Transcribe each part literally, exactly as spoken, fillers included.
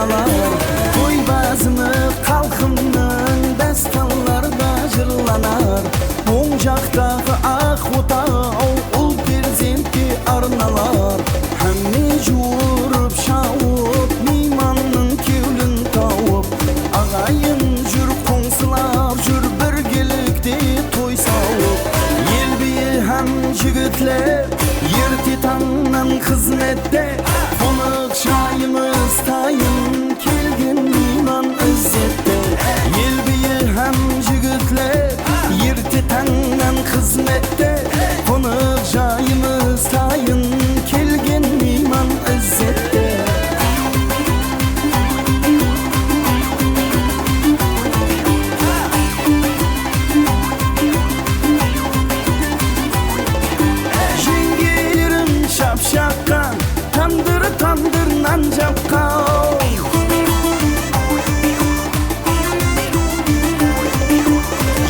Toy bázimi xalqımnıń dástanlarda jırlanar. Oń jaqtaǵı aq otaw ul perzentte arnalar. Hámme juwırıp shawıp, miymannıń kewlin tawıp. Aǵayın júr, qońsılar júr, birgelikte toy sawıp. El biyi hám jigitler erte tańnan xızmette. Qonaq jayımız tayın, kelgen miyman izzette. El biyi hám jigitler erte tańnan xızmette. Qonaq jayımız tayın, kelgen miyman izzette. Jeńgelerim shapshaqqan, tandır, tandır nan japqan.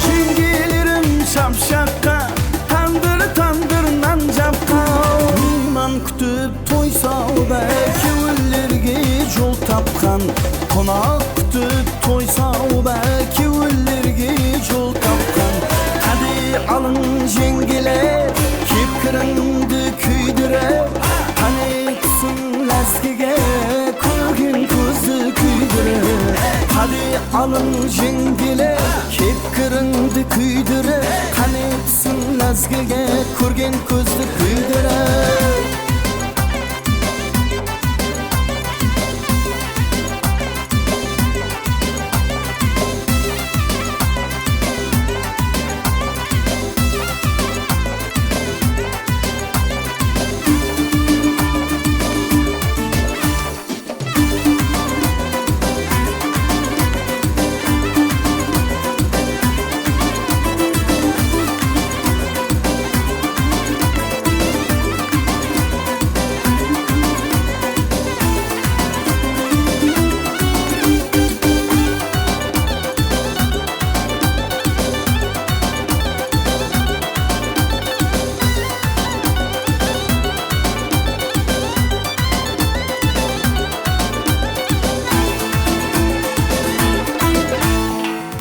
Jeńgelerim shapshaqqan, tandır, tandır nan japqan. Miyman kútip toy sawda, kewillerge jol tapqan. Qonaq kútip toy sawda, kewillerge jol tapqan. Qáne alıń jeńgeler, kep kirińdi kúydirip. Qáne túsiń lázgige, kórgen kózdi kúydirip. Qáne alıń jeńgeler, kep kirińdi kúydirip. Qáne túsiń lázgige, kórgen kózdi kúydirip.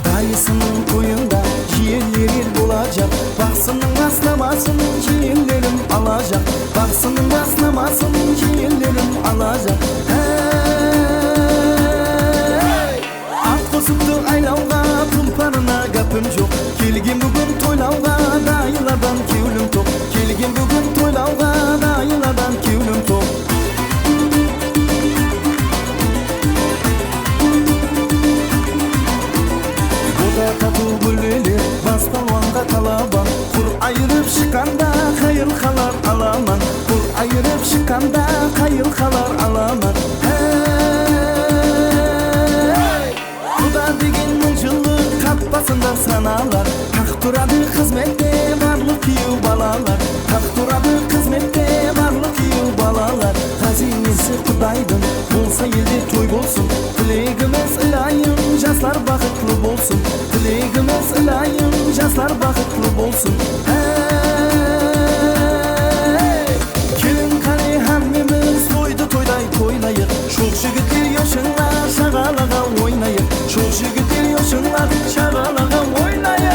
Dayısınıń toyında jiyenler el bolajaq. Baqsınıń aslamasın jiyenlerim alajaq. Baqsınıń aslamasın jiyenlerim alajaq. Hey! At qosıptı aylawǵa, tulparına gápim joq. Kelgen búgin toylawǵa, dayılardan kewlim toq. Kelgen búgin toylawǵa, dayılardan kewlim toq. Boda tatıw gúlleler, bas palwanǵa talaban. Qur ayırıp shıqqanda, qayıl qalar alaman. Qur ayırıp shıqqanda, qayıl qalar alaman. Hey! Quda degen mıń jıllıq qapasında sanalar. Taq turadı xızmette barlıq kúyew balalar. Taq turadı xızmette barlıq kúyew balalar. Ǵáziynesi Qudaydıń bolsa elde toy bolsın. Tilegimiz ilayım, jaslar baxıtlı bolsın. Tilegimiz ilayım, jaslar baxıtlı bolsın. Hey! Keliń qáne hámmemiz toydı toyday toylayıq. Shol jigitler yoshınlar shaǵalaǵa oynayıq. Shol jigitler yoshınlar shaǵalaǵa oynayıq.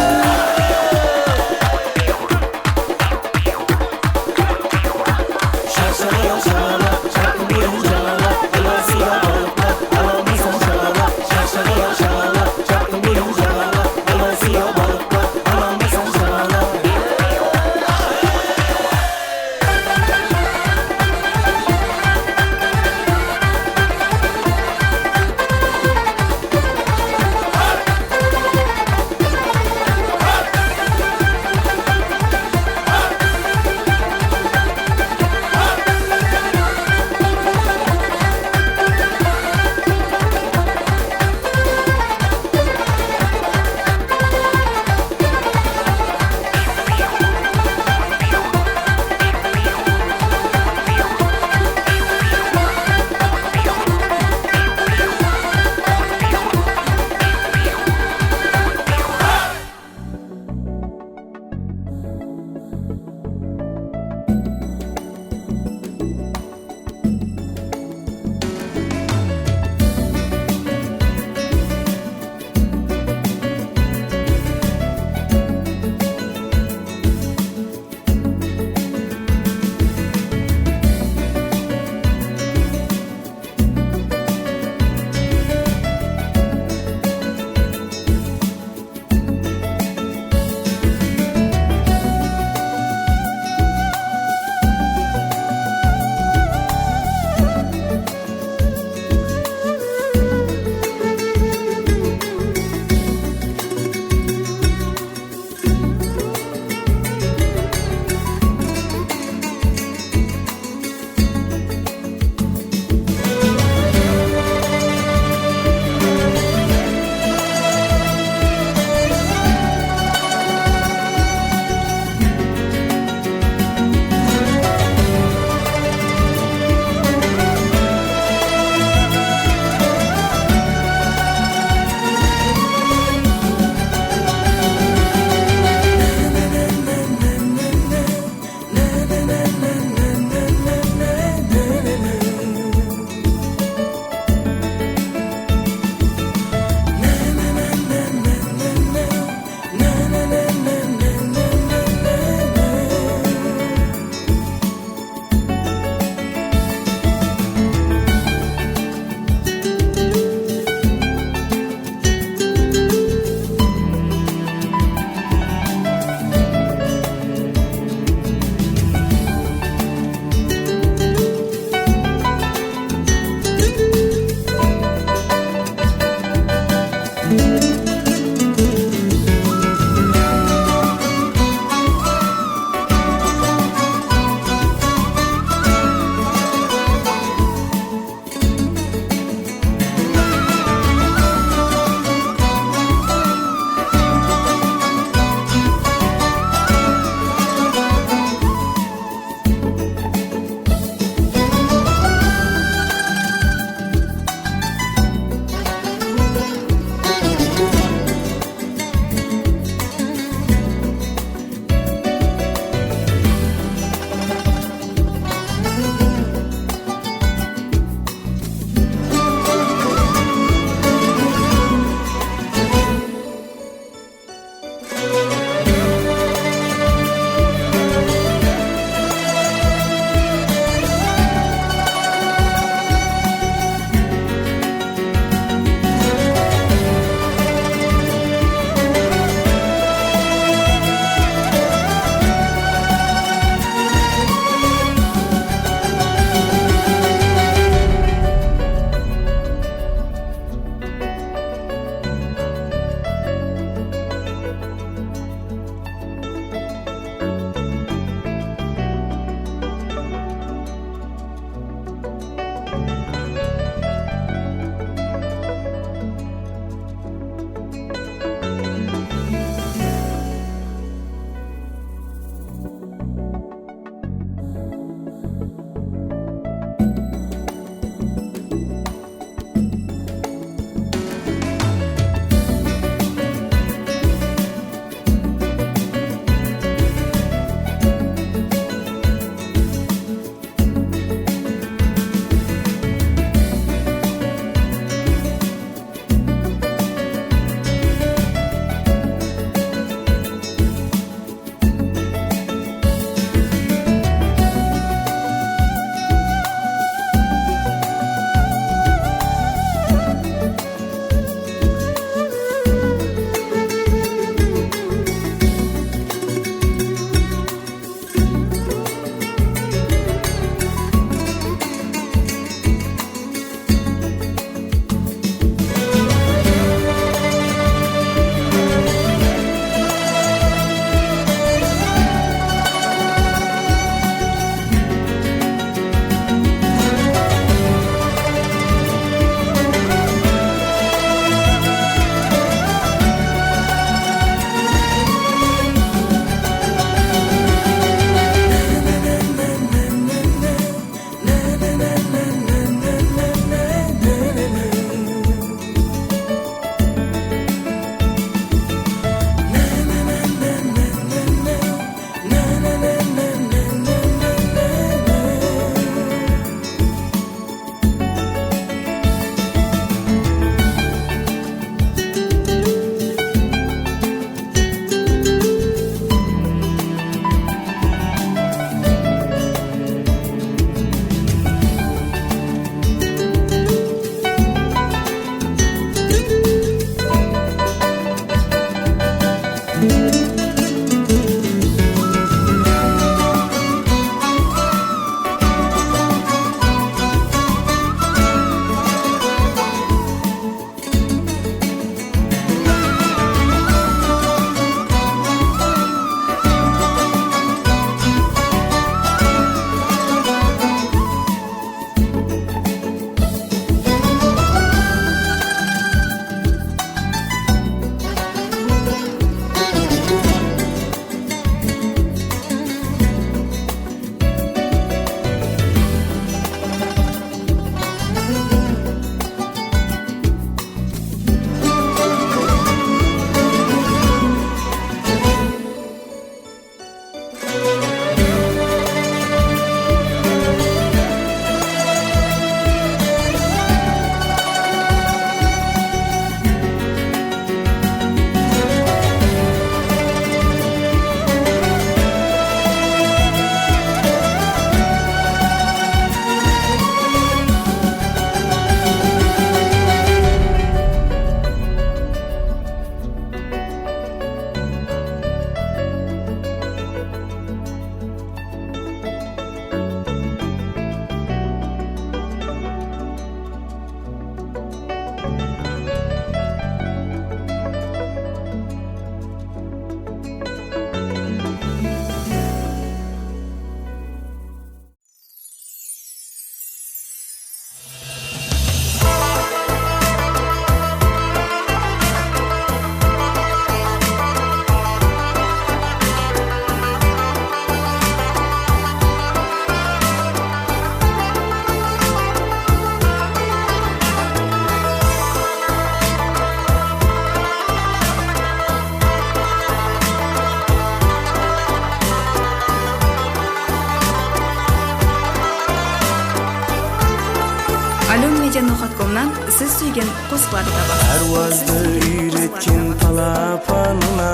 Siz súygen qosıqlardı tabasız. Párwazdı úyretken palapanına,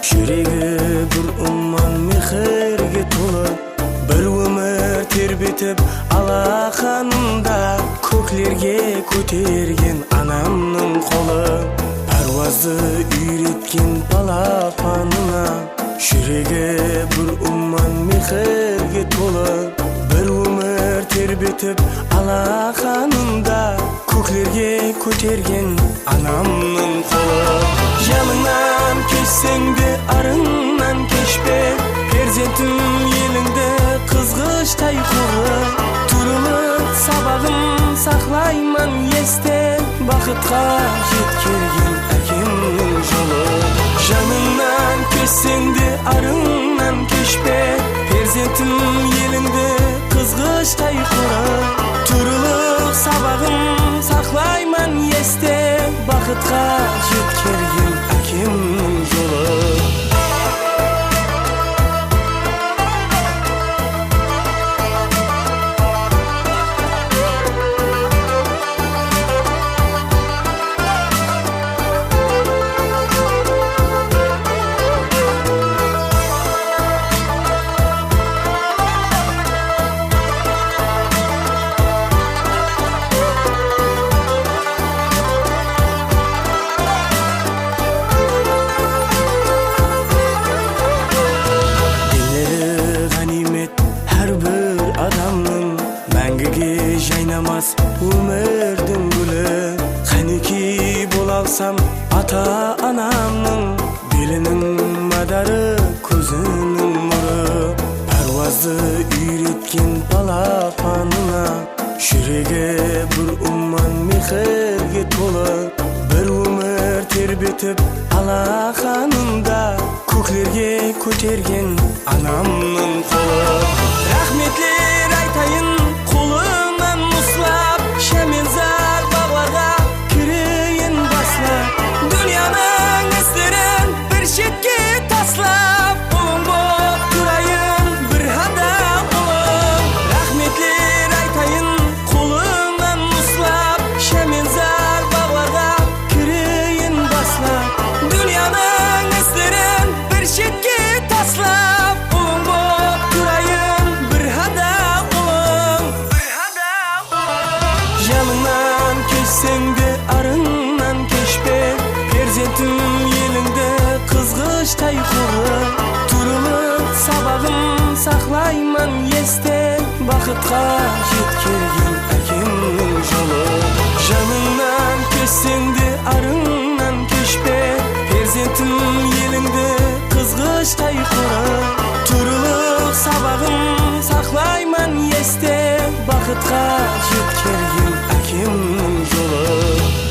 júregi bir umman mehirge tolı. Bir ómir terbetip alaqanında, kóklerge kótergen anamnıń qolı. Párwazdı úyretken palapanına, júregi bir umman mehirge tolı. Bir ómir terbetip alaqanında, kóklerge kótergen anamnıń qolı. Janıńnan keshseń de, arıńnan keshpe, perzentim elińdi qızǵıshtay qorı. Turılıq sabaǵın saqlayman este, baxıtqa jetkergen ákemniń jolı. Janıńnan keshseń de, arıńnan keshpe, perzentim elińdi qızǵıshtay qorı. Turılıq sabaǵın saqlayman este, baxıtqa jetkergen ákemniń jolı. Deńleri ǵániymet hár bir adamnıń, máńgige jaynamas ómirdiń gúli. Qánekey bola alsam ata-anamnıń, beliniń mádarı, kóziniń nurı. Párwazdı úyretken palapanına, júregi bir umman mehirge tolı. Bir ómir terbetip alaqanında, kóklerge kótergen anamnıń qolı. Raxmetler aytayın, qolınan uslap, Shámenzar baǵlarǵa kireyin baslap. Dúnyanıń islerin bir shetke taslap, ulıń bolıp turayın bir hada, ulım. Raxmetler aytayın, qolınan uslap, Shámenzar baǵlarǵa kireyin baslap. Dúnyanıń islerin bir shetke taslap, ulıń bolıp turayın bir hada, ulım. Janıńnan keshseń de, arıńnan keshpe, perzentim elińdi qızǵıshtay qorı. Turılıq sabaǵın saqlayman este, baxıtqa jetkergen ákemniń jolı. Janıńnan keshseń de, arıńnan keshpe, perzentim elińdi qızǵıshtay qorı. Turılıq sabaǵın saqlayman este, baxıtqa jetkergen ákemniń jolı.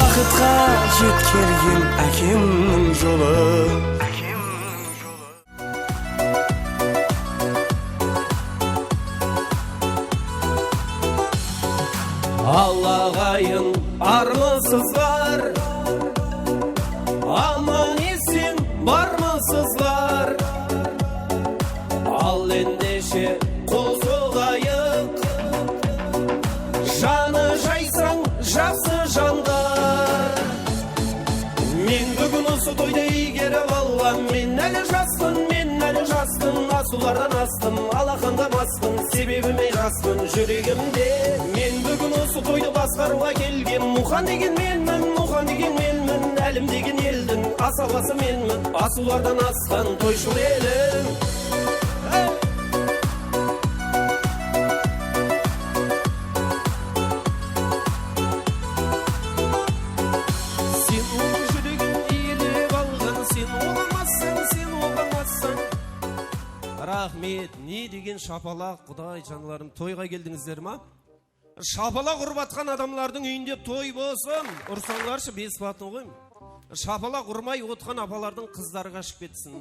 Baxıtqa jetkergen ákemniń jolı. Allaǵayın, armısızlar? Aman-esen barmısızlar? Al endeshe qosılayıq, janı jaysań jaqsı janǵa. Men búgin usı toydı iygerip alǵan, men áli jaspın, men áli jaspın, asıwlardan astım, alaqanda maspın, sebebi men jaspın júregimde. Men búgin usı toydı basqarıwǵa kelgem, Muxan degen menmen, Muxan degen menmen, Álim degen eldiń asabası menmen, asıwlardan asqan toyshıl elim. Sen onıń júregin iyelep alǵan, sen oǵamassań, sen oǵamassań. Raxmet, ne degen shapalaq, Quday, janlarım, toyǵa keldińizler ma? Shapalaq urıp atqan adamlardıń úyinde toy bolsın. Ursańlarshı, bes batın qoyıń. Shapalaq urmay otqan apalardıń qızları qashıp ketsin.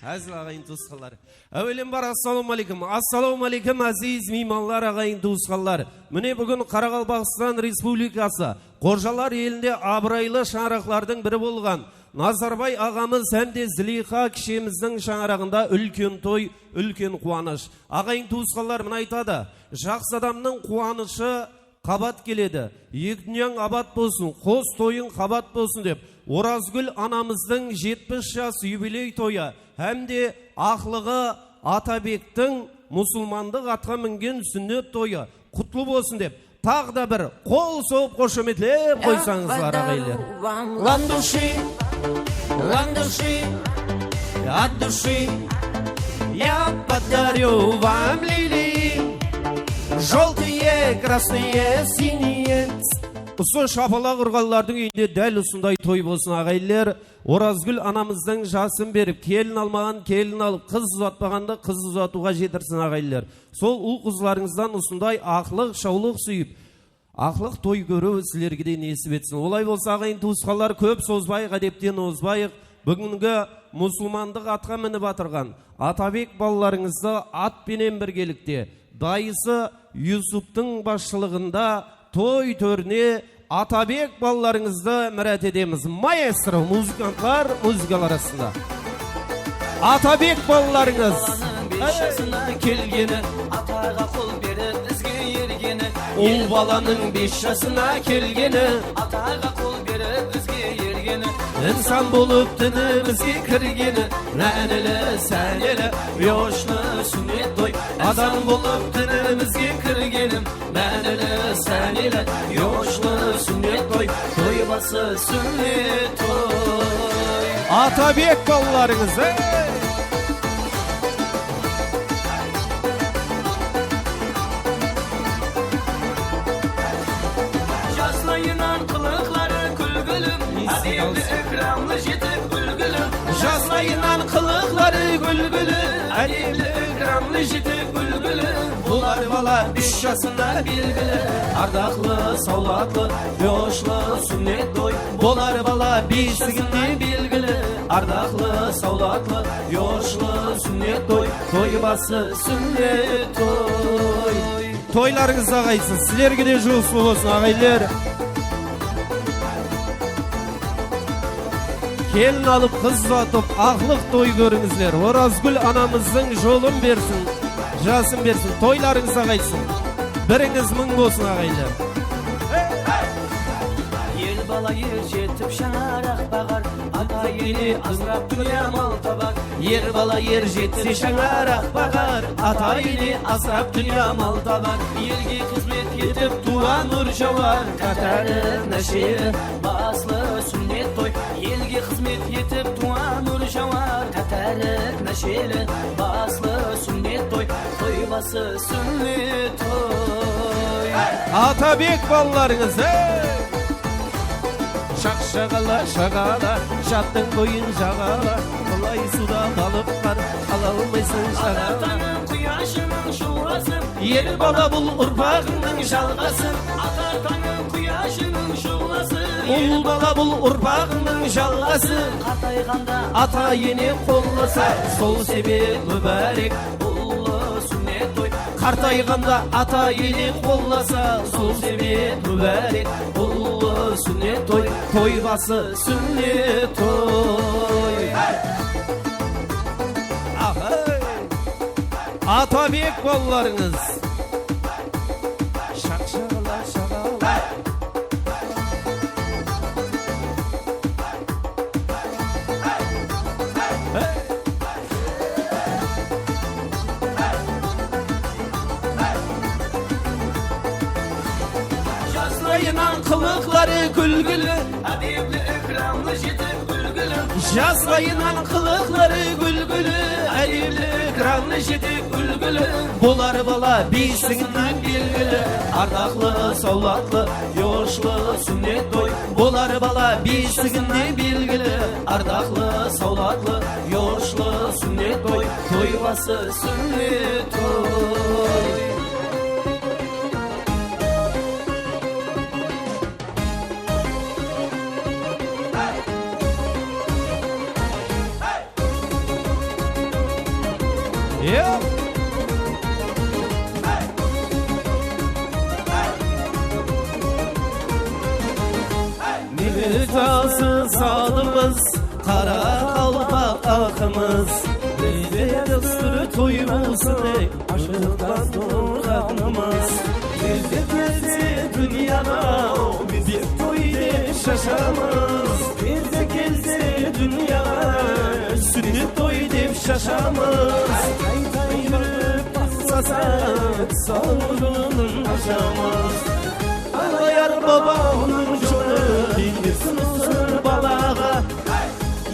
Házil, aǵayin tuwısqanlar. Áwelen bar, assalawma áleykum. Assalawma áleykum, áziz miymanlar, aǵayin tuwısqanlar. Mine, búgin Qaraqalpaqstan Respublikası Xojalar elinde abıraylı shańaraqlardıń biri bolǵan Nazarbay aǵamız hám de Zileyxa kishemizdiń shańaraǵında úlken toy, úlken quwanısh. Aǵayin tuwısqanlar mına aytadı, jaqsı adamnıń quwanıshı qabat keledi. Eki dúnyań abat bolsın, qos toyıń qabat bolsın dep, Orazgúl anamızdıń jetpis jas yubiley toyı hám de aqlıǵı Atabektiń musılmandıq atqa mingen súnnet toyı qutlı bolsın dep, taǵı da bir qol soǵıp, xoshametlep qoysańızlar, aǵayinler. От души, от души, от души я подарю вам лилии. Желтые, красные, синие. Usı shapalaq urǵanlardıń úyinde dál usınday toy bolsın, aǵayinler. Orazgúl anamızdıń jasın berip, kelin almaǵan kelin alıp, qız uzatpaǵandı qız uzatıwǵa jetirsin, aǵayinler. Sol ul-qızlarıńızdan usınday aqlıq, shawlıq súyip, aqlıq toy kóriw sizlerge de nesip etsin. Olay bolsa, aǵayin tuwısqanlar, kóp sozbayıq, ádepten ozbayıq. Búgingi musılmandıq atqa minip atırǵan Atabek balalarıńızdı at penen birgelikte dayısı Yusuptıń basshılıǵında toy tórine Atabek balalarıńızdı mirát etemiz. Maestro, muzıkantlar, muzıkalar astında. Atabek balalarıńız. Balanıń bes jasına kelgeni, ataǵa qol berip izge ergeni. Ul balanıń bes jasına kelgeni, ataǵa qol berip izge ergeni. Insan bolıp dinimizge kirgeni, mánili, sáneli, yoshlı súnnet toy. Adam bolıp dinimizge kirgeni, mánili, sáneli, yoshlı súnnet toy. Toy bası súnnet toy. Atabek balalarıńız, ey! Jaslayınan qılıqları kúlgili, ádepli, ikramlı, jetik, úlgili. Jaslayınan qılıqları kúlgili, ádepli, ikramlı, jetik, úlgili. Bular bala úsh jasında belgili, ardaqlı, sawlatlı, yoshlı súnnet toy. Bular bala besiginnen belgili, ardaqlı, sawlatlı, yoshlı súnnet toy. Toy bası súnnet toy. Toylarıńız aǵaysın, sizlerge de juwıslı bolsın, aǵayinler. Kelin alıp, qız uzatıp, aqlıq toy kórińizler. Orazgúl anamızdıń jolın bersin, jasın bersin. Toylarıńız aǵaysın. Birińiz mıń bolsın, aǵayinler. Er bala er jetip shańaraq baǵar, ata-ene asırap dúnya mal tabar. Er bala er jetse shańaraq baǵar, ata-ene asırap dúnya mal tabar. Elge xızmet etip tuwǵan nur jawar, qátári násheli, baslı súnnet toy. Elge xızmet etip tuwǵan nur jawar, qátári násheli, baslı súnnet toy. Toy bası súnnet toy. Atabek balalarıńız, ey! Shaq shaǵala, shaǵala, jattıń boyın jaǵala. Bılay suwda balıq bar, ala almaysań jaǵala. Ata tańım quyashınıń shuwlası. Er bala bul urpaǵıńnıń jalǵası. Ata tańım quyashınıń shuwlası. Ul bala bul urpaǵıńnıń jalǵası. Qartayǵanda ata-ene qollasa, sol sebep múbárek ullı súnnet toy. Qartayǵanda ata-ene qollasa, sol sebep múbárek ullı súnnet toy. Toy bası súnnet toy. Ahay! Atabek balalarıńız. Shaq shaǵala, shaǵala. Jaslayınan qılıqları kúlgili, ádepli, ikramlı, jetik, úlgili. Jaslayınan qılıqları kúlgili, ádepli, ikramlı, jetik, úlgili. Bolar bala besiginnen belgili, ardaqlı, sawlatlı, yoshlı súnnet toy. Bolar bala besiginnen belgili, ardaqlı, sawlatlı, yoshlı súnnet toy. Toy bası súnnet toy. Mil tası salımız, qaraqalpaq aqımız. Bizde dástúr toy bolsın ey, ashıqtan turǵanımız. Bizde, bizde Dúnyaǵa biz toy dep shashamız. Perze kelse dúnyaǵa súnnet toy dep shashamız. Tay-tay júrip baslasa, tusawıwın ashamız. Allayar babawnıń jolı bersin usı balaǵa.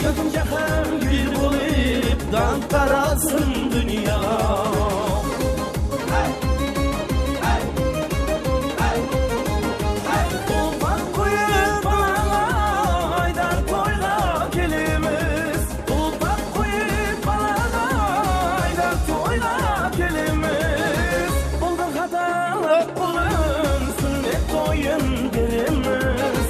Erkin jáhángir bolıp, dańq tarasın dúnyaǵa. Tulpaq qoyıp balaǵa ayda toyǵa kelemiz. Tulpaq qoyıp balaǵa ayda toyǵa kelemiz. Qolın qadalap qulın súnnet toyın beremiz.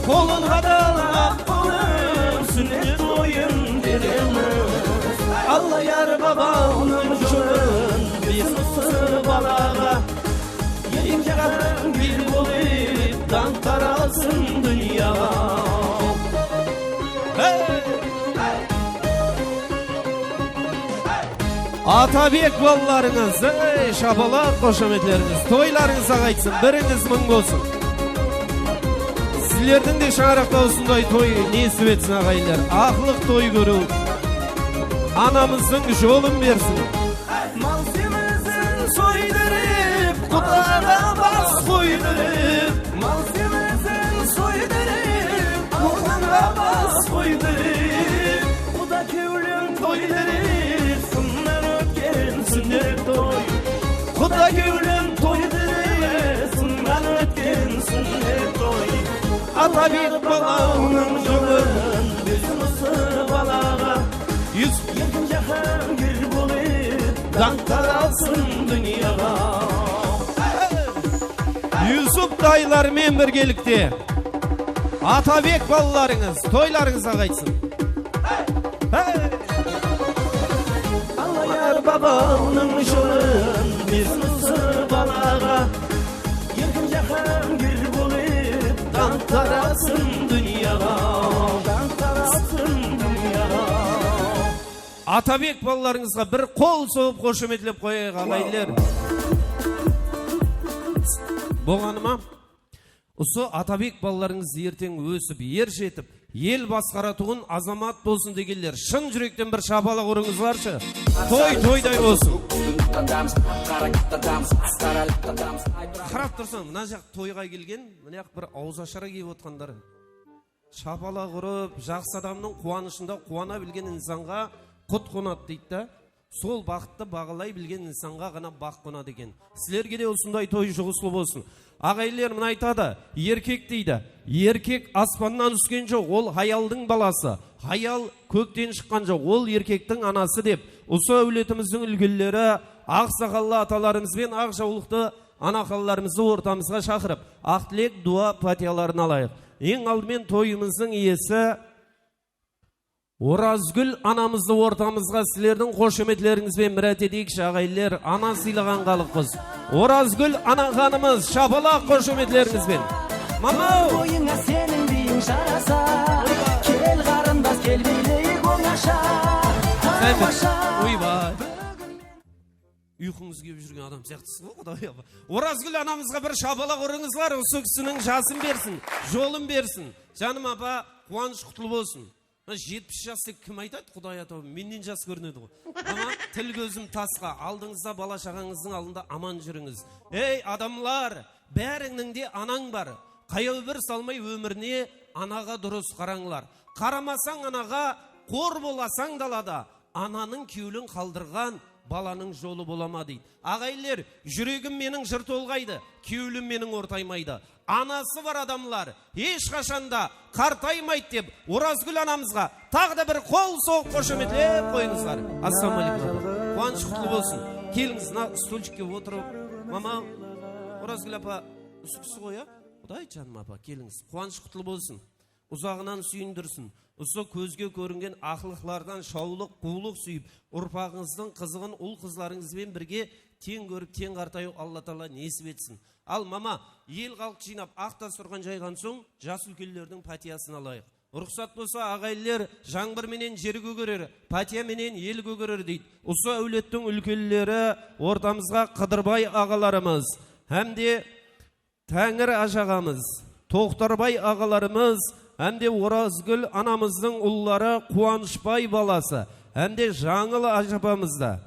Qolın qadalap qulın súnnet toyın beremiz. Allayar babawnıń jolın bersin usı balaǵa. Erkin jáhángir bolıp, dańq tarasın dúnyaǵa. Hey! Atabek balalarıńız, ey, shapalaq, xoshametlerińiz, toylarıńız aǵaytsın, birińiz mıń bolsın. Sizlerdiń de shańaraqta usınday toy nesip etsin, aǵayinler. Aqlıq toy kóriw, anamızdıń jolın bersin. Mal semizin soydırıp, qudaǵa bas qoydırıp. Mal semizin soydırıp, qudaǵa bas qoydırıp. Quda kewlin toydırıp, sınnan ótken súnnet toy. Quda kewlin toydırıp, sınnan ótken súnnet toy. Atabek balawnıń jolın bersin usı balaǵa. Yus- Erkin jáhángir bolıp, dańq tarasın dúnyaǵa. Yusuf dayılar menen birgelikte Atabek balalarıńız, toylarıńız aǵaytsın. Hey! Allayar babawnıń jolın bersin usı balaǵa. Erkin jáhángir bolıp, dańq tarasın dúnyaǵa. Dańq tarasın dúnyaǵa. Atabek balalarıńızǵa bir qol soǵıp, xoshametlep qoyayıq, aǵayinler. Bolǵanı ma? Usı Atabek balalarıńız erteń ósip, er jetip, el basqaratuǵın azamat bolsın degenler, shın júrekten bir shapalaq urıńızlarshı. Toy toyday bolsın. Qarap tursań, mına jaq toyǵa kelgen, mına jaq bir awız ashara kiyip otqanlar. Shapalaq urıp, jaqsı adamnıń quwanıshında quwana bilgen insanǵa qut qonadı deydi da. Sol baxıttı baǵalay bilgen insanǵa ǵana baxt qonadı eken. Sizlerge de usınday toy juǵıslı bolsın. Aǵayinler mına aytadı, erkek deydi, erkek aspannan úsken joq, ol hayaldıń balası. Hayal kókten shıqqan joq, ol erkektiń anası dep, usı áwletimizdiń úlkenleri, aq saqallı atalarımız benen aq jawlıqtı anaxanlarımızdı ortamızǵa shaqırıp, aq tilek, duwa, pátiyaların alayıq. Eń aldымен toyımızdıń iyesi Orazgúl anamızdı ortamızǵa sizlerdiń xoshametlerińiz benen mirát eteyikshi, aǵayinler, ana sıylaǵan xalıqpız. Orazgúl anaxanımız, shapalaq xoshametlerińiz benen. Mamaw! Boyıńa seniń biyiń jarasa, kel, qarındas, kel, biyleyik ońasha. Tamashá! Oybay! Uyqıńız kep júrgen adam sıyaqtısız ǵoy, Quday apa. Orazgúl anamızǵa bir shapalaq urıńızlar, usı kisiniń jasın bersin, jolın bersin. Janım apa, quwanısh qutlı bolsın. Mına jetpis jas dep kim aytadı, Quday ata, mennen jas kórinedi ǵoy. Ama til kózim tasqa, aldıńızda bala-shaǵańızdıń aldında aman júrińiz. Ey, adamlar, bárińniń de anań bar. Qayaw bir salmay ómirine anaǵa durıs qarańlar. Qaramasań anaǵa, qor bolasań dalada. Ananıń kewlin qaldırǵan balanıń jolı bola ma deydi. Aǵayinler, júregim meniń jır tolǵaydı, kewlim meniń ortaymaydı. Anası bar adamlar hesh qashan da qartaymaydı dep, Orazgúl anamızǵa taǵı da bir qol soǵıp xoshametlep qoyıńızlar. Assalawma áleykum, apa. Quwanısh qutlı bolsın. Kelińiz, mına stolchikke otırıp. Mama, Orazgúl apa, usı kisi ǵoy, a? Quday janım, apa, kelińiz. Quwanısh qutlı bolsın. Uzaǵınan súyindirsin. Usı kózge kóringen aqlıqlardan shawlıq, quwlıq súyip, urpaǵıńızdıń qızıǵın ul-qızlarıńız benen birge teń kórip, teń qartayıw Alla taala nesip etsin. Al, mama, el-xalıq jıynap, aq dasturxan jayǵan soń, jas úlkenlerdiń pátiyasın alayıq. Ruxsat bolsa, aǵayinler, jańbır menen jer kógerer, pátiya menen el kógerer, deydi. Usı áwlettiń úlkenleri ortamızǵa Qıdırbay aǵalarımız hám de Táńir ájaǵamız, Toqtarbay aǵalarımız hám de Orazgúl anamızdıń ulları Quwanıshbay balası hám de Jańıl ájapamız da.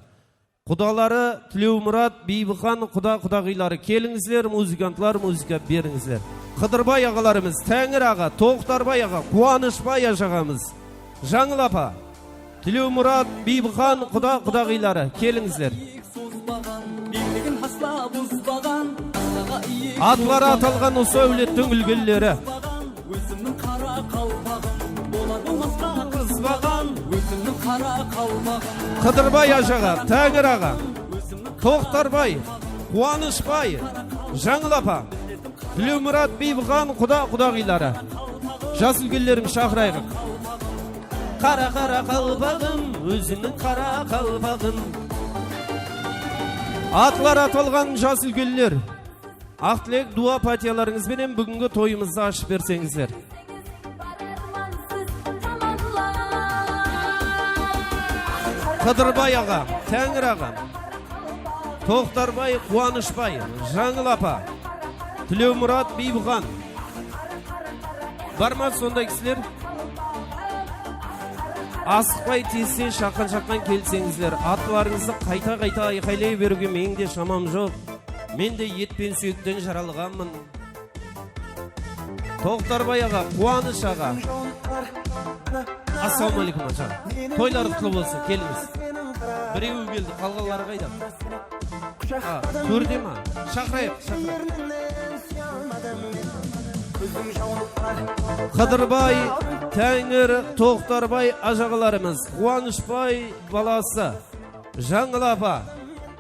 Qudaları Tilewmurat, Biybixan quda-qudaǵıyları. Kelińizler, muzıkantlar, muzıka berińizler. Qıdırbay aǵalarımız, Táńir aǵa, Toqtarbay aǵa, Quwanıshbay ájaǵamız, Jańıl apa, Tilewmurat, Biybixan quda-qudaǵıyları. Kelińizler. Atları atalǵan usı áwlettiń úlkenleri. Ózimniń qara qalpaǵım, bolar bolmasqa qızbaǵan, ózimniń qara qalpaǵım. Qıdırbay ájaǵa, Táńir aǵa, Toqtarbay, Quwanıshbay, Jańıl apa, Tilewmurat, Biybixan quda-qudaǵıyları. Jas úlkenlerimizdi shaqırayıq. Qara, qara qalpaǵım, ózimniń qara qalpaǵım. Atları atalǵan jas úlkenler. Aq tilek, duwa pátiyalarıńız benen búgingi toyımızdı ashıp berseńizler. Qıdırbay aǵa, Táńir aǵa, Toqtarbay, Quwanıshbay, Jańıl apa, Tilewmurat, Biybixan. Bar ma sonday kisiler? Asıqpay tez-tez shaqqan-shaqqan kelseńizler, atlarıńızdı qayta-qayta ayqaylay beriwge meniń de shamam joq. Men de et pen súyekten jaralǵanmın. Toqtarbay aǵa, Quwanısh aǵa. Assalawma aleykum, aja. Toylar qutlı bolsın, kelińiz. Birewi keldi, qalǵanları qayda? A, tórde ma? Shaqırayıq, shaqırayıq. Qıdırbay, Táńir, Toqtarbay ájaǵalarımız, Quwanıshbay balası, Jańıl apa,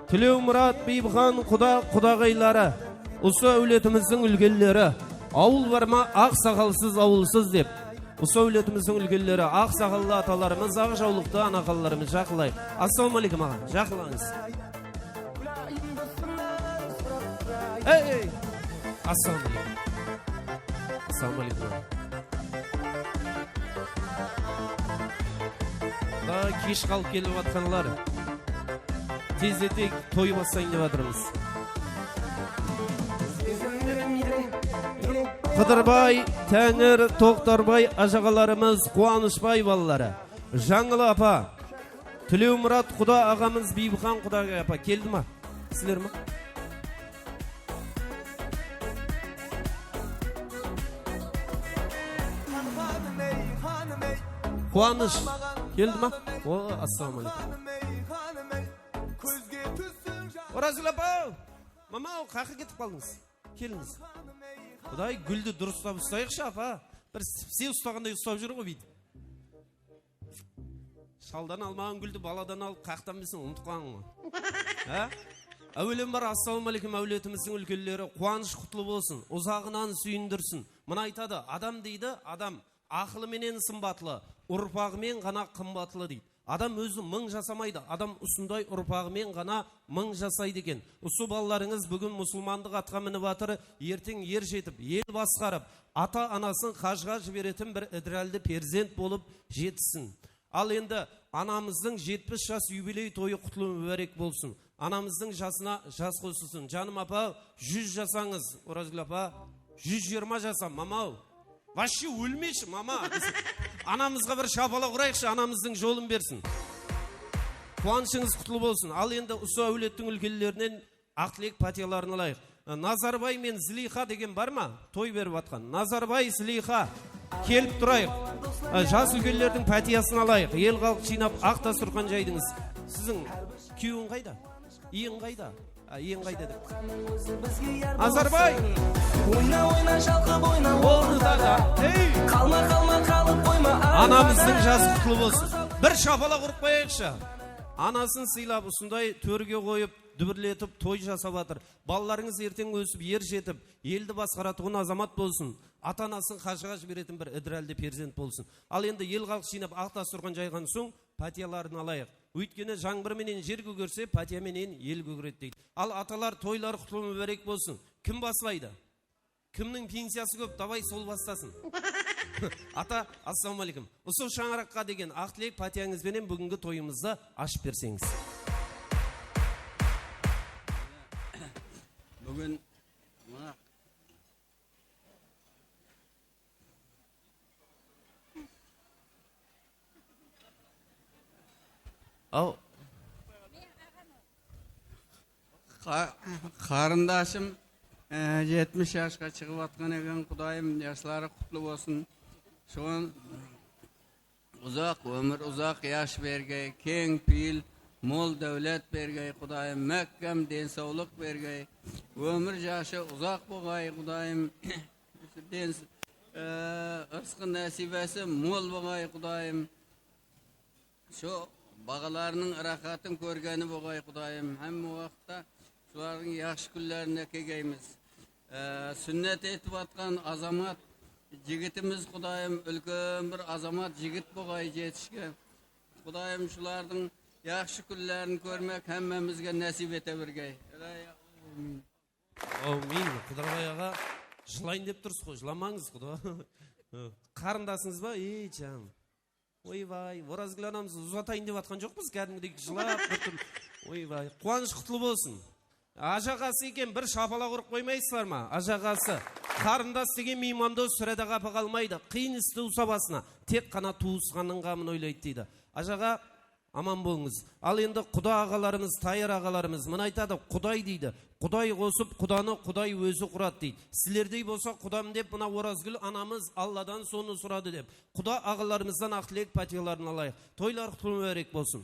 Tilewmurat, Biybixan quda-qudaǵıyları, usı áwletimizdiń úlkenleri, awıl bar ma, aq saqalsız awılsız dep. Usı áwletimizdiń úlkenleri, aq saqallı atalarımız, aq jawlıqlı anaxanlarımız, jaqınlayıq. Assalawma aleykum, aǵa, jaqınlańız. Ey, ey! Assalawma aleykum. Assalawma aleykum. Daa kesh qalıp kelip atqanlar. Tezleteyik, toy baslayın dep atırmız. Qıdırbay, Táńir, Toqtarbay ájaǵalarımız, Quwanıshbay balaları, Jańıl apa, Tilewmurat quda aǵamız, Biybixan quda apa keldi ma? Sizler ma? Quwanısh keldi ma? O, assalawma aleykum. Orazgúl apa, mama, qayaqqa ketip qaldıńız? Kelińiz. Quday, gúldi durıstap uslayıqshı, apa. Bir sipse ustaǵanday ustap júr ǵoy búytip. Shaldan almaǵan gúldi baladan alıp, qayaqtan bilsin, umıtıp qalǵan ǵoy. Há? Áwelen bar, assalawma aleykum, áwletimizdiń úlkenleri, quwanısh qutlı bolsın, uzaǵınan súyindirsin. Mına aytadı, adam deydi, adam aqılı menen sımbatlı, urpaǵı men ǵana qımbatlı deydi. Adam ózi mıń jasamaydı, adam usınday urpaǵı men ǵana mıń jasaydı eken. Usı balalarıńız búgin musılmandıq atqa minip atır, erteń er jetip, el basqarıp, ata-anasın hajǵa jiberetin bir idraldı perzent bolıp jetissin. Al endi anamızdıń jetpis jas yubiley toyı qutlı múbárek bolsın. Anamızdıń jasına jas qosılsın. Janım apa, júz jasańız, Orazgúl apa, júz jigirma jasa, mamaw. Вообще ólmeyshi, mama, desek. Anamızǵa bir shapalaq urayıqshı, anamızdıń jolın bersin. Quwanıshıńız qutlı bolsın. Al endi usı áwlettiń úlkenlerinen aq tilek pátiyaların alayıq. Nazarbay men Ziliyxa degen bar ma? Toy berip atqan. Nazarbay, Ziliyxa, kelip turayıq. Jas úlkenlerdiń pátiyasın alayıq. El-xalıq jıynap aq dasturxan jaydıńız. Siziń kúyewiń qayda? Iyiń qayda? A, iyiń qayda dep. Nazarbay! Oyna, oyna, shalqıp oyna, ortada. Ey! Qalma, qalma, qalıp qoyma, anamızdıń jası qutlı bolsın. Bir shapalaq urıp qoyayıqshı. Anasın sıylap, usınday tórge qoyıp, dúbirletip, toy jasap atır. Balalarıńız erteń ósip, er jetip, eldi basqaratuǵın azamat bolsın. Ata-anasın hajǵa jiberetin bir idralde perzent bolsın. Al endi el-xalıq jıynap, aq dasturxan jayǵan soń, pátiyaların alayıq. Óytkeni jańbır menen jer kógerse, pátiya menen el kógeredi deydi. Al, atalar, toylar qutlı múbárek bolsın. Kim baslaydı? Kimniń pensiyası kóp, davay, sol baslasın. Ata, assalawma aleykum. Usı shańaraqqa degen aq tilek pátiyańız benen búgingi toyımızdı ashıp berseńiz. Búgin mına Aw. Qa-, qarındasım, e, jetpis jasqa shıǵıp atqan eken, Qudayım, jasları qutlı bolsın. Soǵan uzaq ómir, uzaq yash bergey, keń peyil, mol dáwlet bergey, Qudayım, mákkem densawlıq bergey, ómir jası uzaq bolǵay, Qudayım, dens-, e, ırısqı násiybesi mol bolǵay, Qudayım. Shu baǵalarınıń ıraqatın kórgeni boǵay, Qudayım. Hámme waqıtta shulardıń yaqshı kúnlerine kelgeymiz. Ee, súnnet etip atqan azamat jigitimiz, Qudayım, úlken bir azamat jigit boǵay jetishke. Qudayım, shulardıń yaqshı kúnlerin kórmek hámmemizge násiyp ete bergey. Áwmin. Áwmin. Qudırabay aǵa, jılayın dep turıs ǵoy, jılamańız, Quda. Qarındasıńız ba? Ey, jan. Oybay, Orazgúl anamız uzatayın dep atqan joqpız, kádimgidey jılap bir tur. Oybay, quwanısh qutlı bolsın. Ajaǵası eken, bir shapalaq urıp qoymaysızlar ma? Ajaǵası. Qarındas degen miymandos sirede qapa qalmaydı. Qıyın isti tuwsa basına, tek ǵana tuwısqannıń ǵamın oylaydı, deydi. Ajaǵa, aman bolıńız. Al endi quda aǵalarımız, tayar aǵalarımız mına aytadı, Quday deydi. Quday qosıp, qudanı Quday ózi quradı, deydi. Sizlerdey bolsa qudam dep, mına Orazgúl anamız Alladan sonı soradı dep, quda aǵalarımızdan aq tilek pátiyaların alayıq. Toylar qutlı múbárek bolsın.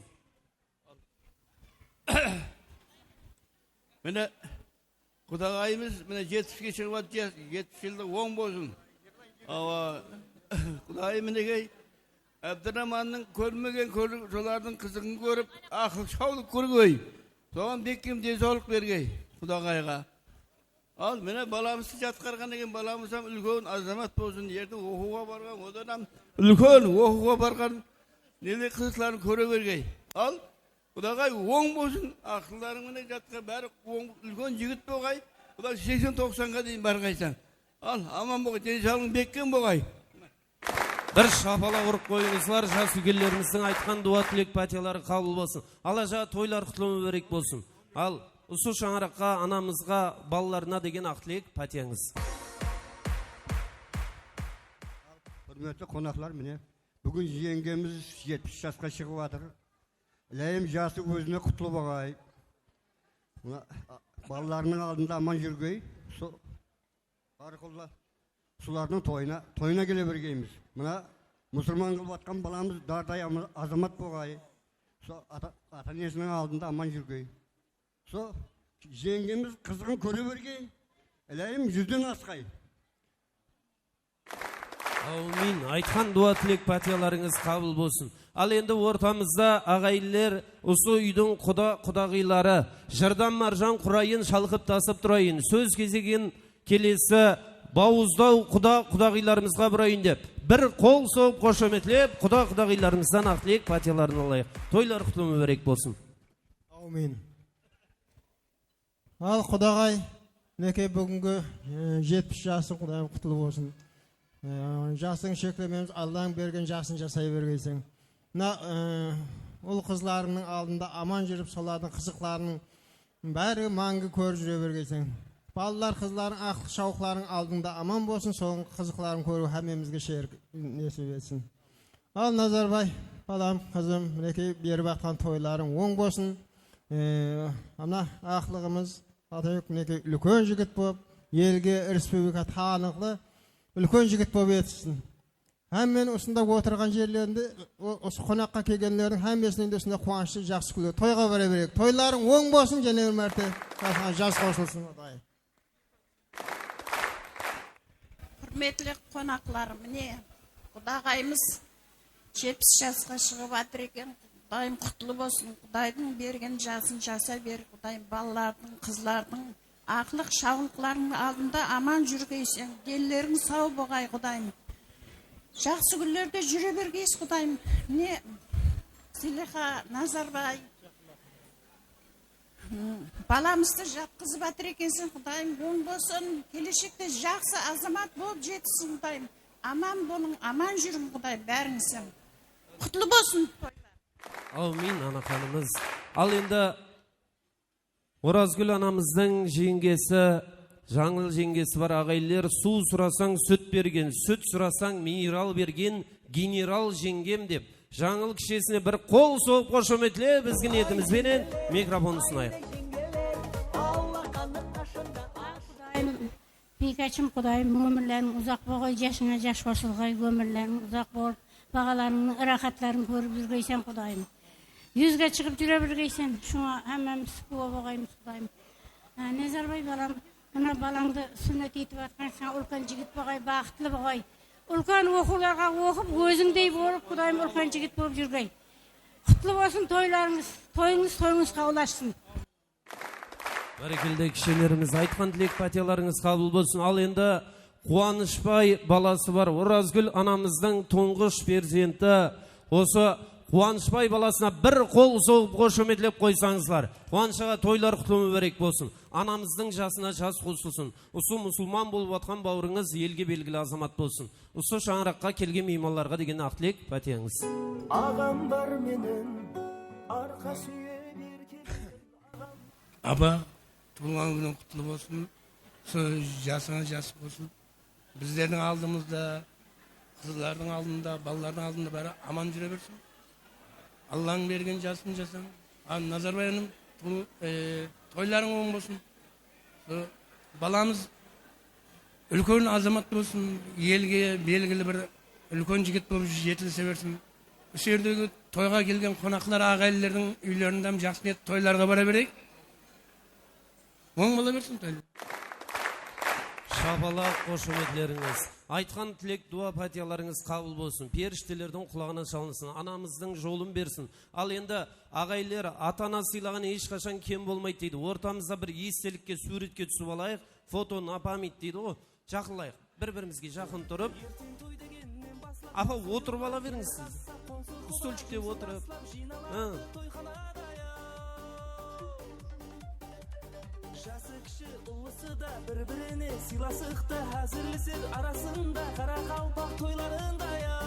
Mine, qudaǵayımız, mine, jetpiske shıǵıp atır, jetpis jıllıq oń bolsın. Awa, qudayım, minekey, Ábdiramannıń kórmegen kóri-, solardıń qızıǵın kórip, aqıl shawlıq kórgey. Soǵan bekkem densawlıq bergey, qudaǵayǵa. Al, mine, balamızdı jatqarǵan eken, balamız hám úlken azamat bolsın, erte oqıwǵa barǵan, odan hám úlken oqıwǵa barǵan, nele qızıqların kóre bergey. Al, qudaǵay, oń bolsın, aqıllarıń menen jatqa bári oń, úlken jigit bolǵay, quday seksen toqsanǵa deyin barǵaysań. Al, aman bolǵay, densawlıǵıń bekkem bolǵay. Bir shapalaq urıp qoyıńızlar, jas úlkenlerimizdiń aytqan duwa tilek pátiyaları qabıl bolsın. Al, aja, toylar qutlı múbárek bolsın. Al, usı shańaraqqa, anamızǵa, balalarına degen aq tilek pátiyańız. Húrmetli qonaqlar, mine, búgin jeńgemiz jetpis jasqa shıǵıp atır. Iláyım, jası ózine qutlı bolǵay. Mına, a, balalarınıń aldında aman júrgey. So-, Barakulla. Sulardıń toyına, toyına kele bergeymiz. Mına, musırman qılıp atqan balamız darday ama-, azamat bolǵay. So ata, ata-enesiniń aldında aman júrgey. So jeńgemiz qızıǵın kóre bergey. Iláyım, júzden asqay. Áwmin. Aytqan duwa tilek pátiyalarıńız qabıl bolsın. Al endi ortamızda aǵayinler, usı úydiń quda, qudaǵıyları, jırdan marjan qurayın, shalqıp tasıp turayın. Sóz gezegin kelesi bawızdaw quda, qudaǵıylarımızǵa burayın dep, bir qol soǵıp, xoshametlep, quda, qudaǵıylarımızdan aq tilek pátiyaların alayıq. Toylar qutlı múbárek bolsın. Áwmin. Al, qudaǵay, minekey, búgingi, e, jetpis jasıń, qudayım, qutlı bolsın. E, jasıń sheklememiz, Allań bergen jasın jasay bergeyseń. Mına, e, ul-qızlarıńnıń aldında aman júrip, solardıń qızıqlarınıń bári máńgi kórip júre bergeyseń. Balalar, qızlarıń, aqlıq-shawıqlarıń aldıńda aman bolsın, sonıń qızıqların kóriw hámmemizge sher nesip etsin. Al, Nazarbay, balam, qızım, minekey, berip atqan toylarıń oń bolsın. E, ana, aqlıǵımız, atayıq, minekey, úlken jigit bolıp, elge, respublika tanıqlı úlken jigit bolıp etsin. Hámmeni usında otırǵan jerlerinde, o-, usı qonaqqa kelgenlerdiń hámmesinen de usınday quwanıshlı, jaqsı kúnler. Toyǵa bara bereyik. Toylarıń oń bolsın, jáne bir márte jasıńa jas qosılsın, Qudayım. Húrmetli qonaqlar, mine, qudaǵayımız jetpis jasqa shıǵıp atır eken. Qudayım qutlı bolsın. Qudaydıń bergen jasın jasa ber, Qudayım, balalardıń, qızlardıń, aqlıq-shawlıqlardıń aldında aman júrgeyseń, denleriń saw bolǵay, Qudayım. Jaqsı kúnlerde júre bergeyseń, Qudayım. Mine, Zelixa Nazarbay. Balamızdı jatqızıp atır ekenseń, Qudayım, oń bolsın. Keleshekte jaqsı azamat bolıp jetissin, Qudayım. Aman bolıń, aman júriń, Qudayım, bárińizden. Qutlı bolsın. Áwmin, anaxanımız. Al endi Orazgúl anamızdıń jeńgesi, jańıl jeńgesi bar, aǵayinler, suw surasań, sút bergen, sút surasań, mineral bergen, general jeńgem dep. Jańıl kishesine bir qol soǵıp, xoshametlep, izgi niyetimiz benen mikrofon usınayıq. Qudayım, Biykashım Qudayım, ómirleriń uzaq bolǵay, jasıńa jas qosılǵay, ómirleriń uzaq bolıp, balalarıńnıń ıraxatların kórip júrgeysen, Qudayım. Júzge shıǵıp júre bergeysen, shuńa hámmemiz kúwa bolǵaymız, Qudayım. Á, Nazarbay balam, mına balańdı súnnet etip atqan, sańa úlken jigit bolǵay, baxıtlı bolǵay. Úlken oqıwlarǵa oqıp, ózińdey bolıp, Qudayım, úlken jigit bolıp júrgey. Qutlı bolsın toylarıńız, toyıńız toyıńızǵa ulashsın. Bárekelde, kishelerimiz, aytqan tilek, pátiyalarıńız qabıl bolsın. Al endi Quwanıshbay balası bar, Orazgúl anamızdıń tuńǵısh perzenti. Osı Quwanıshbay balasına bir qol soǵıp, xoshametlep qoysańızlar. Quwanısh aǵa, toylar qutlı múbárek bolsın. Anamızdıń jasına jas qosılsın. Usı musılman bolıp atqan bawırıńız elge belgili azamat bolsın. Usı shańaraqqa kelgen miymanlarǵa degen aq tilek, pátiyańız. Aǵam bar meniń, arqa súyer erkek. Apa, tuwılǵan kúniń qutlı bolsın. Usı jasıńa jas qosılıp, bizlerdiń aldımızda, qızlardıń aldında, balalardıń aldında bári aman júre bersin. Allań bergen jasın jasań. A, Nazarbay inım, bul, e, toylarıń oń bolsın. Bul balamız úlken azamat bolsın, elge belgili bir úlken jigit bolıp jetilise bersin. Usı jerdegi toyǵa kelgen qonaqlar, aǵayinlerdiń úylerinde hám jaqsı niyet toylarǵa bara bereyik. Oń bola bersin toylar. Shapalaq, xoshametlerińiz. Aytqan tilek, duwa, pátiyalarıńız qabıl bolsın. Perishtelerdiń qulaǵına shalınsın. Anamızdıń jolın bersin. Al endi, aǵayinler, ata-ana sıylaǵan hesh qashan kem bolmaydı deydi. Ortamızda bir estelikke, súwretke túsip alayıq. Foto na pamyat deydi ǵo. Jaqınlayıq. Bir-birimizge jaqın turıp. Apa, otırıp ala berińiz siz. Stolchikte otırıp. Hı. Jası kishi, ullısı da bir-birine sıylasıqtı házirleser arasında qaraqalpaq toylarınday-aw.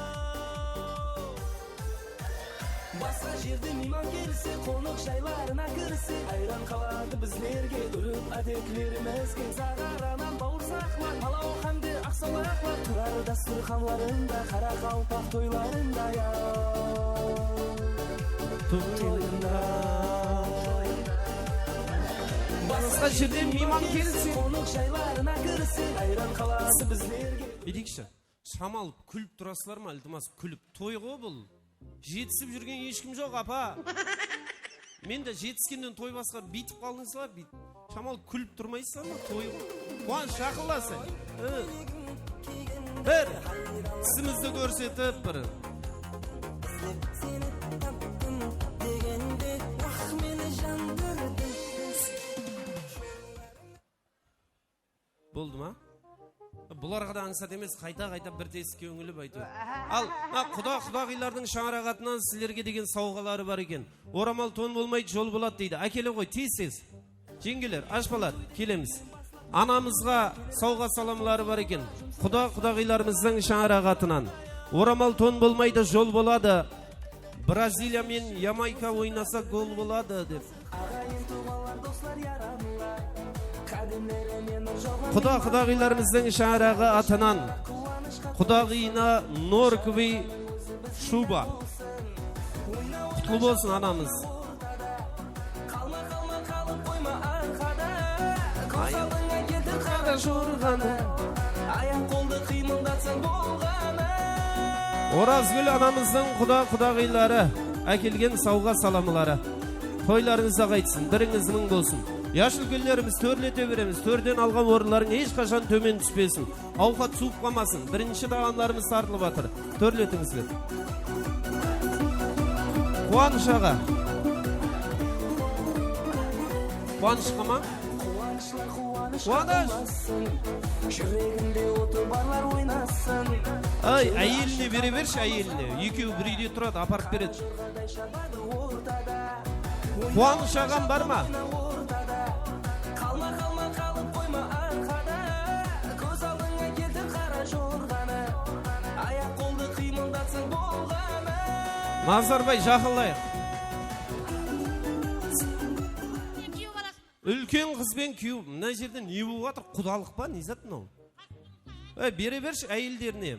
Basqa jerden miyman kelse, qonaq jaylarına kirse, hayran qaladı bizlerge, úrp-ádetlerimizge. Zaǵaranan bawırsaqlar, palaw hám de aqsawlaqlar turar dasturxanlarında, qaraqalpaq toylarınday-aw. Toyında. Basqa jerden miyman kelse, qonaq jaylarına kirse, hayran qaladı bizlerge. Búytikshi. Shamal, kúlip turasızlar ma, iltimas, kúlip? Toy ǵo bul. Jetisip júrgen hesh kim joq, apa. Men de jetiskennen toy basqarıp, búytip qaldıńızlar, búyt-, shamal, kúlip turmaysızlar ma, toy ǵo. Quwanısh, jaqınlasın. I. Bir, tisimizdi kórsetip, bir. Boldı ma? Bularǵa da ańsat emes, qayta-qayta bir tesikke óńilip aytıw. Al, mına quda-qudaǵıylardıń shańaraǵı atınan sizlerge degen sawǵaları bar eken. Oramal ton bolmaydı, jol boladı deydi. Ákele ǵoy, tez-tez. Jeńgeler, ashpalar, kelemiz. Anamızǵa sawǵa salamları bar eken. Quda-qudaǵıylarımızdıń shańaraǵı atınan. Oramal ton bolmaydı, jol boladı. Braziliya men Yamayka oynasa, gol boladı, dep. Quda-qudaǵıylarımızdıń shańaraǵı atınan qudaǵıyına norkovıy shuba. Qutlı bolsın, anamız. Orazgúl anamızdıń quda-qudaǵıyları ákelgen sawǵa salamları. Toylarıńızda qaytsın, birińiz mıń bolsın. Yash úlkenlerimiz, tórlete beremiz, tórden alǵan orınlarıń hesh qashan tómen túspesin. Awqat suwıp qalmasın, birinshi taǵamlarımız tartılıp atır. Tórletińizler. Quwanısh aǵa. Quwanıshqa ma? Quwanısh. Ay, áyeline bere bershi, áyeline. Ekewi bir úyde turadı, aparıp beredi. Quwanısh aǵam bar ma? Nazarbay, jaqınlayıq. Úlken qız benen kúyew. Mına jerde ne bolıp atır? Qudalıq pa? Ne zat mınaw? Ey, bere bershi áyellerine.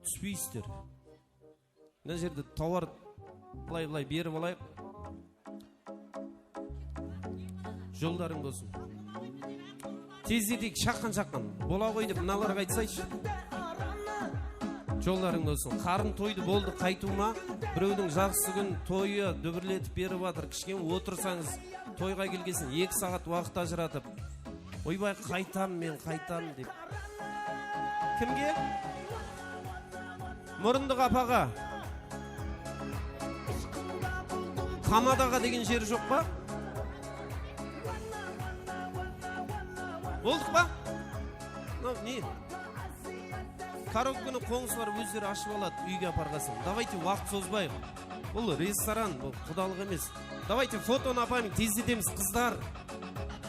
túspeysizler. Mına jerde tovar bılay-bılay berip alayıq. Jollarıń bolsın. Tezledik, shaqqan-shaqqan. Bola ǵoy dep mınalarǵa aytsayshı. Jollarıń bolsın. Qarın toydı, boldı, qaytıwma. Birewdiń jaqsı kún toyı dúbirletip berip atır. Kishkene otırsańız, toyǵa kelgesin, eki saat waqıt ajıratıp. Oybay, qaytam men, qaytam dep. Kimge? Murındıq apaǵa. Tamadaǵa degen jeri joq pa? Boldıq pa? Mınaw ne? Karaokeni qońsılar ózleri ashıp aladı, úyge aparǵasın. Davayte, waqıt sozbayıq. Bul restoran, bul qudalıq emes. Davayte, fotonı apayım, tezletemiz, qızlar.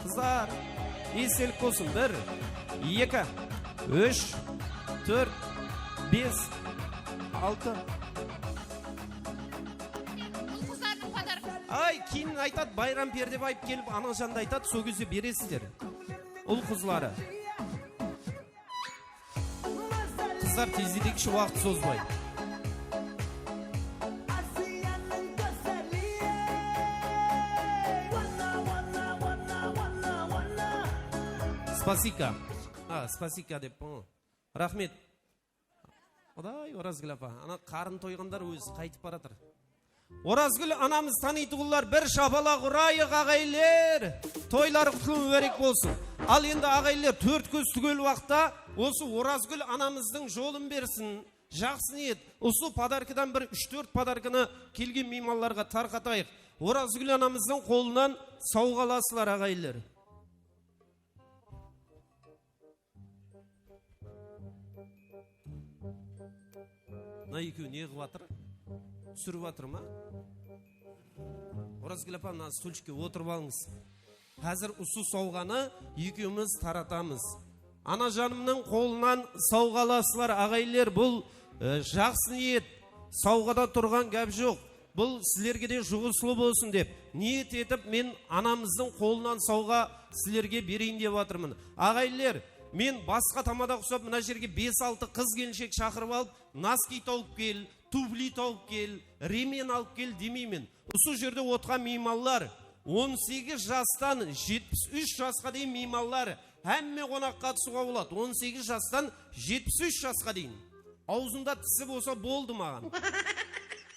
Qızlar, estelik bolsın. Bir, eki, úsh, tórt, bes, altı. Bul qızlardıń podarkası. Ay, keyin aytadı, Bayram Perdebaev kelip, Anajandı aytadı, sol gezde beresizler. Ul qızları. Qızlar, tezledik, waqıt sozbay. Spasika. A, spasika dep, ı. Raxmet. Quday, Orazgúl apa, ana qarın toyǵanlar ózi qaytıp baratır. Orazgúl anamız tanıytuǵınlar, bir shapalaq urayıq, aǵayinler. Toyları qutlı, múbárek bolsın. Al endi, aǵayinler, tórt kóz túgel waqıtta usı Orazgúl anamızdıń jolın bersin. Jaqsı niyet. Usı podarkadan bir úsh-tórt podarkanı kelgen miymanlarǵa tarqatayıq. Orazgúl anamızdıń qolınan sawǵa alasızlar, aǵayinler. Mına ekewi ne qılıp atır? Túsirip atır ma? Orazgúl apa, mına stulchikke otırıp alıńız. Házir usı sawǵanı ekewimiz taratamız. Anajanımnıń qolınan sawǵa alasızlar, aǵayinler, bul, e, jaqsı niyet, sawǵada turǵan gáp joq. Bul sizlerge de juǵıslı bolsın dep, niyet etip, men anamızdıń qolınan sawǵa sizlerge bereyin dep atırmın. Aǵayinler, men basqa tamada qusap, mına jerge bes-altı qız-kelinshek shaqırıp alıp, naskiy tawıp kel, tubli tawıp kel, remen alıp kel demeymen. Usı jerde otırǵan miymanlar, on segiz jastan jetpis úsh jasqa deyin miymanlar, hámme qonaq qatısıwǵa boladı. On segiz jastan jetpis úsh jasqa deyin. Awzında tisi bolsa boldı maǵan.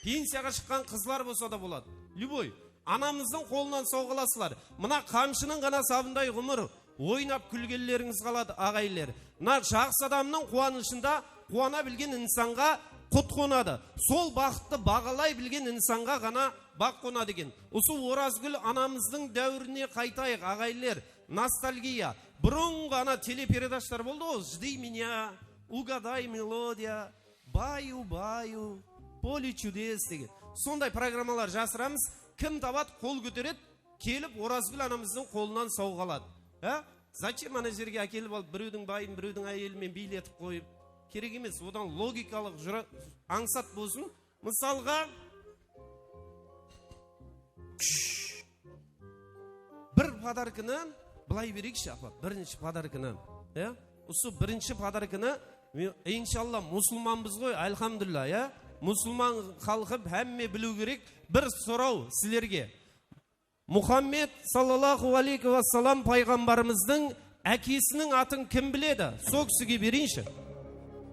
Pensiyaǵa shıqqan qızlar bolsa da boladı. Ljuboy, anamızdıń qolınan sawǵa alasızlar. Mına qamshınıń ǵana sabınday ǵumır, oynap kúlgenlerińiz qaladı, aǵayinler. Mına jaqsı adamnıń quwanıshında quwana bilgen insanǵa qut qonadı. Sol baxıttı baǵalay bilgen insanǵa ǵana baq qonadı eken. Usı Orazgúl anamızdıń dáwirine qaytayıq, aǵayinler. Nostalgiya. Burınǵı ana teleperedachlar boldı ǵoy, Жди меня, Угадай мелодию, Баю-баю, Поле чудес degen. Sonday programmalar jasıramız. Kim tabadı, qol kóteredi, kelip Orazgúl anamızdıń qolınan sawǵa aladı. Há? Зачем ana jerge ákelip alıp, birewdiń bayın, birewdiń áyeli menen biyletip qoyıp? Kerek emes, odan logikalıq jura-, ańsat bolsın. Mısalǵa, bir podarkanı bılay bereyikshi, apa, birinshi podarkanı, ya? Usı birinshi podarkanı, me-, inshaallah, musılmanbız ǵoy, alhamdulillah, ya? Musılman xalqı hámme biliw kerek. Bir soraw sizlerge. Muhammed sallallahu alayhi wa sallam payǵambarımızdıń ákesiniń atın kim biledi? Sol kisige bereyinshi.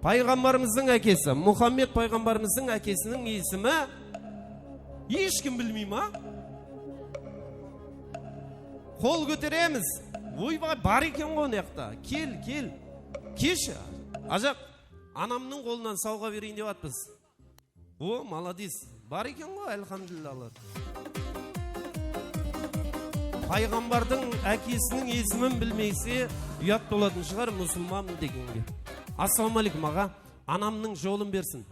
Payǵambarımızdıń ákesi, Muhammed payǵambarımızdıń ákesiniń esimi hesh kim bilmey ma? Qol kóteremiz. Oybay, bar eken ǵoy mına jaqta. Kel, kel. Kelshi, ajaq. Anamnıń qolınan sawǵa bereyin dep atpız. O, молодец. Bar eken ǵoy, alhamdulillah. Payǵambardıń ákesiniń esimin bilmese, uyat bolatın shıǵar, musılmanmın degenge. Assalawma aleykum, aǵa. Anamnıń jolın bersin.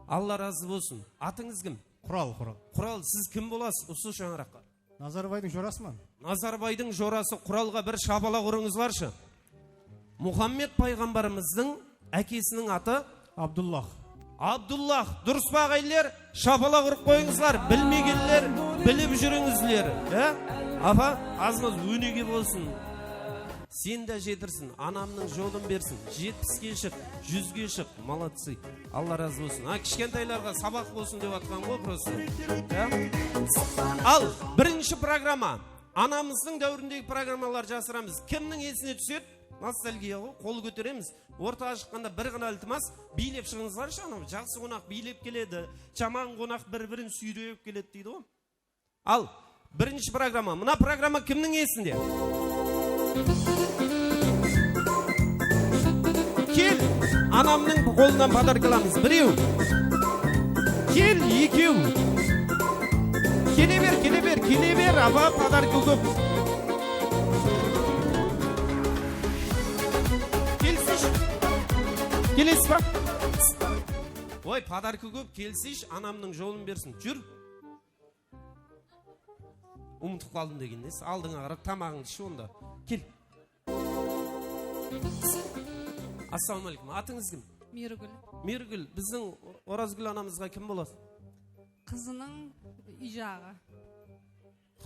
Alla razı bolsın. Atıńız kim? Qural, Qural. Qural, siz kim bolasız usı shańaraqqa? Nazarbaydıń jorasıman. Nazarbaydıń jorası Quralǵa bir shapalaq urıńızlarshı. Muhammed payǵambarımızdıń ákesiniń atı? Abdullah. Abdullah, durıs pa, aǵayinler? Shapalaq urıp qoyıńızlar, bilmegenler bilip júrińizler, e? Apa, azmaz ónege bolsın. Sen de jetirsin, anamnıń jolın bersin. Jetpiske shıq, júzge shıq, молодцы. Alla razı bolsın. A, kishkentaylarǵa sabaq bolsın dep atqan ǵoy, просто. Ya? Al, birinshi programma. Anamızdıń dáwirindegi programmalar jasıramız. Kimniń esine túsedi? Nostalgiya ǵoy, qol kóteremiz. Ortaǵa shıqqanda bir ǵana iltimas, biylep shıǵıńızlarshı, anaw jaqsı qonaq biylep keledi, jaman qonaq bir-birin súyrep keledi deydi ǵoy. Al, birinshi programma. Mına programma kimniń esinde? Kel, anamnıń qolınan podarka alamız. Birew. Kel, ekew. Kele ber, kele ber, kele ber, apa, podarka kóp. Kelsish. Kelesiz ba? Oy, podarka kóp, kelsish, anamnıń jolın bersin. Júr. Umıtıp qaldım degen nesi? Aldıńa qarap tamaǵıńdı ish onda. Kel. Assalawma aleykum. Atıńız kim? Miyrigúl. Miyrigúl, biziń Orazgúl anamızǵa kim bolasız? Qızınıń úy jaǵı.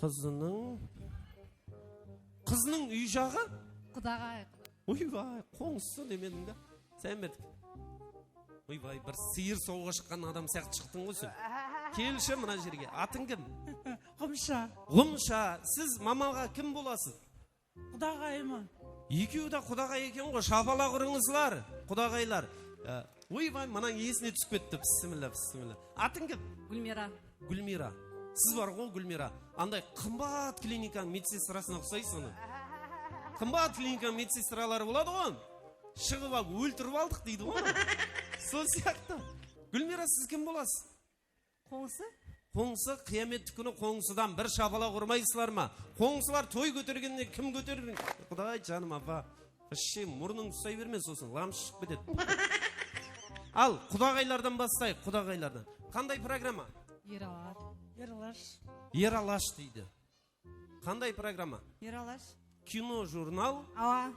Qızınıń, qızınıń úy jaǵı? Qudaǵay. Oybay, qońsısı demediń da. Sen berdik. Oybay, bir sıyır sawǵa shıqqan adam sıyaqlı shıqtıń ǵoy sen. Kelshi mına jerge. Atıń kim? Ǵumsha. Ǵumsha, siz mamaǵa kim bolasız? Qudaǵayman. Ekewi de qudaǵay eken ǵoy, shapalaq urıńızlar, qudaǵaylar. Á, oybay, mınań esine túsip ketti. Bismilla, bismilla. Atıń kim? Gúlmira. Gúlmira. Siz bar ǵoy, Gúlmira. Anday qımbat klinikanıń medsestrasına uqsaysız ona. Qımbat klinikanıń medsestraları boladı ǵoy. Shıǵıp alıp óltirip aldıq deydi ǵoy. Sol sıyaqlı. Gúlmira, siz kim bolasız? Qońsı? Qońsı, qıyamettiki kúni qońsıdan bir shapalaq urmaysızlar ma? Qońsılar toy kótergende kim kóterir? Quday janım, apa. Вообще murnıń usay berme, sosın lamshı shıǵıp ketedi. Al, qudaǵaylardan baslayıq, qudaǵaylardan. Qanday programma? Eralash. Eralash. Eralash deydi. Qanday programma? Eralash. Kino, jurnal? Awa.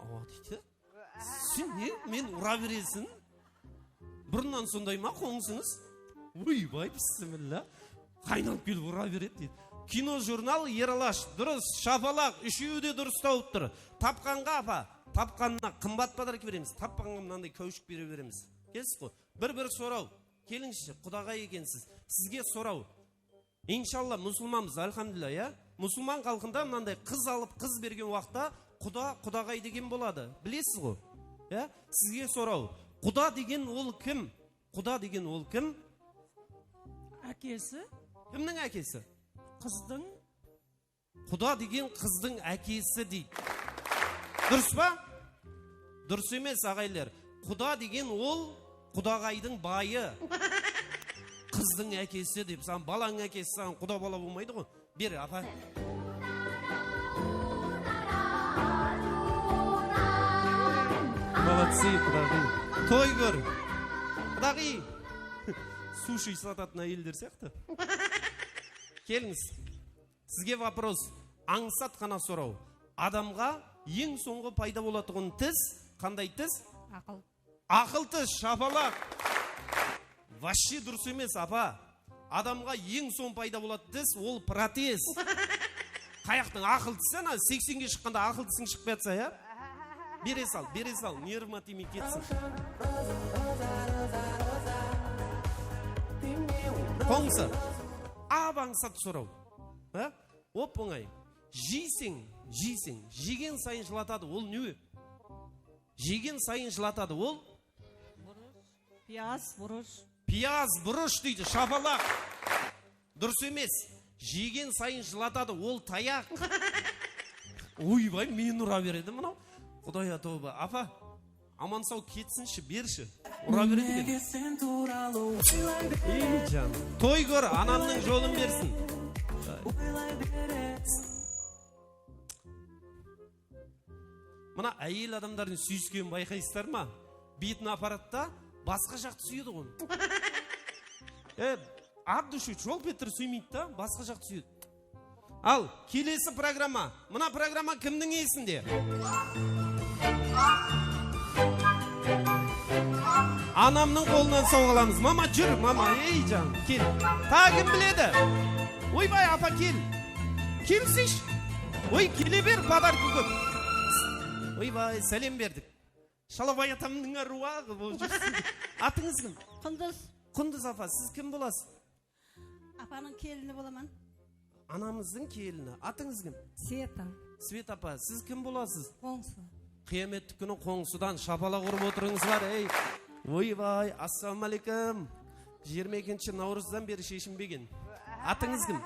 Awa deydi. Sen ne? Men ura beresiń? Burınnan sonday ma qońsıńız? Oybay, bismilla. Qaynalıp kelip ura beredi deydi. Kino, jurnal, Eralash. Durıs, shapalaq, úshewi de durıs tawıp tur. Tapqanǵa, apa, tapqanına qımbat podarka beremiz. Tapqanǵa mınanday káwshik bere beremiz. Kelesiz ǵoy. Bir-bir soraw. Kelińizshi, qudaǵay ekensiz. Sizge soraw. Inshalla, musılmanbız, alhamdulillah, ya. Musılman xalqında mınanday qız alıp, qız bergen waqıtta quda, qudaǵay degen boladı. Bilesiz ǵo? Ya? Sizge soraw. Quda degen ol kim? Quda degen ol kim? Ákesi. Kimniń ákesi? Qızdıń. Quda degen qızdıń ákesi deydi. Durıs pa? Durıs emes, aǵayinler. Quda degen ol qudaǵaydıń bayı. Qızdıń ákesi dep, saǵan balańnıń ákesi saǵan quda bala bolmaydı ǵo. Ber, apa. Молодцы, qudaǵıy. Toy kór. Qudaǵıy. Sushi satatın áyelder sıyaqlı. Kelińiz. Sizge вопрос. Ańsat ǵana soraw. Adamǵa eń sońǵı payda bolatuǵın tis, qanday tis? Aqıl. Aqıl tis, shapalaq. Вообще durıs emes, apa. Adamǵa eń soń payda bolatuǵın tis, ol protez. Qayaqtıń aqıl tisi, ana, seksenge shıqqanda aqıl tisiń shıǵıp kiyatsa, ya? Bere sal, bere sal, nervıma tiymey ketsin. Qońsı. Ap-ańsat soraw. Ha? Op-ońay. Jeyseń, jeyseń, jegen sayın jılatadı. Ol ne? Jegen sayın jılatadı. Ol? Piyaz, burısh. Piyaz, burısh deydi, shapalaq. Durıs emes. Jegen sayın jılatadı, ol tayaq. Oybay, meni ura beredi mınaw. Qudaya toba. Apa, aman-saw ketsinshi, bershi. Ura beredi eken. Ey, jan. Toy kór, anamnıń jolın bersin. Mına áyel adamlardıń súyiskenin bayqaysızlar ma? Betin aparadı da, basqa jaqtı súyedi ǵoy. E, от души, jol petir súymeydi da, basqa jaqtı súyedi. Al, kelesi programma. Mına programma kimniń esinde? Anamnıń qolınan sawǵa alamız. Mama, júr, mama, ey, jan, kel. Taǵı kim biledi? Oybay, apa, kel. Kelsish. Oy, kele ber, podarka kóp. Oybay, sálem berdik. Shalabay atamnıń áruwaǵı bolıp júrsiz. Atıńız kim? Qundız. Qundız apa, siz kim bolasız? Apanıń kelini bolaman. Anamızdıń kelini. Atıńız kim? Sveta. Sveta apa, siz kim bolasız? Qońsı. Qıyamettік kúni qońsıdan shapalaq urıp otırıńızlar, ey. Oybay, assalawma áleykum. Jigirma ekinshi Nawrızdan beri sheshinbegen. Atıńız kim?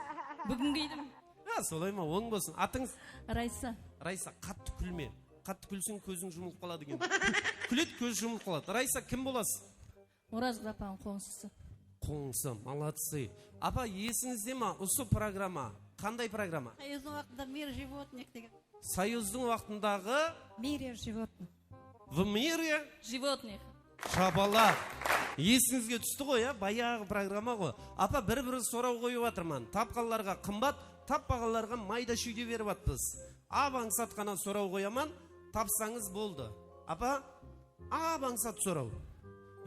Búgin keldim. Ha, solay ma? Oń bolsın. Atıńız? Raysa. Raysa, qattı kúlme. Qattı kúlseń, kóziń jumılıp qaladı eken. Kúledi, kóz jumılıp qaladı. Raysa, kim bolasız? Orazgúl apanıń qońsısı. Qońsı, молодцы. Apa, esińizde ma usı programma? Qanday programma? Soyuzdıń waqtında Мир животных degen. Soyuzdıń waqtındaǵı Мире животных. В мире животных. Shapalaq. Esińizge tústi ǵoy, ya, bayaǵı programma ǵoy. Apa, bir-bir soraw qoyıp atırman. Tapqanlarǵa qımbat, tappaǵanlarǵa mayda-shúyde berip atpız. Ap ańsat ǵana soraw qoyaman, tapsańız boldı. Apa, ap ańsat soraw.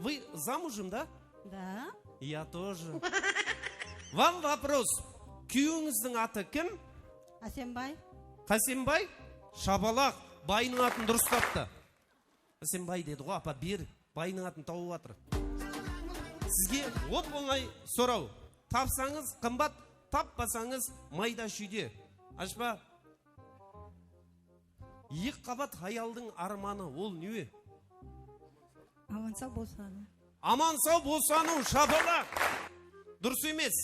Вы замужем, да? Да. Я тоже. Вам вопрос. Kúyewińizdiń atı kim? Ásenbay. Qásenbay? Shapalaq, baynıń atın durıs taptı. Ásenbay dedi ǵoy, apa, ber, baynıń atın tawıp atır. Sizge op-ońay soraw. Tapsańız qımbat, tappasańız mayda-shúyde. Ashpa, eki qabat hayaldıń ármanı, ol ne? Aman-saw bosanıw. Aman-saw bosanıw, shapalaq. Durıs emes.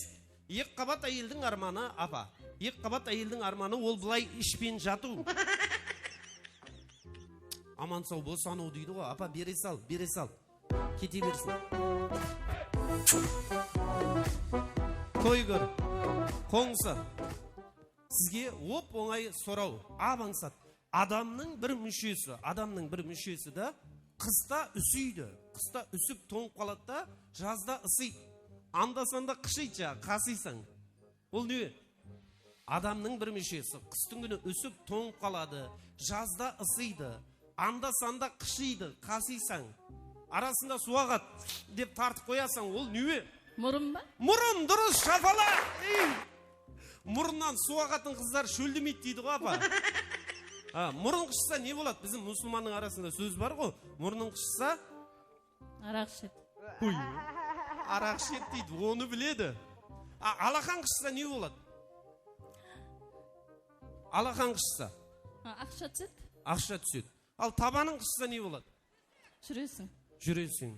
Eki qabat áyeldiń ármanı, apa. Eki qabat áyeldiń ármanı, ol bılay ishpen jatıw. Aman-saw bosanıw deydi ǵoy, apa, bere sal, bere sal. Kete bersin. Kóyger, qońsı. Sizge op-ońay soraw. Ap ańsat. Adamnıń bir múshesi, adamnıń bir múshesi da qısta úsiydi. Qısta úsip tońıp qaladı da, jazda ısıydı. Anda-sanda qıshıydı, jaǵı, qasıysań. Ol ne? Adamnıń bir múshesi qıstıń kúni úsip tońıp qaladı, jazda ısıydı. Anda-sanda qıshıydı, qasıysań. Arasında suw aǵadı dep tartıp qoyasań, ol ne? Murın ba? Murın, durıs, shapalaq! Ey! Murınnan suw aǵatın qızlar shóllemeydi deydi ǵoy, apa. Ha, murın qıshsa ne boladı? Biziń musılmannıń arasında sóz bar ǵoy, murınıń qıshsa araq ishedi. Uy. Araq ishedi deydi, onı biledi. A, alaqan qıshsa ne boladı? Alaqan qıshsa? Ha, aqsha túsedi. Aqsha túsedi. Al, tabanıń qıshsa ne boladı? Júreseń. Júreseń.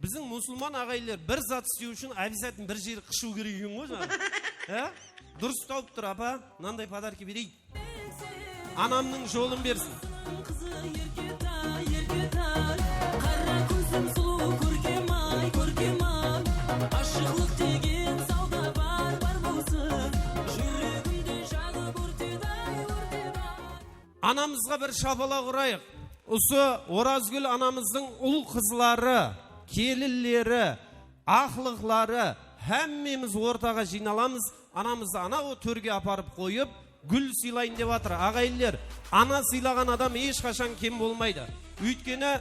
Biziń musılman aǵayinler bir zat islew ushın обязательно bir jeri qıshıw kerek eken ǵoy, jańa. Ya? Durıs tawıp tur, apa, mınanday podarka bereyik. Anamnıń jolın bersin. Qızı erketay, erketay, qara kózim sulıw kórkem-ay, kórkem-ay. Ashıqlıq degen sawda bar, bar bolsın. Júregimde jaǵıp órteday, órteday. Anamızǵa bir shapalaq urayıq. Usı Orazgúl anamızdıń ul-qızları, kelinleri, aqlıqları, hámmemiz ortaǵa jıynalamız. Anamızdı anaw tórge aparıp qoyıp, gúl sıylayın dep atır. Aǵayinler, ana sıylaǵan adam hesh qashan kem bolmaydı. Óytkeni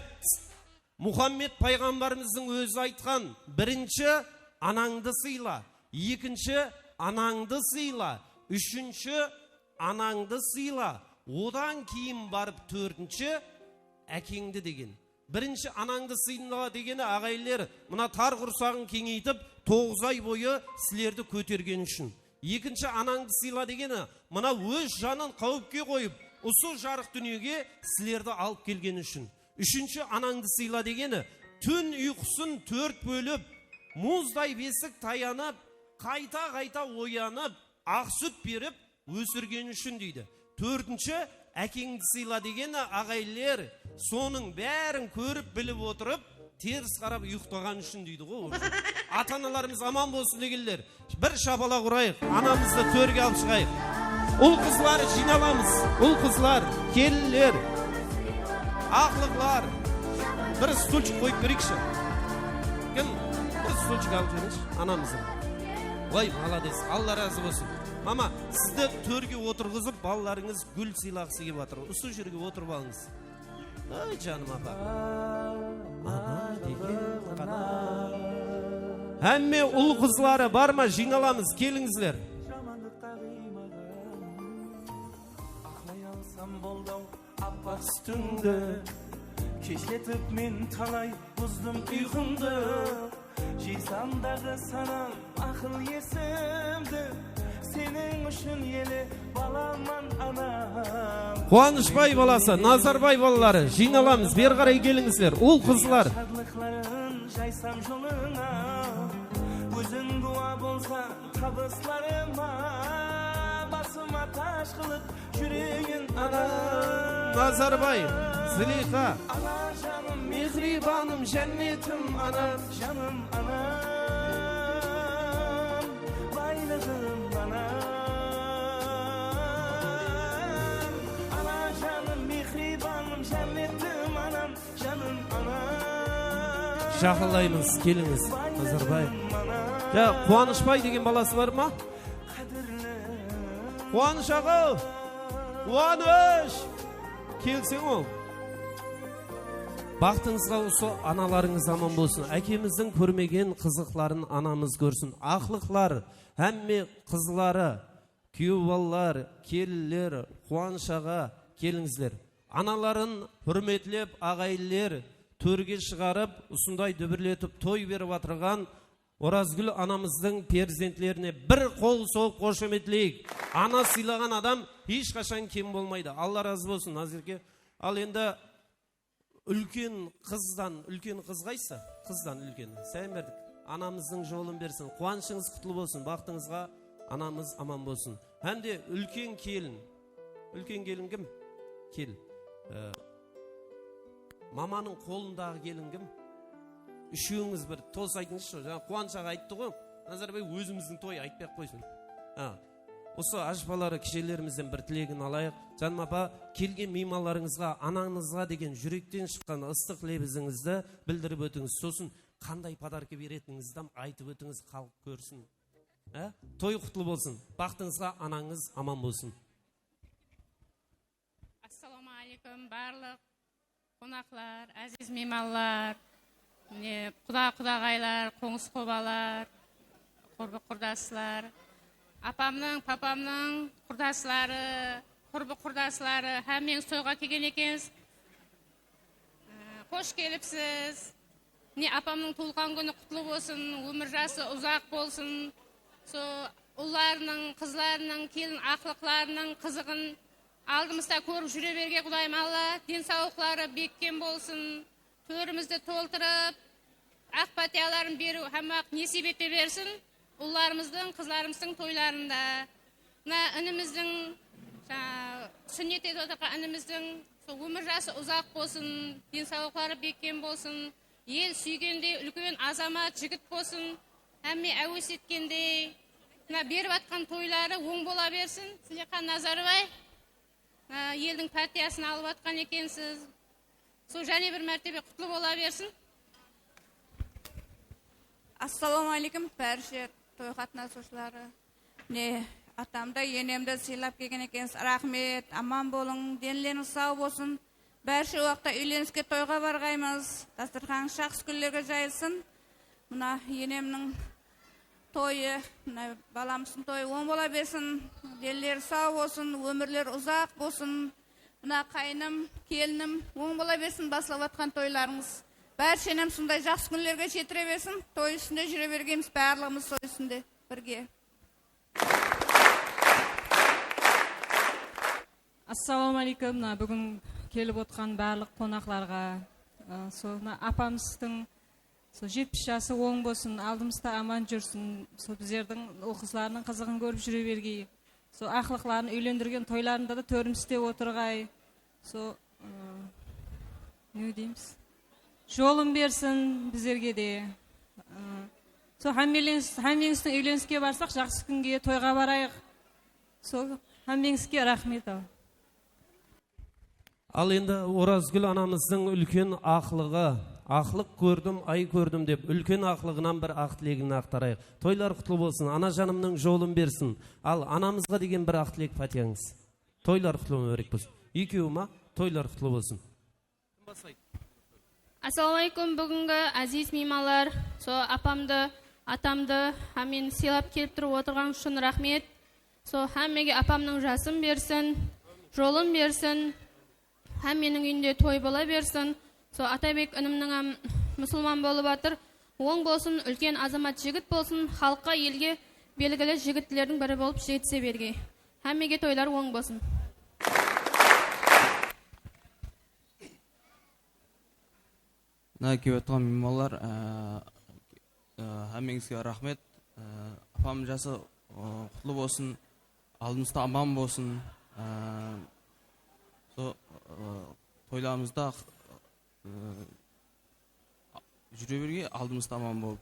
Muhammed payǵambarımızdıń ózi aytqan, birinshi anańdı sıyla, ekinshi anańdı sıyla, úshinshi anańdı sıyla, odan keyin barıp tórtinshi ákeńdi degen. Birinshi anańdı sıyla degeni, aǵayinler, mına tar qursaǵın keńeytip, toǵız ay boyı sizlerdi kótergeni ushın. Ekinshi anańdı sıyla degeni, mına óz janın qáwipke qoyıp, usı jarıq dúnyege sizlerdi alıp kelgeni ushın. Úshinshi anańdı sıyla degeni, tún uyqısın tórt bólip, muzday besik tayanıp, qayta-qayta oyanıp, aq sút berip ósirgeni ushın deydi. Tórtinshi, ákeńdi sıyla degeni, aǵayinler, sonıń bárin kórip, bilip otırıp, teris qarap uyıqtaǵan ushın deydi ǵoy. Ata-analarımız aman bolsın degenler. Bir shapalaq urayıq, anamızdı tórge alıp shıǵayıq. Ul-qızlar jıynalamız, ul-qızlar, kelinler, aqlıqlar. Bir stulchik qoyıp bereyikshi. Kim? Bir stulchik alıp jiberińshi anamızdı. Vay, malades, Alla razı bolsın. Mama, sizdi tórge otırǵızıp, balalarıńız gúl sıylaǵısı kelip atır. Usı jerge otırıp alıńız. Ay, janım apa. Ana degen ǵana. Hámme ul-qızları bar ma, jıynalamız, kelińizler. Jamanlıqqa qıymaǵın. Aqlay alsam boldı-aw, appa Ústińdi keshletip men talay buzdım uyqımdı. Jiysam daǵı sanam aqıl esimdi. Seniń ushın ele balaman anam. Quwanıshbay balası, Nazarbay balaları, jıynalamız, beri qaray kelińizler, ul-qızlar. Shadlıqların jaysam jolıńa, óziń gúwa bolsań tabıslarıma, basıma taj qılıp júregin anam. Nazarbay, Zıliyxa. Ana janım, mehribanım, jánnetim anam, janım anam, baylıǵım anam. Ana janım, mehribanım, jánnetim anam, janım anam. Jaqınlaymız, kelińiz, Nazarbay. Ya, Quwanıshbay degen balası bar ma? Quwanısh aǵa! Quwanısh! Kelseń ol. Baxtıńızǵa usı analarıńız aman bolsın. Ákemizdiń kórmegen qızıqların anamız kórsin. Aqlıqlar, hámme qızları, kúyew balalar, kelinler, Quwanısh aǵa, kelińizler. Anaların húrmetlep, aǵayinler tórge shıǵarıp, usınday dúbirletip toy berip atırǵan Orazgúl anamızdıń perzentlerine bir qol soǵıp xoshametleyik. Ana sıylaǵan adam hesh qashan kem bolmaydı. Alla razı bolsın, Nazerke. Al endi úlken qızdan, úlken qız qaysı? Qızdan úlkeni. Sáyinberdik. Anamızdıń jolın bersin. Quwanıshıńız qutlı bolsın. Baxtıńızǵa anamız aman bolsın. Hám de úlken kelin. Úlken kelin kim? Kel. E, mamanıń qolındaǵı kelin kim? Úshewińiz bir tolıs aytıńızshı. Jańa Quwanısh aǵa ayttı ǵoy. Nazarbay ózimizdiń toy aytpay-aq qoysın. Ha. Usı ajıpaları, kishelerimizden bir tilegin alayıq. Janım apa, kelgen miymanlarıńızǵa, anańızǵa degen júrekten shıqqan ıstıq lebizińizdi bildirip ótińiz. Sosın qanday podarka beretinińizdi hám aytıp ótińiz, xalıq kórsin. Á? Toy qutlı bolsın. Baxtıńızǵa anańız aman bolsın. Assalawma aleykum, barlıq qonaqlar, áziz miymanlar, mine, quda-qudaǵaylar, qońsı-qobalar, qurbı-qurdaslar, apamnıń, papamnıń qurdasları, qurbı-qurdasları, hámmeńiz toyǵa kelgen ekensiz. Ee, xosh kelipsiz. Mine, apamnıń tuwılǵan kúni qutlı bolsın, ómir jası uzaq bolsın. Sol ullarınıń, qızlarınıń, kelin aqlıqlarınıń qızıǵın aldımızda kórip júre bergen Qudayım Alla densawlıqları bekkem bolsın, tórimizdi toltırıp, aq pátiyaların beriw hámme waqıt nesip ete bersin. Ullarımızdıń, qızlarımızdıń toylarında. Mına inimizdiń, jańa, súnnet etip atırǵan inimizdiń sol ómir jası uzaq bolsın, densawlıqları bekkem bolsın, el súygendey úlken azamat jigit bolsın, hámme áwes etkendey. Mına berip atqan toyları oń bola bersin. Ziliyxa Nazarbay, mına eldiń pátiyasın alıp atqan ekensiz. Sol jáne bir mártebe qutlı bola bersin. Assalawma aleykum, bárshe toy qatnasıwshıları. Mine, atamdı, enemdi sıylap kelgen ekensiz. Raxmet, aman bolıń, denlerińiz saw bolsın. Bárshe waqıtta úyleniske, toyǵa barǵaymız. Dasturxanıńız jaqsı kúnlerge jayılsın. Mına enemniń toyı, mına balamızdıń toyı oń bola bersin. Denleri saw bolsın, ómirleri uzaq bolsın. Mına qáyinim, kelinim, oń bola bersin baslap atqan toylarıńız. Bárshenem sonday jaqsı kúnlerge jetire bersin. Toy ústinde júre bergenbiz barlıǵımız, toy ústinde birge. Assalawma aleykum, mına búgin kelip otırǵan barlıq qonaqlarǵa, ı, sol mına apamızdıń sol jetpis jası oń bolsın, aldımızda aman júrsin, sol bizlerdiń ul-qızlarınıń qızıǵın kórip júre bergey. Sol aqlıqların úylendirgen toylarında da tórimizde otırǵay. Sol, ı, ne deymiz? Jolın bersin bizlerge de. I, sol hámmeleńiz, hámmeńizdiń úyleniske barsaq, jaqsı kúnge, toyǵa barayıq. Sol hámmeńizge raxmet, al. Al endi Orazgúl anamızdıń úlken aqlıǵı, aqlıq kórdim, ay kórdim dep, úlken aqlıǵınan bir aq tilegin aqtarayıq. Toylar qutlı bolsın, ana janımnıń jolın bersin. Al, anamızǵa degen bir aq tilek, pátiyańız. Toylar qutlı, múbárek bolsın. Ekewi ma? Toylar qutlı bolsın. Assalawma aleykum, búgingi áziz miymanlar, sol apamdı, atamdı, hám meni sıylap kelip turıp otırǵan ushın raxmet. Sol hámmege apamnıń jasın bersin, jolın bersin. Hámmeniń úyinde toy bola bersin. Sol Atabek inimniń hám musılman bolıp atır. Oń bolsın, úlken azamat jigit bolsın, xalıqqa, elge belgili jigitlerdiń biri bolıp jetise bergey. Hámmege toylar oń bolsın. Mına kelip atırǵan miymanlar, e, e, hámmeńizge raxmet. E, apamnıń jası, e, qutlı bolsın, aldımızda aman bolsın. E, so, e, toylarımızda, e, júre bergey, aldımızda aman bolıp.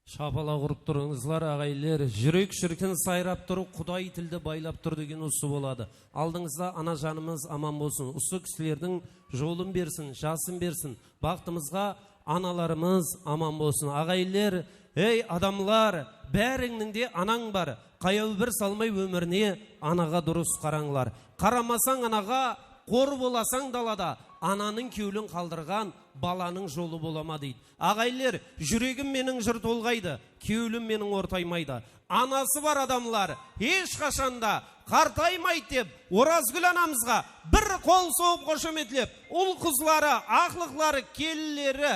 Shapalaq urıp turıńızlar, aǵayinler. Júrek shirkin sayrap tur, Quday tildi baylap tur degen usı boladı. Aldıńızda ana janımız aman bolsın. Usı kisilerdiń jolın bersin, jasın bersin. Baxtımızǵa analarımız aman bolsın. Aǵayinler, ey adamlar, bárińniń de anań bar. Qayaw bir salmay ómirine anaǵa durıs qarańlar. Qaramasań anaǵa, qor bolasań dalada. Ananıń kewlin qaldırǵan balanıń jolı bola ma deydi. Aǵayinler, júregim meniń jır tolǵaydı, kewlim meniń ortaymaydı. Anası bar adamlar hesh qashan da qartaymaydı dep, Orazgúl anamızǵa bir qol soǵıp, xoshametlep, ul-qızları, aqlıqları, kelinleri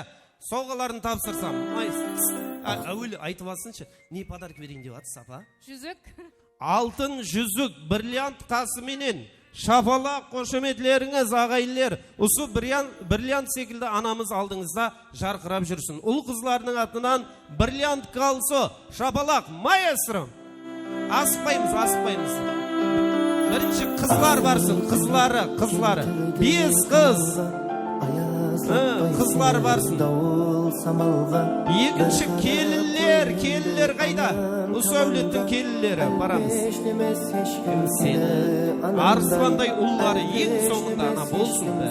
sawǵaların tapsırsam. Ay, a, áwel aytıp alsınshı, ne podarka bereyin dep atırsız, apa? Júzik. Altın júzik, brilliant qası menen. Shapalaq, xoshametlerińiz, aǵayinler. Usı brilliant, brilliant sekildi anamız aldıńızda jarqırap júrsin. Ul-qızlardıń atınan brilliant kolso, shapalaq, maestro. Asıqpaymız, asıqpaymız. Birinshi qızlar barsın, qızları, qızları. Bes qız. Hı, qızlar barsın. Ekinshi kelinler, kelinler qayda? Usı áwlettiń kelinleri, baramız. Kim seni arıslanday ulları eń sońında ana bolsın be.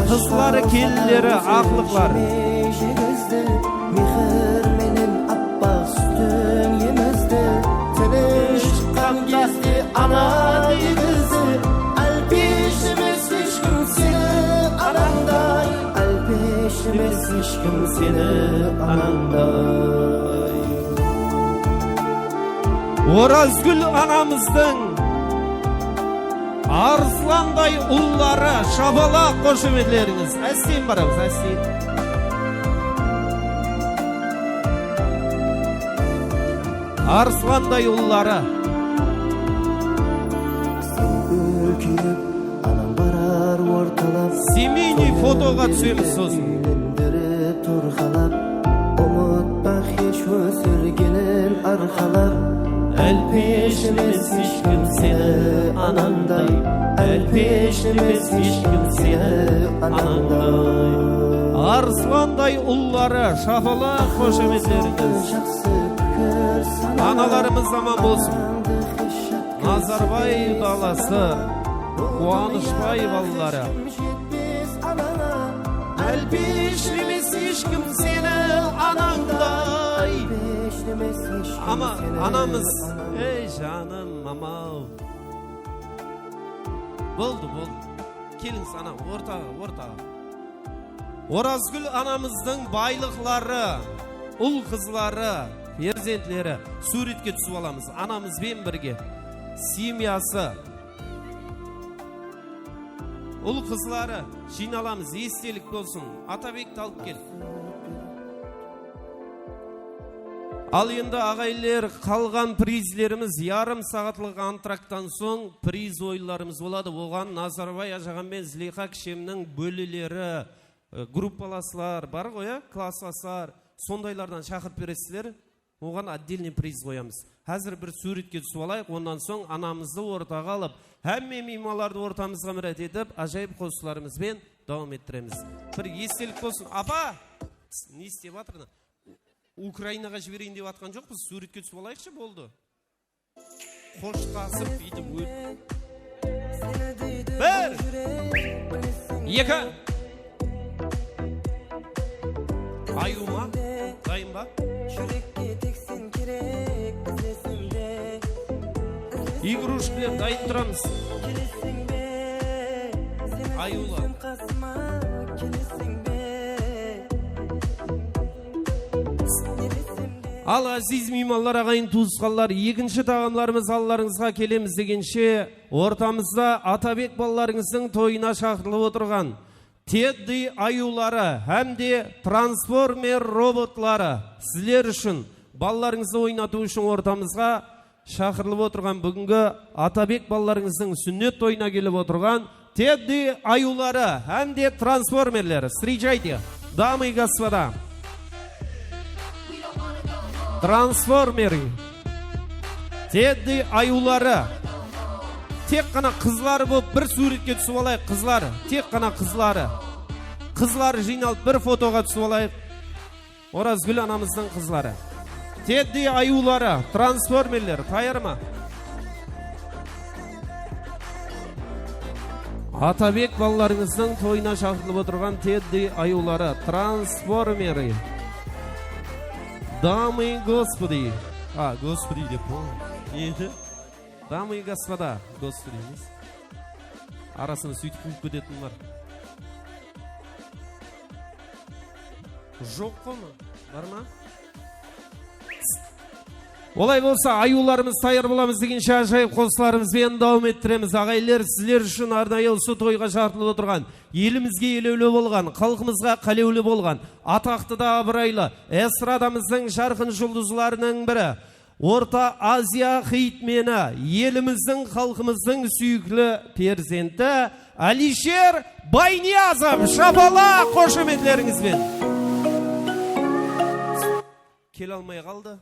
Qızları, kelinleri, aqlıqlar. Mehir menen appaq sútin emizdi. Tili shıqqan gezde ana degizdi. Álpesh emes hesh kim seni anańday. Álpesh emes hesh kim seni anańday. Orazgúl anamızdıń arıslanday ulları, shapalaq, xoshametlerińiz. Ásten baramız, ásten. Arıslanday ulları. Sen úlkeyip, anań barar ortalap. Semeyniy fotoǵa túsemiz sosin. Úylendirip turqalap, umıtpaq hesh ósirgenin arqalap. Álpesh emes hesh kim seni anańday, álpesh emes hesh kim seni anańday. Arıslanday ulları, shapalaq, xoshametlerińiz. Analarımız aman bolsın. Nazarbay dalası, Quwanıshbay balaları. Álpesh emes hesh kim seni anańday. Ama anamız, ey janım, mamaw. Boldı, boldı. Kelińiz, ana, ortaǵa, ortaǵa. Orazgúl anamızdıń baylıqları, ul-qızları, perzentleri súwretke túsip alamız. Anamızben birge. Semyası. Ul-qızları jıynalamız, estelik bolsın. Atabekti alıp kel. Al endi, aǵayinler, qalǵan prizlerimiz yarım saatlıq antrakttan soń priz oyınlarımız boladı. Oǵan Nazarbay ájaǵam menen Zileyxa kishemniń bólileri, e, gruppalaslar bar ǵoy, ya, klasslaslar, sondaylardan shaqırıp beresizler. Oǵan отдельный priz qoyamız. Házir bir súwretke túsip alayıq, onnan soń anamızdı ortaǵa alıp, hámme miymanlardı ortamızǵa mirát etip, ájayıp qosıqlarımız benen dawam ettiremiz. Bir estelik bolsın. Apa! Ne istep atır? Ukrainaǵa jibereyin dep atqan joqpız, súwretke túsip alayıqshı, boldı. Xoshtasıp, búytip ól-, bir, eki. Ayıwma, dayın ba? Игрушкалар, dayın turamız. Ayıwlar. Al, áziz miymanlar, aǵayin tuwısqanlar, ekinshi taǵamlarımız allarıńızǵa kelemiz degenshe, ortamızda Atabek balalarıńızdıń toyına shaqırılıp otırǵan Teddi ayıwları hám de Transformer robotları sizler ushın, balalarıńızdı oynatıw ushın ortamızǵa shaqırılıp otırǵan búgingi Atabek balalarıńızdıń súnnet toyına kelip otırǵan Teddi ayıwları hám de Transformerleri. Встречайте, дамы и господа. Transformerы. Teddi ayıwları. Tek ǵana qızları bolıp bir súwretke túsip alayıq, qızları. Tek ǵana qızları. Qızları jıynalıp bir fotoǵa túsip alayıq. Orazgúl anamızdıń qızları. Teddi ayıwları, Transformerler, tayar ma? Atabek balalarıńızdıń toyına shaqırılıp otırǵan Teddi ayıwları, Transformerı. Дамы и господы. A, господы dep, o, endi. Дамы и господа, господы emes. Arasında sóytip qılıp ketetin bar. Joq ǵo mı? Bar ma? Olay bolsa, ayıwlarımız tayar bolamız degenshe, ajayıp qosıqlarımız benen dawam ettiremiz. Aǵayinler, sizler ushın arnayı usı toyǵa shaqırılıp otırǵan, elimizge elewli bolǵan, xalqımızǵa qálewli bolǵan, ataqtı da abıraylı estradamızdıń jarqın juldızlarınıń biri, Orta Aziya xitmeni, elimizdiń, xalqımızdıń súyikli perzenti Alisher Bayniyazov shapalaq xoshametlerińiz benen. Kele almay qaldı.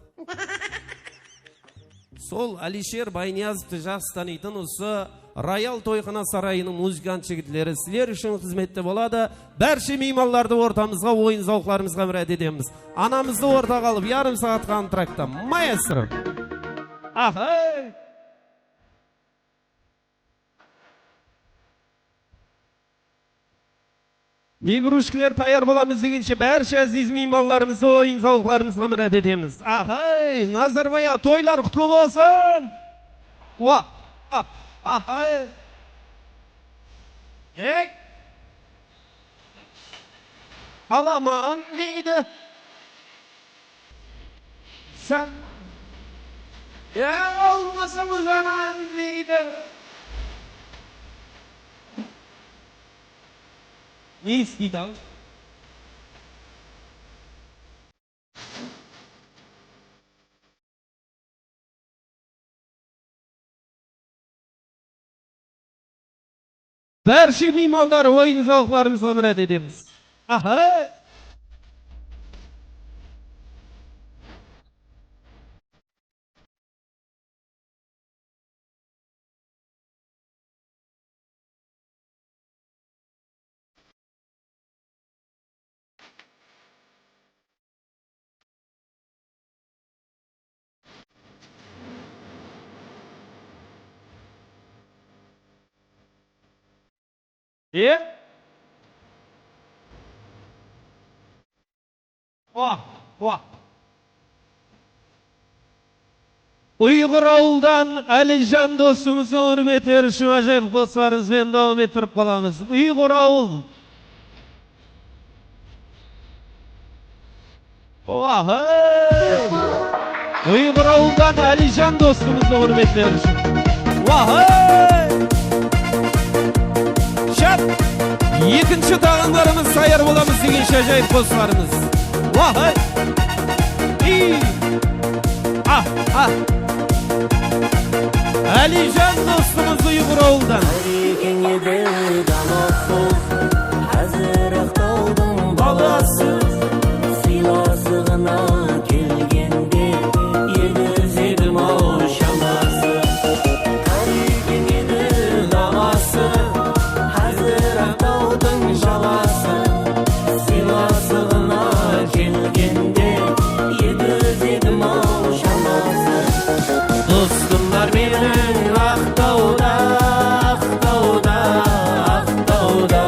Sol Alisher Bayniyazovtı jaqsı tanıytın usı Royal toyxana sarayınıń muzıkant jigitleri sizler ushın xızmette boladı. Bárshe miymanlardı ortamızǵa, oyın-zawıqlarımızǵa mirát etemiz. Anamızdı ortaǵa alıp, yarım saatqa antraktı. Maestro! Ahay! Igrushkalar tayar bolamız degenshe, bárshe áziz miymanlarımızdı oyın-zawıqlarımızǵa mirát etemiz. Ahay, Nazarbay aǵa, toylar qutlı bolsın! Wa, a, ahay! Hey! Alaman deydi. Sen, ya, olmasa bu zaman deydi. Ne isteydi al? Bárshe miymanlar, oyın-zawıqlarımızǵa mirát etemiz. Aha! E? Wah, wah. Uyǵır awıldan Álijan dostımızdı húrmetleri ushın ajayıp qosıqlarımız benen dawam ettirip qalamız. Uyǵır awıl. Wah, hey! Uyǵır awıldan Álijan dostımızdı húrmetleri ushın. Wah, hey! Shap! Ekinshi taǵamlarımız tayar bolamız degenshe ajayıp qosıqlarımız. Wah, hey! Iy! Ah, ah! Álijan dostımız Uyǵır awıldan. Qárekeń edi, damasız, házir Aqtawdıń balası. Sıylasıǵına kelgende, egizdim-aw shaması. Qárekeń edi, daması, házir Aqtawdıń jalası. Sıylasıǵına kelgende, egizdim-aw shaması. Dostım bar meniń Aqtawda, Aqtawda, Aqtawda.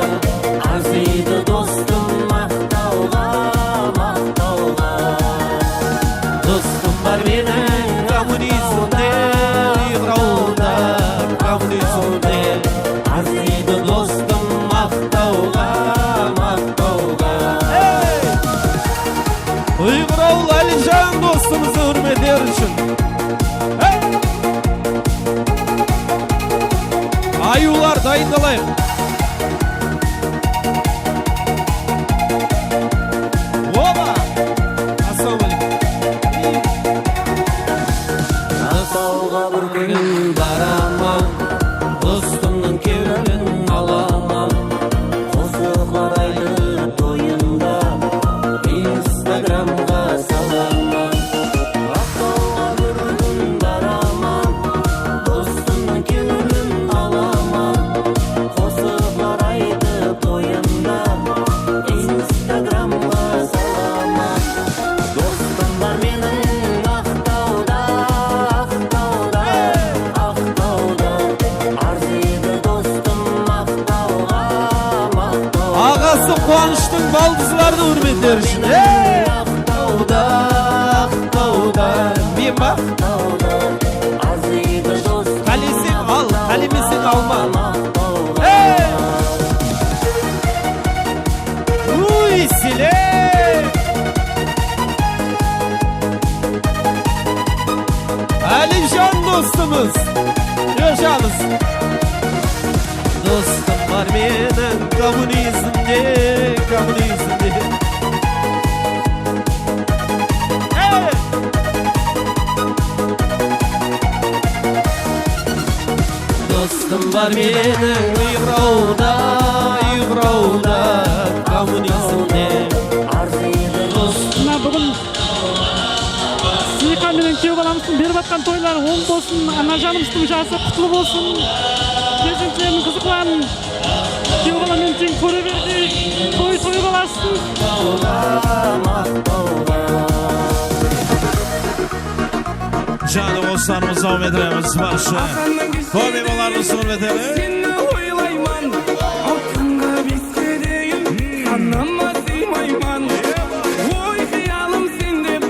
Quwanıshtıń baldızlarına húrmetleri ushın. Ey! Aqtawda, Aqtawda, men ba? Qáleseń al, qálemeseń alma. Ey! Uy, selem! Álimjan dostımız! Joshamiz! Dostım bar meniń kommunizmde, kommunizmde. Ey! Dostım bar meniń uygrawda, uygrawda, kommunizmde. Dostım. Mına búgin sıyqa menen kúyew balamızdıń berip atqan toyları oń bolsın. Anajanımızdıń jası qutlı bolsın. Perzentleriń qızıqların kúyew bala menen teń kóre bergey. Toy toy balasın. Janlı dostlarımız, dawam etiremiz. Barshı toy miymanlarımızdı húrmet etemiz. Seni oylayman, altınǵa beske deyin sanama sıymayman. Oy, qıyalım sen dep,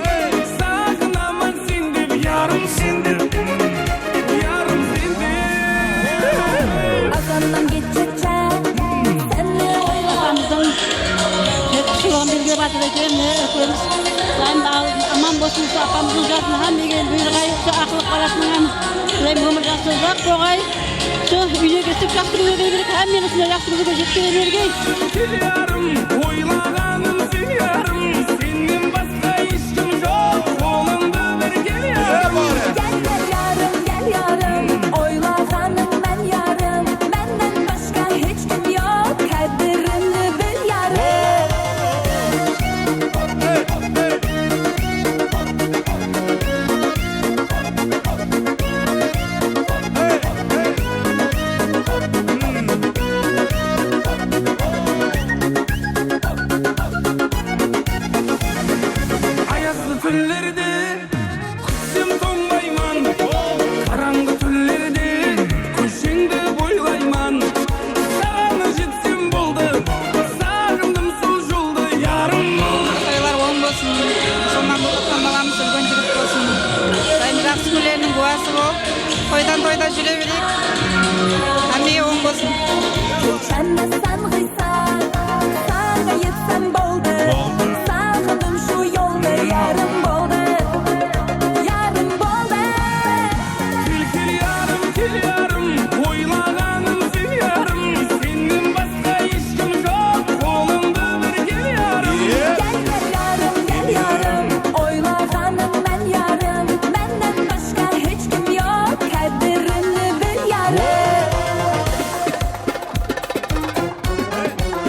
saǵınaman sen dep, yarım sen dep, yarım sen dep. Azannan geçeçe, seni oylayman. Apamızdıń jetpis jıllıǵın belgilep atır eken, mine, úlkenimiz. Qudayım aman bolsın, usı apamızdıń jasın hámmege buyırǵay, usı aqlıq balasınıń hám qudayım ómir jası uzaq bolǵay. Usı úyine kelsek jaqsı kúnlerge berek, hámmeni usınday jaqsı kúnlerge jetkere bergey. Kel yarım, oylaǵanım sen yarım, sennen basqa hesh kim joq, qolıńdı bir kel yarım. Gel, gel yarım, gel yarım, oylaǵanıń mán yarım, mennen basqa hesh kim joq, qádirini bil yarım. Ayazlı túnlerde kútsem tońbayman, qarańǵı túnlerde kósheńdi boylayman. Saǵan jetsem boldı, saǵındım sol joldı, yarım boldı. Toylar oń bolsın, sonnan bolıp atqan balamız úlken jigit bolsın. Qudayım jaqsı kúnleriniń gúwası bolıp, toydan toyda júre bereyik. Hámmege oń bolsın. Janda sanǵıysa, saǵa etsem boldı. Saǵındım shu yoldı, yarım boldı, yarım boldı. Kel, kel yarım, kel yarım, oylaǵanım sen yarım, sennen basqa hesh kim joq, qolıńdı bir kel yarım. Gel, gel yarım, gel yarım, oylaǵanıń mán yarım, mennen basqa hesh kim joq, qádirini bil yarım. Kel, kel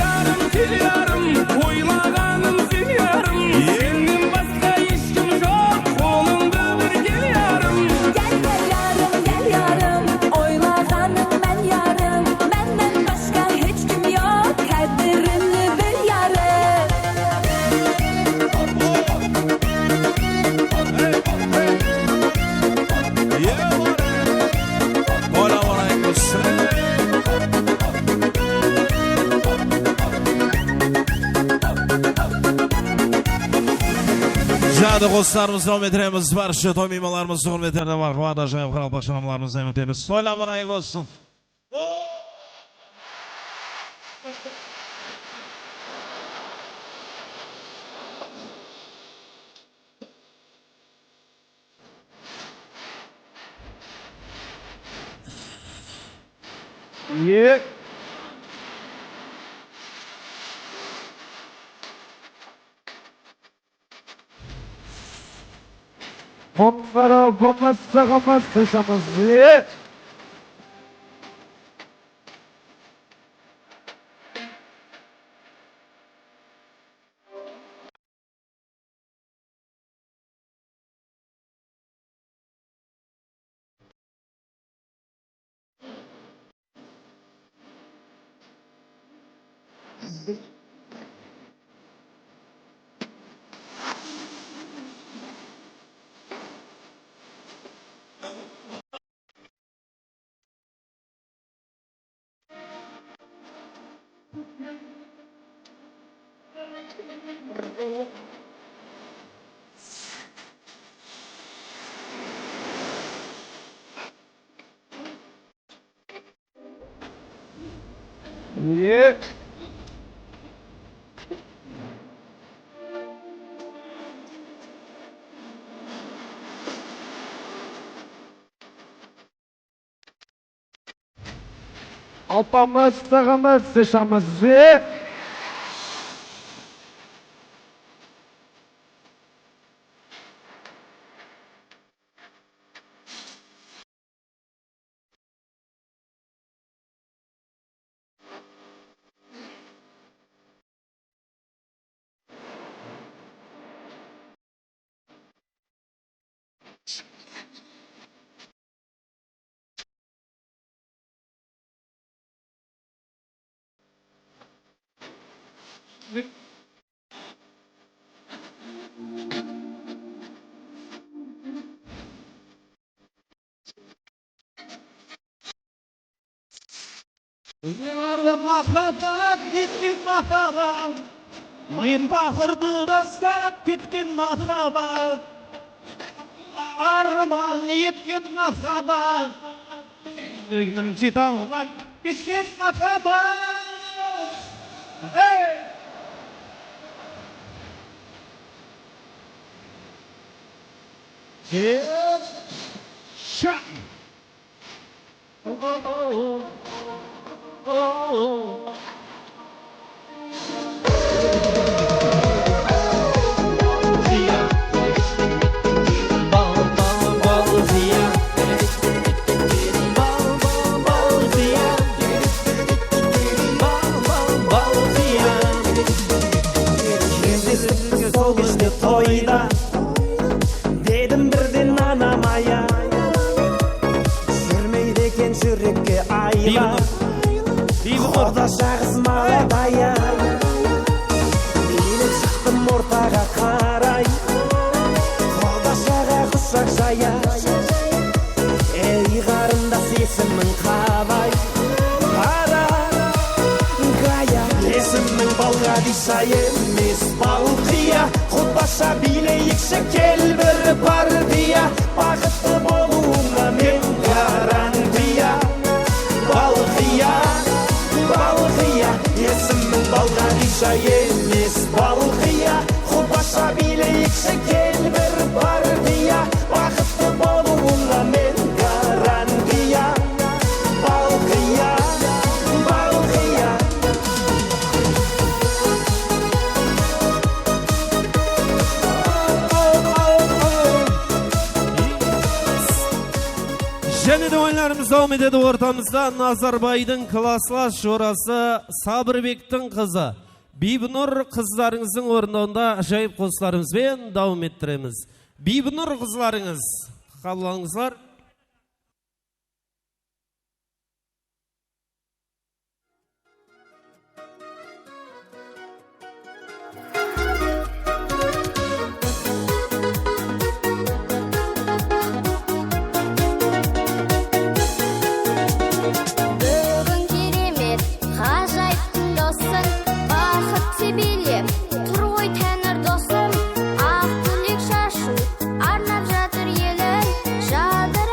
yarım, kel yarım, oylaǵanım sen yarım, sennen basqa hesh kim joq, qolıńdı bir kel yarım. Gel, gel yarım, gel yarım, oylaǵanıń mán yarım, mennen basqa hesh kim joq, qádirini bil yarım. Jaqsı dostlarımız, dawam ettiremiz. Barshı toy miymanlarımızdı húrmetlerine, marhamat, ajaayıp qıraqlıq shanamlarımızdı hám etemiz. Toylar aman bolsın. Ие. Onlara bolmasa qalmaz, tınshımız. Ие. Alpamıs, sığımız, sıçamız ve Ziyarlı mahabat, etken mahabat. Men paqırdı dastap ketken mahabat. Arman etken mahabat. Ózim jete almay ketken mahabat. Hey! Hey! Sha! Sol keshte toyda dedim birden anam aya. Júrmeydi eken júrekke ayla. Quda jaǵız maladaya. Menen shıqtım ortaǵa qaray. Quda jaǵa qushaq jaya. Ey qarındas, esimiń qalay? Qara, Gaya. Esimiń Balǵadisha emes, Balqıya. Qutbasha biyleyikshi, kel bir partiya. Baxıtlı bolıwıńa men garantiya. Balqıya, Balqıya. Esimiń Balǵadisha emes, Balqıya. Qutbasha biyleyikshi, kel bir partiya. Baxıtlı bolıwıńa men garantiya. Balqıya, Balqıya. Jáne de oyınlarımız dawam etedi. Ortamızda Nazarbaydıń klasslas jorası Sabırbektiń qızı Biybinur qızlarıńızdıń orındawında ájayıp qosıqlarımız benen dawam ettiremiz. Biybinur qızlarıńız, qabıl alıńızlar. Búgin keremet, ǵájayıp kún dossıń, baxıt sebeylep tur ǵoy Táńir dosım. Aq túlek shashıw arnap jatır elim, jadır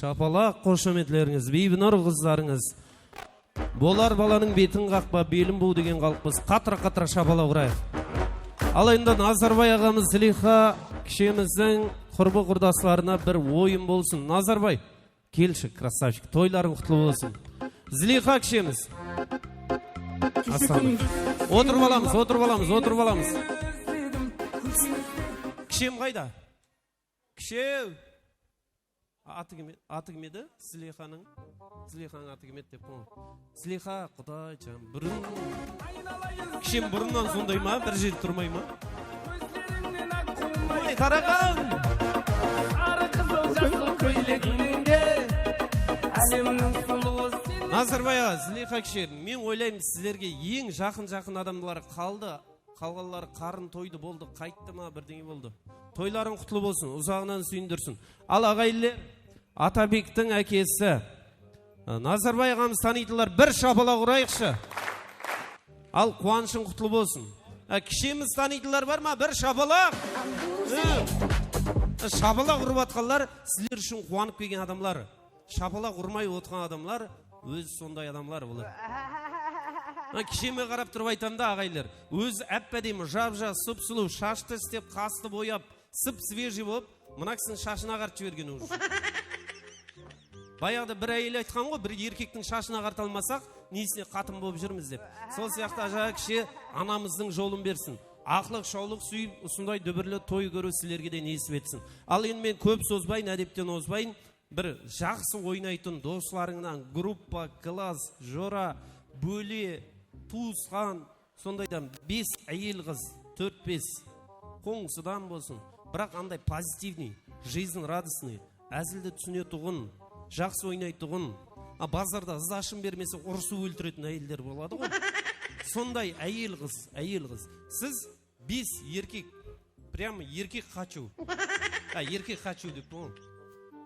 Shapalaq, xoshametlerińiz, Biybinur qızlarıńız. Bolar balanıń betin qaqpa, belin buw degen xalıqpız. Qatıraq-qatıraq shapalaq urayıq. Al endi Nazarbay aǵamız, Ziliyxa kishemizdiń qurbı-qurdaslarına bir oyın bolsın. Nazarbay, kelshi, krassavchik, toylarıń qutlı bolsın. Ziliyxa kishemiz. Assalawma aleykum. Otırıp alamız, otırıp alamız, otırıp alamız. Kishem qayda? Kishew! Atı kim edi? Atı kim edi? Zileyxanıń. Zileyxanıń atı kim edi dep qoyıń. Zileyxa, Qudayjan, burın. Kishem burınnan sonday ma? Bir jerde turmay ma? Oy, qaraǵam! Nazarbay aǵa, Zileyxa kishe, men oylayman, sizlerge eń jaqın-jaqın adamlar qaldı. Qalǵanları qarın toydı, boldı, qayttı ma, birdeńe boldı. Toylarıń qutlı bolsın, uzaǵınan súyindirsin. Al, aǵayinler, Atabektiń ákesi, Nazarbay aǵamız tanıydılar, bir shapalaq urayıqshı. Al, quwanıshıń qutlı bolsın. Á, kishemiz tanıydılar bar ma? Bir shapalaq. Á, shapalaq urıp atqanlar sizler ushın quwanıp kelgen adamlar. Shapalaq urmay otırǵan adamlar, ózi sonday adamlar bular. Mına kisheme qarap turıp aytamın da, aǵayinler. Ózi áppademi, jap-jas, sıp-sulıw, shashtı islep, qastı boyap, sıp-svejiy bolıp, mına kisiniń shashın aǵartıp jibergen уже. Bayaǵıda bir áyel aytqan ǵoy, bir erkektiń shashın aǵarta almasaq, nesine qatın bolıp júrmiz dep. Sol sıyaqlı, ajaǵı kishe, anamızdıń jolın bersin. Aqlıq-shawlıq súyip, usınday dúbirli toy kóriw sizlerge de nesip etsin. Al endi men kóp sozbayın, ádepten ozbayın. Bir jaqsı oynaytın doslarıńnan gruppa, klass, jora, bóle, tuwısqan, sondaydan bes áyel-qız, tórt-bes qońsıdan bolsın. Biraq anday pozitivnıy, жизнерадостный, ázildi túsinetuǵın, jaqsı oynaytuǵın, a, bazarda ızı-ashın bermese urısıp óltiretin áyeller boladı ǵoy. Sonday áyel-qız, áyel-qız. Siz bes erkek, прямо erkek хочу. Ha, erkek хочу dep qoyıń.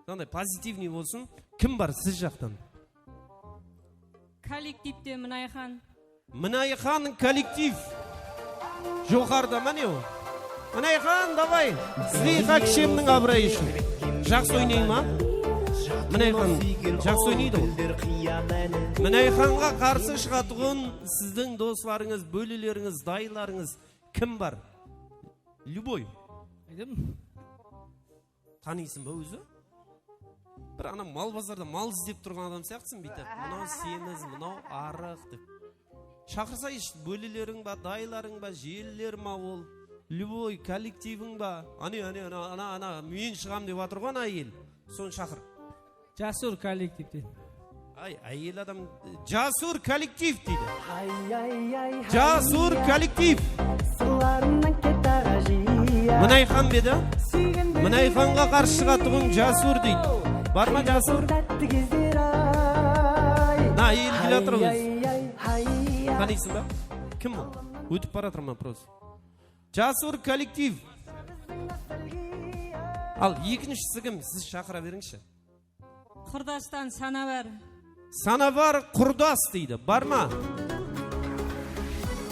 Mınanday pozitivnıy bolsın. Kim bar siz jaqtan? Kollektivte Minayxan. Minayxan kollektiv. Joqarıda, mine o. Minayxan, davay. Zileyxa kishemniń abırayı ushın. Jaqsı oynay ma? Minayxan jaqsı oynaydı ǵoy. Minayxanǵa qarsı shıǵatuǵın sizdiń doslarıńız, bólelerińiz, dayılarıńız kim bar? Любой. Aydım. Tanıysın ba ózi? Bir ana mal bazarda mal izlep turǵan adam sıyaqtısın, búytip. Mınaw semiz, mınaw arıq dep. Shaqırsayshı, bóleleriń ba, dayılarıń ba, jiyeniler ma ol? Любой kollektiviń ba? Áne, áne, ana, ana, ana, men shıǵam dep atır ǵoy ana áyel. Sonı shaqır. Jasur kollektiv deydi. Ay, áyel adam, Jasur kollektiv deydi. Jasur kollektiv. Minayxan ba edi? Minayxanǵa qarsı shıǵatuǵın Jasur deydi. Bar ma Jasur? Mına, áyel kiyatır ózi. Tanıysın ba? Kim ol? Ótip baratır ma, просто. Jasur kollektiv. Al, ekinshisi kim? Siz shaqıra berińshi. Qurdastan Sanabar. Sanabar qurdas deydi. Bar ma?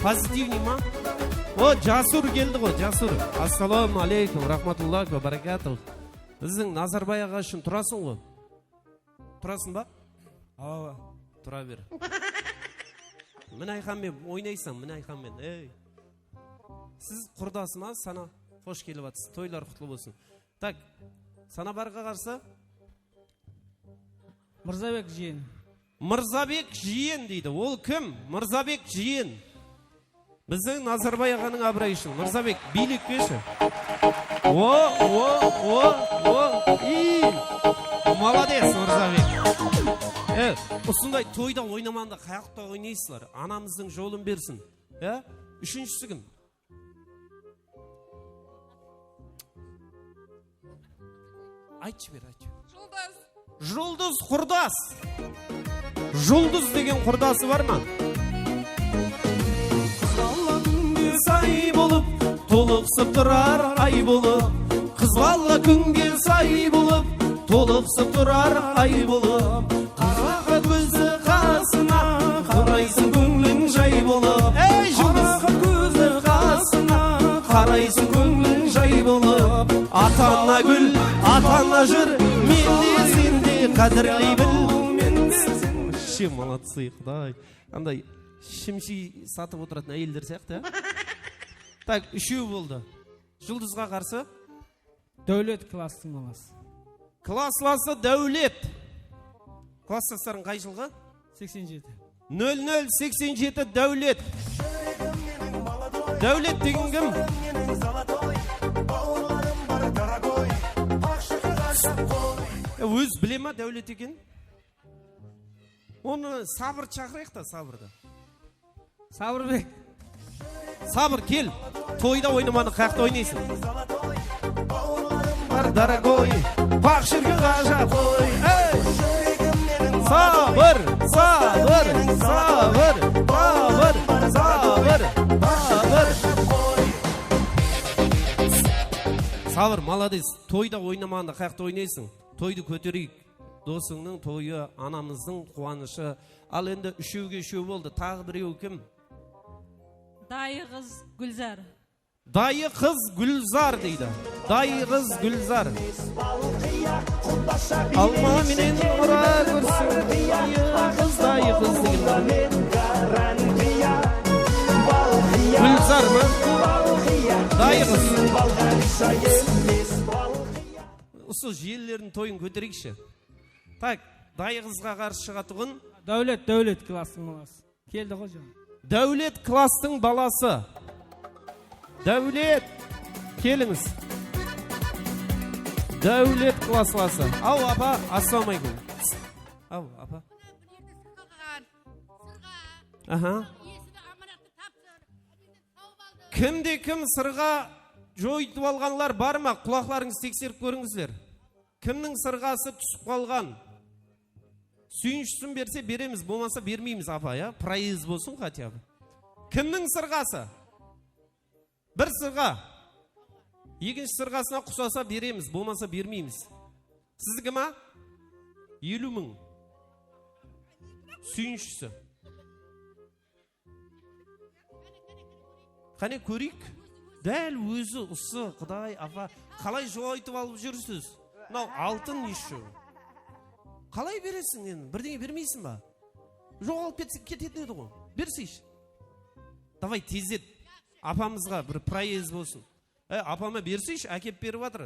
Pozitivnıy ma? O, Jasur keldi ǵoy, Jasur. Assalawma aleykum, rahmatullahi wa barakatuh. Biziń Nazarbay aǵa ushın turasıń ǵoy. Turasıń ba? Awa. Tura ber. Minayxan menen oynaysań, Minayxan menen. Ey. Siz qurdası ma? Sana xosh kelip atırsız. Toylar qutlı bolsın. Tak, Sanabarǵa qarsı? Mırzabek jiyen. Mırzabek jiyen deydi. Ol kim? Mırzabek jiyen. Biziń Nazarbay aǵanıń abırayı ushın. Mırzabek, biylik bershi. O, o, o, o, i. Молодец, Mırzabek. E, usınday toyda oynamaǵanda qayaqta oynaysızlar? Anamızdıń jolın bersin. Ya? Úshinshisi kim? Aytshı ber, aytshı ber. Juldız. Juldız qurdas. Juldız degen qurdası bar ma? Qızǵalla kúnge say bolıp, tolıqsıp turar ay bolıp. Qızǵalla kúnge say bolıp, tolıqsıp turar ay bolıp. Qara kózdi qasına qaraysıń, kóńliń jay bolıp. Ey, Juldız! Qara kózdi qasına qaraysıń, kóńliń jay bolıp. Ata-ana gúl, ata-ana jır, men de, sen de Qádirley bil. Вообще молодцы, Quday. Anday shimshi satıp otıratuǵın áyeller sıyaqtı, ya. Tak, úshew boldı. Juldızǵa qarsı. Dáwlet klasstıń balası. Klasslası Dáwlet. Klasslaslarıń qay jılǵı? Seksen jeti. Nol nol seksen jeti Dáwlet. Dáwlet degen kim? E, ózi bile ma Dáwlet eken? Onı Sabır shaqırayıq ta, Sabırdı. Sabırbek. Sabır, kel. Toyda oynamanı qayaqta oynaysıń? Daragoy, paqshırgı ǵajap qoy. Ey! Sabır, sabır, sabır, sabır, sabır, sabır. Sabır, malades. Toyda oynamanı qayaqta oynaysıń? Toydı kótereyik. Dosıńnıń toyı, anamızdıń quwanıshı. Al endi úshewge úshew boldı. Taǵı birewi kim? Dayı qız Gúlzar. Dayı qız Gúlzar deydi. Dayı qız Gúlzar. Alma menen ura kórsin. Dayı qız, dayı qız degen. Gúlzar ma? Dayı qız. Usı jiyellerdiń toyın kótereyikshi. Tak, dayı qızǵa qarsı shıǵatuǵın. Dáwlet, Dáwlet klasstıń balası. Keldi ǵoy, jan. Dáwlet klasstıń balası. Dáwlet, kelińiz. Dáwlet klasslası. Aw, apa, assalamu aleykum. Aw, apa. Aha. Sırǵa. Sırǵa iyesine amanattı tapsır. Kimde kim sırǵa joytıp alǵanlar bar ma? Qulaqlarıńızdı tekserip kórińizler. Kimniń sırǵası túsip qalǵan? Súyinshsin berse beremiz, bolmasa bermeymiz, apa, ya. Proezd bolsın, хотя бы. Kimniń sırǵası? Bir sırǵa. Ekinshi sırǵasına qusasa beremiz, bolmasa bermeymiz. Sizdiki ma? Eliw mıń. Súyinshisi. Qáne kóreyik. Dál ózi usı, Quday, apa, qalay joytıp alıp júrsiz? Mınaw altın ещё. Qalay beresiń endi? Birdeńe bermeysiń ba? Joǵalıp ketse, ketetin edi ǵoy. Berseyshi. Davay, tezlet. Apamızǵa bir proezd bolsın. E, apama berseyshi, ákep berip atır.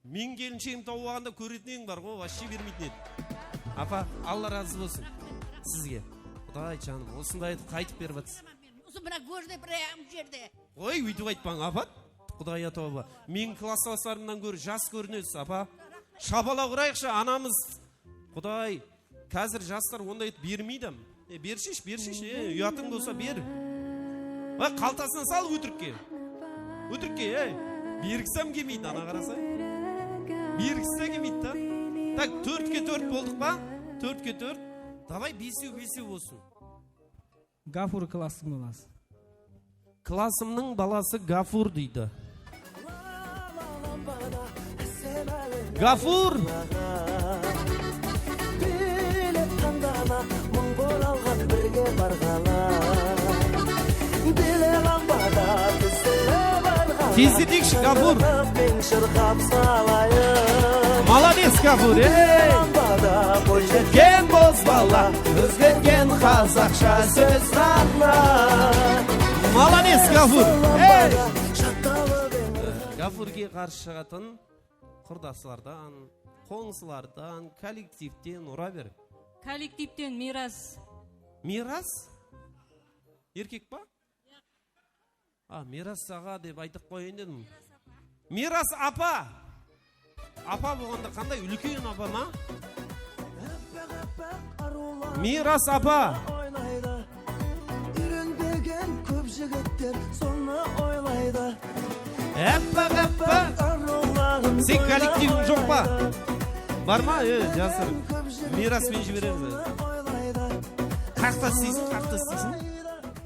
Meniń kelinshegim tawıp alǵanda kóretin ediń bar ǵoy, вообще bermeytin edi. Apa, Alla razı bolsın sizge. Quday janım, osınday etip qaytıp berip atırsız. Usı mına górdi bir ayağım jerde. Qoy, óytip aytpań, apa. Qudayǵa tawba. Meniń klasslaslarımnan góre jas kórinesiz, apa. Shapalaq urayıqshı, anamız. Quday. Házir jaslar onday etip bermeydi. E, berseyshi, berseyshi, e, uyatıń bolsa ber. Ay, qaltasına sal, ótirikke. Ótirikke, ey. Bergisi hám kelmeydi, ana qarasa. Bergisi de kelmeydi da. Tak, tórtke tórt boldıq pa? Tórtke tórt. Davay, besew, besew bolsın. Gafur klasstıń balası. Klasımnıń balası Gafur deydi. Gafur! Tezleteyikshi, Gafur! Молодец, Gafur, ey! Ózgertken bozbala, ózgertken qazaqsha sóz ǵana. Молодец, Gafur! Ey! Gafurge qarsı shıǵatın qurdaslardan, qońsılardan, kollektivten ura ber. Kollektivten Miyras. Miyras? Erkek pa? A, Miyras aǵa dep aytıp qoyayın dedim. Miyras apa! Apa bolǵanda qanday, úlken apa ma? Miyras apa! Úyrenbegen kóp jigitler sonı oylaydı. Appaq, appaq! Sen kollektiviń joq pa? Bar ma? E, jasır. Miyras penen jiberemiz. Qaqta isleysiń, qaqta isleysiń?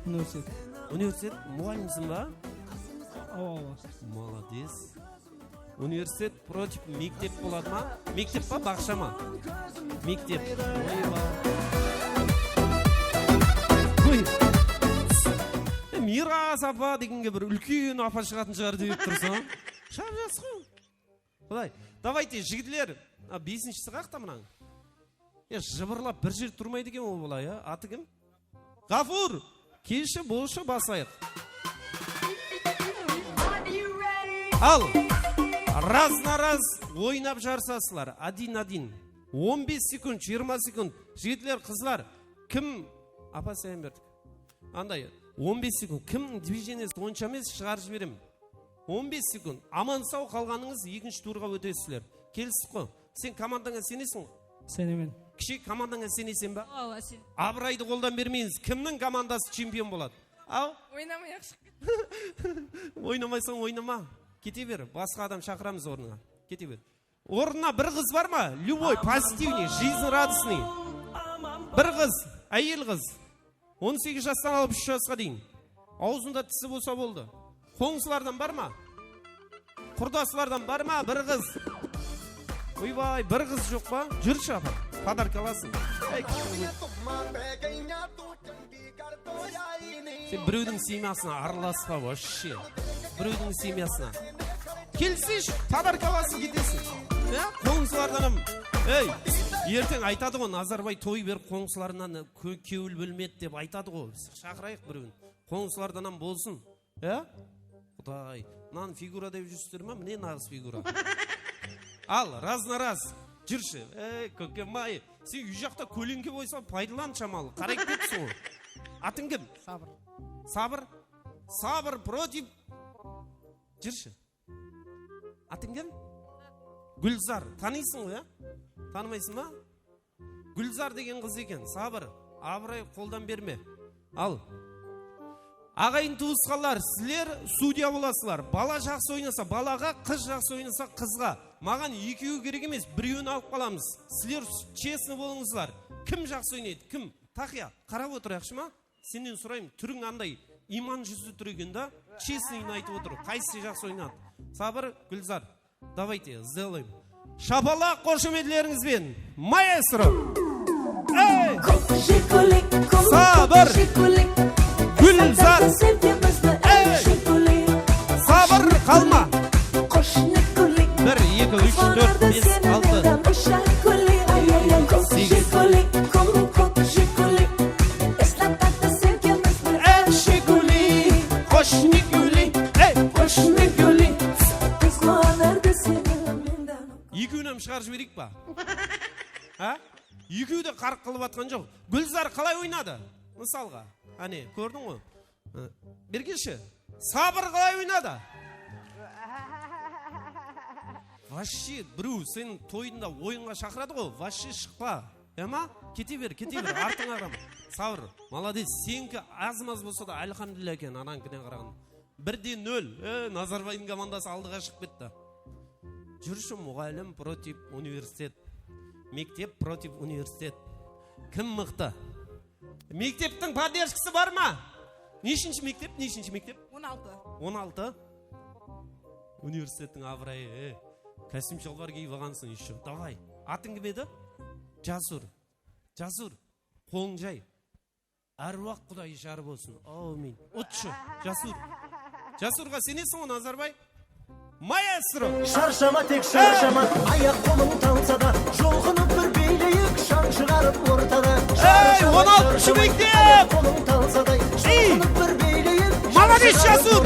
Universitet. Universitet, muǵallimsiń ba? Awa, awa. Молодец. Universitet против mektep boladı ma? Mektep pa, baqsha ma? Mektep. Oy, ba. Oy. E, Miyras apa degenge bir úlken apa shıǵatın shıǵar dep tursań. Shap jaqsı ǵoy. Quday. Davayte, jigitler. A, besinshisi qaqta mınań? Ya, jıbırlap bir jer turmaydı eken ol bala, ya. Atı kim? Ǵafur! Kelshi, bolshı, baslayıq. Al, razna-raz oynap jarısasızlar. Один один. On bes sekund, jigirma sekund. Jigitler, qızlar, kim? Apa, sen berdik. Anday, on bes sekund. Kimniń dvijeniesi onsha emes, shıǵarıp jiberemen. On bes sekund. Aman-saw qalǵanıńız ekinshi turǵa ótesizler. Kelistik ǵo? Sen komandańa isenesiń ǵo? Isenemen. Kishi komandańa isenesen ba? Awa, isen. Abıraydı qoldan bermeymiz. Kimniń komandası chempion boladı? Aw? Oynamay-aq shıǵıp kettim. Oynamaysań, oynama. Kete ber. Basqa adam shaqıramız ornıńa. Kete ber. Ornına bir qız bar ma? Любой, позитивный, жизнерадостный. Bir qız, áyel qız. On segiz jastan alıp úsh jasqa deyin. Awzında tisi bolsa boldı. Qońsılardan bar ma? Qurdaslardan bar ma bir qız? Oybay, bir qız joq pa? Júrshi, apa, podarka alasıń. Ey, sen birewdiń semyasına aralaspa, вообще. Birewdiń semyasına. Kelseyshi, podarka alasıń, ketesiń. Ya, qońsılardan hám, ey, erteń aytadı ǵo, Nazarbay toy berip qońsılarınan kó-, kewil bólmedi dep aytadı ǵo. Shaqırayıq birewin. Qońsılardan hám bolsın. Ya? Quday, mınanı figura dep júrsizler ma? Mine naǵız figura. Al, razna-raz. Júrshi. Ey, kókem-ay. Sen úy jaqta kóleńke boysa, paydalan shamalı. Qarayıp ketipsiń ǵoy. Atıń kim? Sabır. Sabır? Sabır против. Júrshi. Atıń kim? Gúlzar. Tanıysıń ǵoy, ya? Tanımaysıń ba? Gúlzar degen qız eken. Sabır, abıray qoldan berme. Al. Aǵayin tuwısqanlar, sizler sudya bolasızlar. Bala jaqsı oynasa balaǵa, qız jaqsı oynasa qızǵa. Maǵan ekewi kerek emes, birewin alıp qalamız. Sizler честный bolıńızlar. Kim jaqsı oynaydı? Kim? Taqıya, qarap otırayıqshı ma? Sennen sorayım, túriń anday iyman júzli tur eken da, честныйin aytıp otır, qaysısı jaqsı oynadı? Sabır, Gúlzar, давайте, сделаем. Shapalaq, qoshametlerińiz benen, maestro! Ey! Sabır! Gúlzar! Ey! Sabır, qalma! Bir, eki, úsh, tórt, bes, altı. Segiz. Ey, Jiguli, ey, qoshni guli. Ekewin hám shıǵarıp jibereyik pa? Ha? Ekewi de qarıq qılıp atqan joq. Gúlzar qalay oynadı? Mısalǵa. Áne, kórdiń ǵoy. Bergeshi, Sabır qalay oynadı? Вообще, birew seniń toyıńda oyınǵa shaqıradı ǵo, вообще shıqpa. Yama? Kete ber, kete ber, artıńa qarama. Sabır, молодец, seniki az-maz bolsa da, alhamdulillah eken, ananıkine qaraǵanda. Bir de nol. E, Nazarbaydıń komandası aldıǵa shıǵıp ketti. Júrshi, muǵallim против universitet. Mektep против universitet. Kim mıqtı? Mekteptiń podderjkası bar ma? Neshinshi mektep? Neshinshi mektep? On altı. On altı. Universitettiń abırayı, e. Kostyum shalbar kiyip alǵansıń ещё. Davay. Atıń kim edi? Jasur. Jasur. Qolıń jay. Árwaq quday jar bolsın. Áwmin. Utshı. Jasur. Jasurǵa seneseń ǵo, Nazarbay? Maestro! Sharshama, tek sharshama, ayaq-qolım talsa da, jolqınıp bir biyleyik, shań shıǵarıp ortada. Ey, on altınshı mektep! Ayaq-qolım talsa da, jolqınıp bir biyleyik, shań shıǵarıp ortada. Молодец, Jasur!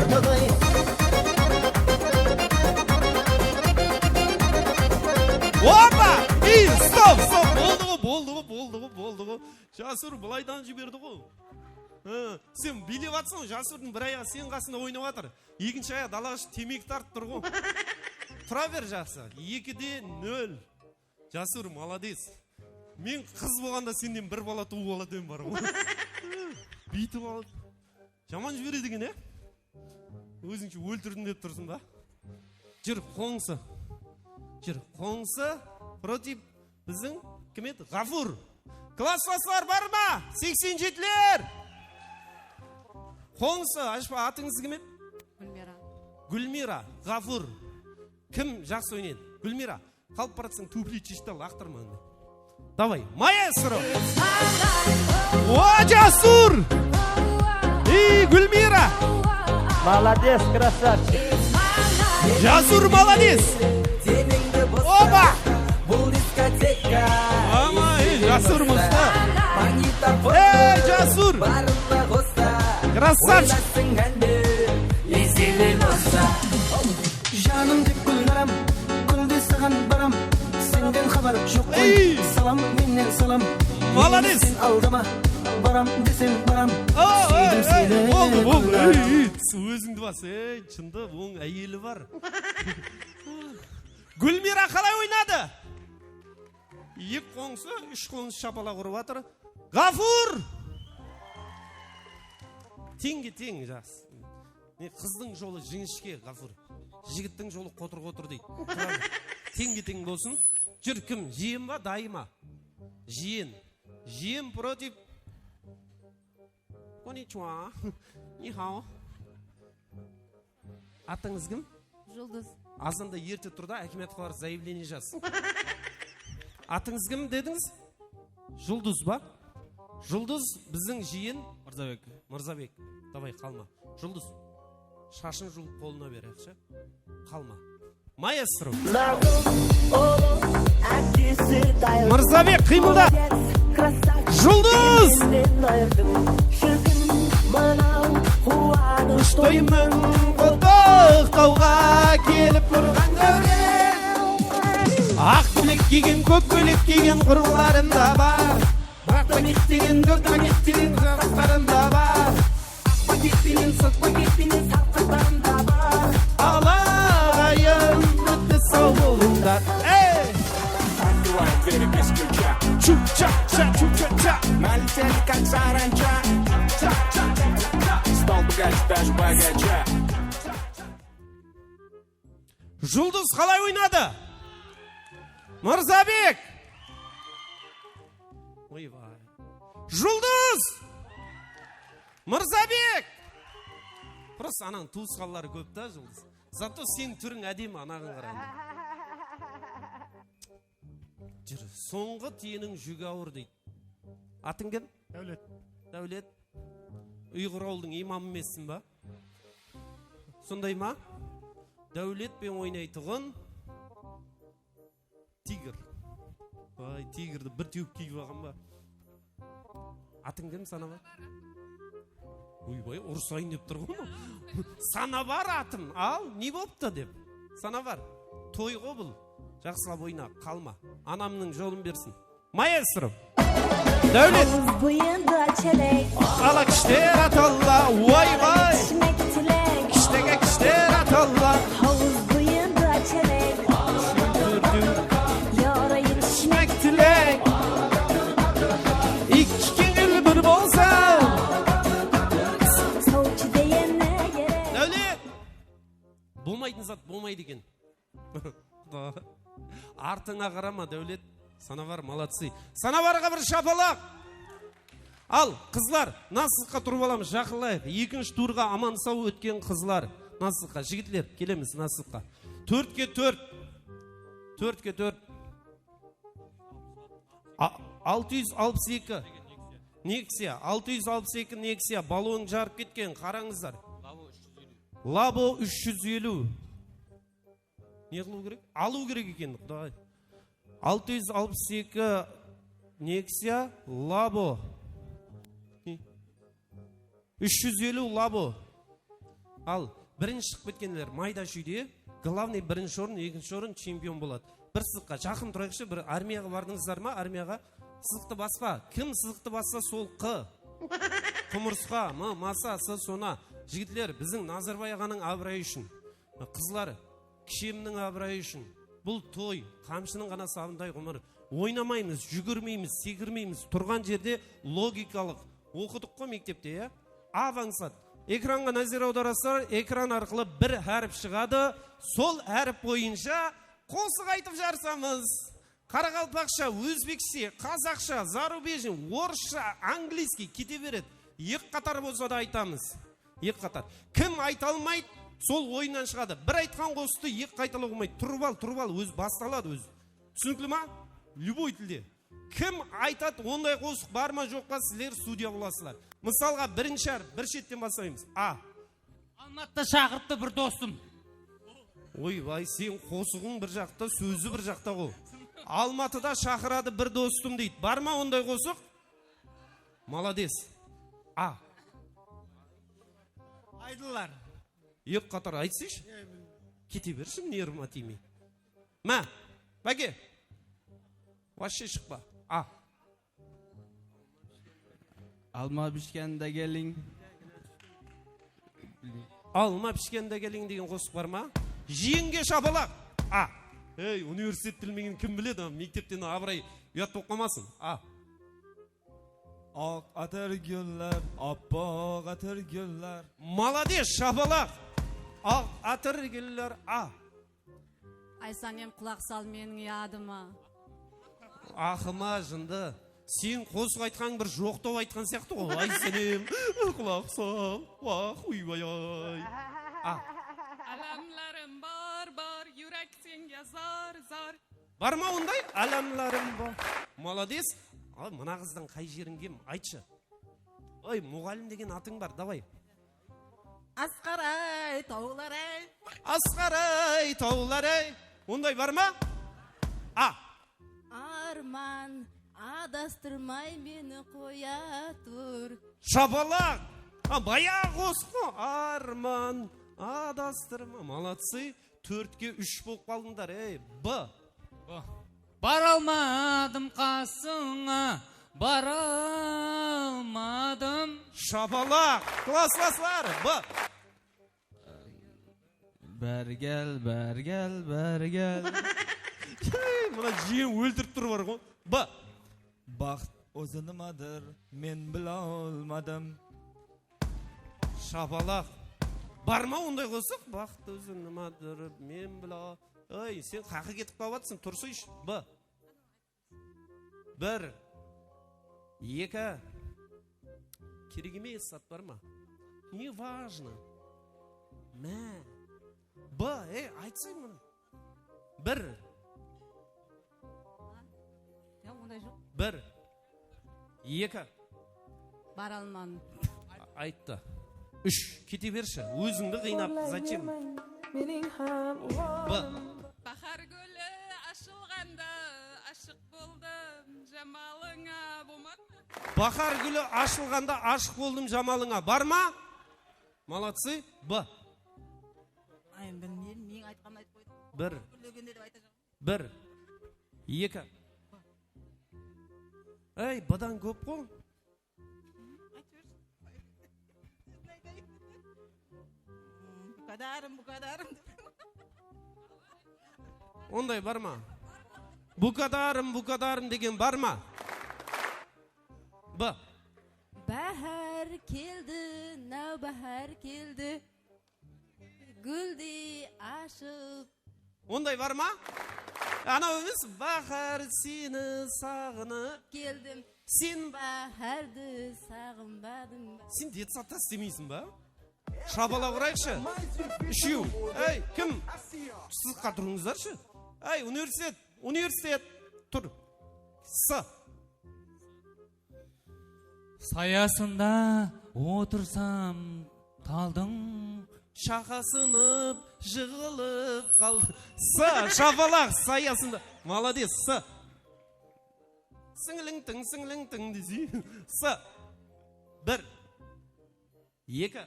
Opa! Ey, stop, stop! Boldı ǵo, boldı ǵo, boldı ǵo, boldı ǵo. Jasur bılaydan jiberdi ǵo. Hı, sen biylep atsań, Jasurdıń bir ayaǵı seniń qasında oynap atır. Ekinshi ayaǵı dalaǵa shıǵıp temeki tartıp tur ǵo. Tura ber, jaqsı. Ekide nol. Jasur, молодец. Men qız bolǵanda sennen bir bala tuwıp aladı em bar ǵo. Búytip al. Jaman jiberedi eken, e? Ózińshe óltirdim dep tursıń ba? Júr, qońsı. Júr, qońsı. Против biziń kim edi? Ǵafur. Klasslaslar bar ma? Seksen jetiler. Qońsı, ashpa, atıńız kim edi? Gúlmira. Gúlmira, Ǵafur. Kim jaqsı oynaydı? Gúlmira. Qalıp baratsań, tufli sheshti al, aqtırma anda. Davay, maestro! O, Jasur! Ey, Gúlmira! Молодец, красавчик! Jasur, молодец! Opa! Bul diskoteka. Ama, ey, Jasur Musta. Ey, Jasur! Krasavchik! Janım dep gúl naram, gúl de saǵan baram. Senden xabar joq qoy. Ey! Salam, mennen salam. Molodec! Sen aldama, baram desem baram. Suydim seni. Boldı, boldı. Ey, ey, ózińdi bas, ey, shında, onıń áyeli bar. Gúlmira qalay oynadı? Eki qońsı, úsh qońsı shapalaq urıp atır. Ǵafur! Teńge teń, jaqsı. Ne, qızdıń jolı jińishke, Ǵafur. Jigittiń jolı qotır-qotır deydi. Teńge teń bolsın. Júr, kim? Jiyen ba, dayı ma? Jiyen. Jiyen против. Konnichiwa. Ni hao. Atıńız kim? Juldız. Azanda erte tur da, akimiyatqa barıp, заявление jaz. Atıńız kim dedińiz? Juldız ba? Juldız, biziń jiyen. Mırzabek. Mırzabek. Davay, qalma. Juldız. Shashın julıp qolına ber, yaqshı? Qalma. Maestro. Mırzabek, qıymılda. Juldız! Quwanısh toyımnıń qotıq tawǵa kelip turǵan dáwren. Aq bilek kiygen, kók kóylek kiygen qurlarım da bar. Biraq paket degen, dórt paket degen qasıqlarım da bar. Aq paket penen, sıq paket penen sarqıtlarım da bar. Alaǵayım, bitti, saw bolıńlar. Ey! Открываем двери без ключа. Чу-ча-ча, чу-ча-ча. Налетели, как саранча. Ча-ча-ча, ча-ча-ча. Стол богаче, даже богаче. Juldız qalay oynadı? Mırzabek! Oybay. Juldız! Mırzabek! Просто anań tuwısqanları kóp ta, Juldız. Zato seniń túriń ádemi, anaǵan qaraǵanda. Júr, sońǵı tiyeniń júgi awır deydi. Atıń kim? Dáwlet. Dáwlet. Uyǵır awıldıń imamı emessiń ba? Sonday ma? Dáwlet penen oynaytuǵın tigr. Ay, tigrdi bir tewip kiyip alǵan ba? Atıń kim, Sanabar? Oybay, urısayın dep tur ǵoy. Sanabar atım, al, ne bolıptı dep. Sanabar, toy ǵo bul. Jaqsılap oyna, qalma. Anamnıń jolın bersin. Maestro. Dáwlet. Hovız boyında chelek. Ala kishler atalla, oybay. Yara etishmek tilek. Kishtege kishler atalla. Hovız boyında chelek. Yara etishmek tilek. Eki kóńil bir bolsa. Sawchı degen ne kerek? Dáwlet! Bolmaytın zat bolmaydı eken. Artıńa qarama, Dáwlet. Sanabar, молодцы. Sanabarǵa bir shapalaq. Al, qızlar, nasıqqa turıp alamız, jaqınlayıq. Ekinshi turǵa aman-saw ótken qızlar. Nasıqqa, jigitler, kelemiz nasıqqa. Tórtke tórt. Tórtke tórt. A-, altı yüz alpıs eki. Nexia, altı yüz alpıs eki Nexia, balonı jarıp ketken, qarańızlar. Labo úsh júz eliw. Ne qılıw kerek? Alıw kerek eken, Quday. Altı yüz alpıs eki Nexia, Labo. Ne? Úsh júz eliw Labo. Al, birinshi shıǵıp ketkenler mayda shúyde. Glavnıy birinshi orın, ekinshi orın, chempion boladı. Bir sızıqqa jaqın turayıqshı, bir armiyaǵa bardıńızlar ma, armiyaǵa? Sızıqtı baspa. Kim sızıqtı bassa, sol qı. Qumırsqa, mı, masa, sı, sona. Jigitler, biziń Nazarbay aǵanıń abırayı ushın. Qızlar, kishemniń abırayı ushın. Bul toy, qamshınıń ǵana sabınday ǵumır. Oynamaymız, júgirmeymiz, sekirmeymiz. Turǵan jerde logikalıq. Oqıdıq ǵo mektepte, ya? Avansat. Ekranǵa názer awdarasızlar, ekran arqalı bir hárip shıǵadı. Sol hárip boyınsha qosıq aytıp jarısamız. Qaraqalpaqsha, ózbekshe, qazaqsha, зарубежный, orıssha, angliyskiy kete beredi. Eki qatar bolsa da aytamız. Eki qatar. Kim ayta almaydı, sol oyınnan shıǵadı. Bir aytqan qosıqtı eki qaytalawǵa bolmaydı. Turıp al, turıp al, ózi bastaladı ózi. Túsinikli ma? Любой tilde. Kim aytadı, onday qosıq bar ma, joq pa, sizler sudya bolasızlar. Mısalǵa, birinshi hárip, bir shetten baslaymız. A. Almatıda shaqırıptı bir dosım. Oybay, sen qosıǵıń bir jaqta, sózi bir jaqta ǵo. Almatıda shaqıradı bir dostım deydi. Bar ma onday qosıq? Malades. A. Aydınlar. Eki qatar aytsayshı. Kete bershi, nervıma tiymey. Má, Báke. Вообще shıqpa. A. Alma pishkende keliń. Alma pishkende keliń degen qosıq bar ma? Jıyınge shapalaq. A. Ey, universitet bilmegen kim biledi? Mektepten abıray uyat bolıp qalmasın. A. Aq atir gúller, appoq atir gúller. Malades, shapalaq. Aq atir gúller. A. Ay, sánem, qulaq sal meniń yadıma. Aqıma jındı. Sen qosıq aytqan bir joqtaw aytqan sıyaqtı ǵoy. Ay, sánem, qulaq sal. Wah, uybay-ay. A. Álemlerim bar, bar, yúrek senge zar, zar. Bar ma onday? Álemlerim bar. Malades. Al, mına qızdıń qay jeriń kem? Aytshı. Oy, muǵallim degen atıń bar, davay. Asqar-ay, tawlar-ay. Asqar-ay, tawlar-ay. Onday bar ma? A. Arman, adastırmay meni qoya tur. Shapalaq. A, bayaǵı qosıq ǵo. Arman, adastırma. Молодцы. Tórtke úsh bolıp qaldıńlar, ey. B. B. Baralmadım qasıńa, baralmadım. Shapalaq, klaslaslar. B. Bári kel, bári kel, bári kel. Mına jiyem óltirip tur bar ǵo. B. Baxt ózi nimadır, men bilolmadım. Shapalaq. Bar ma onday qosıq? Baxt ózi nimadır, men bila. Ey, sen qaqı ketip qalıp atırsań, tursayshı. B. Bir. Eki. Kerek emes zat bar ma? Не важно. Má. B, ey, aytsay mına. Bir. Ya, onday joq. Bir. Eki. Bara almadım. Ayttı. Úsh. Kete bershi. Ózińdi qıynap, зачем? Meniń hám. B. Bahar gúli ashılǵanda ashıq boldım jamalıńa, bolmadı ma? Bahar gúli ashılǵanda ashıq boldım jamalıńa. Bar ma? Молодцы. B. Ay, bilmeyim, meniń aytqanımdı aytıp qoydı. Bir. Gúllegende dep aytajaq. Bir. Eki. Ey, B-dan kóp ǵo. Aytıp jibershi. Bukadarım, bukadarım. Onday bar ma? Bukadarım, bukadarım degen bar ma? B. Báhár keldi, náwbáhár keldi. Gúldey ashıp. Onday bar ma? Anaw emes, báhár seni saǵınıp keldim. Sen báhárdi saǵınbadıń ba? Sen detsadta islemeysiń ba? Shapalaq urayıqshı. Úshew. Ey, kim? Sızıqqa turıńızdarshı. Ey, universitet, universitet. Tur. S. Sayasında otırsam taldıń. Shaqasınıp, jıǵılıp qaldı. S, shapalaq, sayasında. Молодец, S. Sińliń-tiń, sińliń-tiń desey. S. Bir. Eki.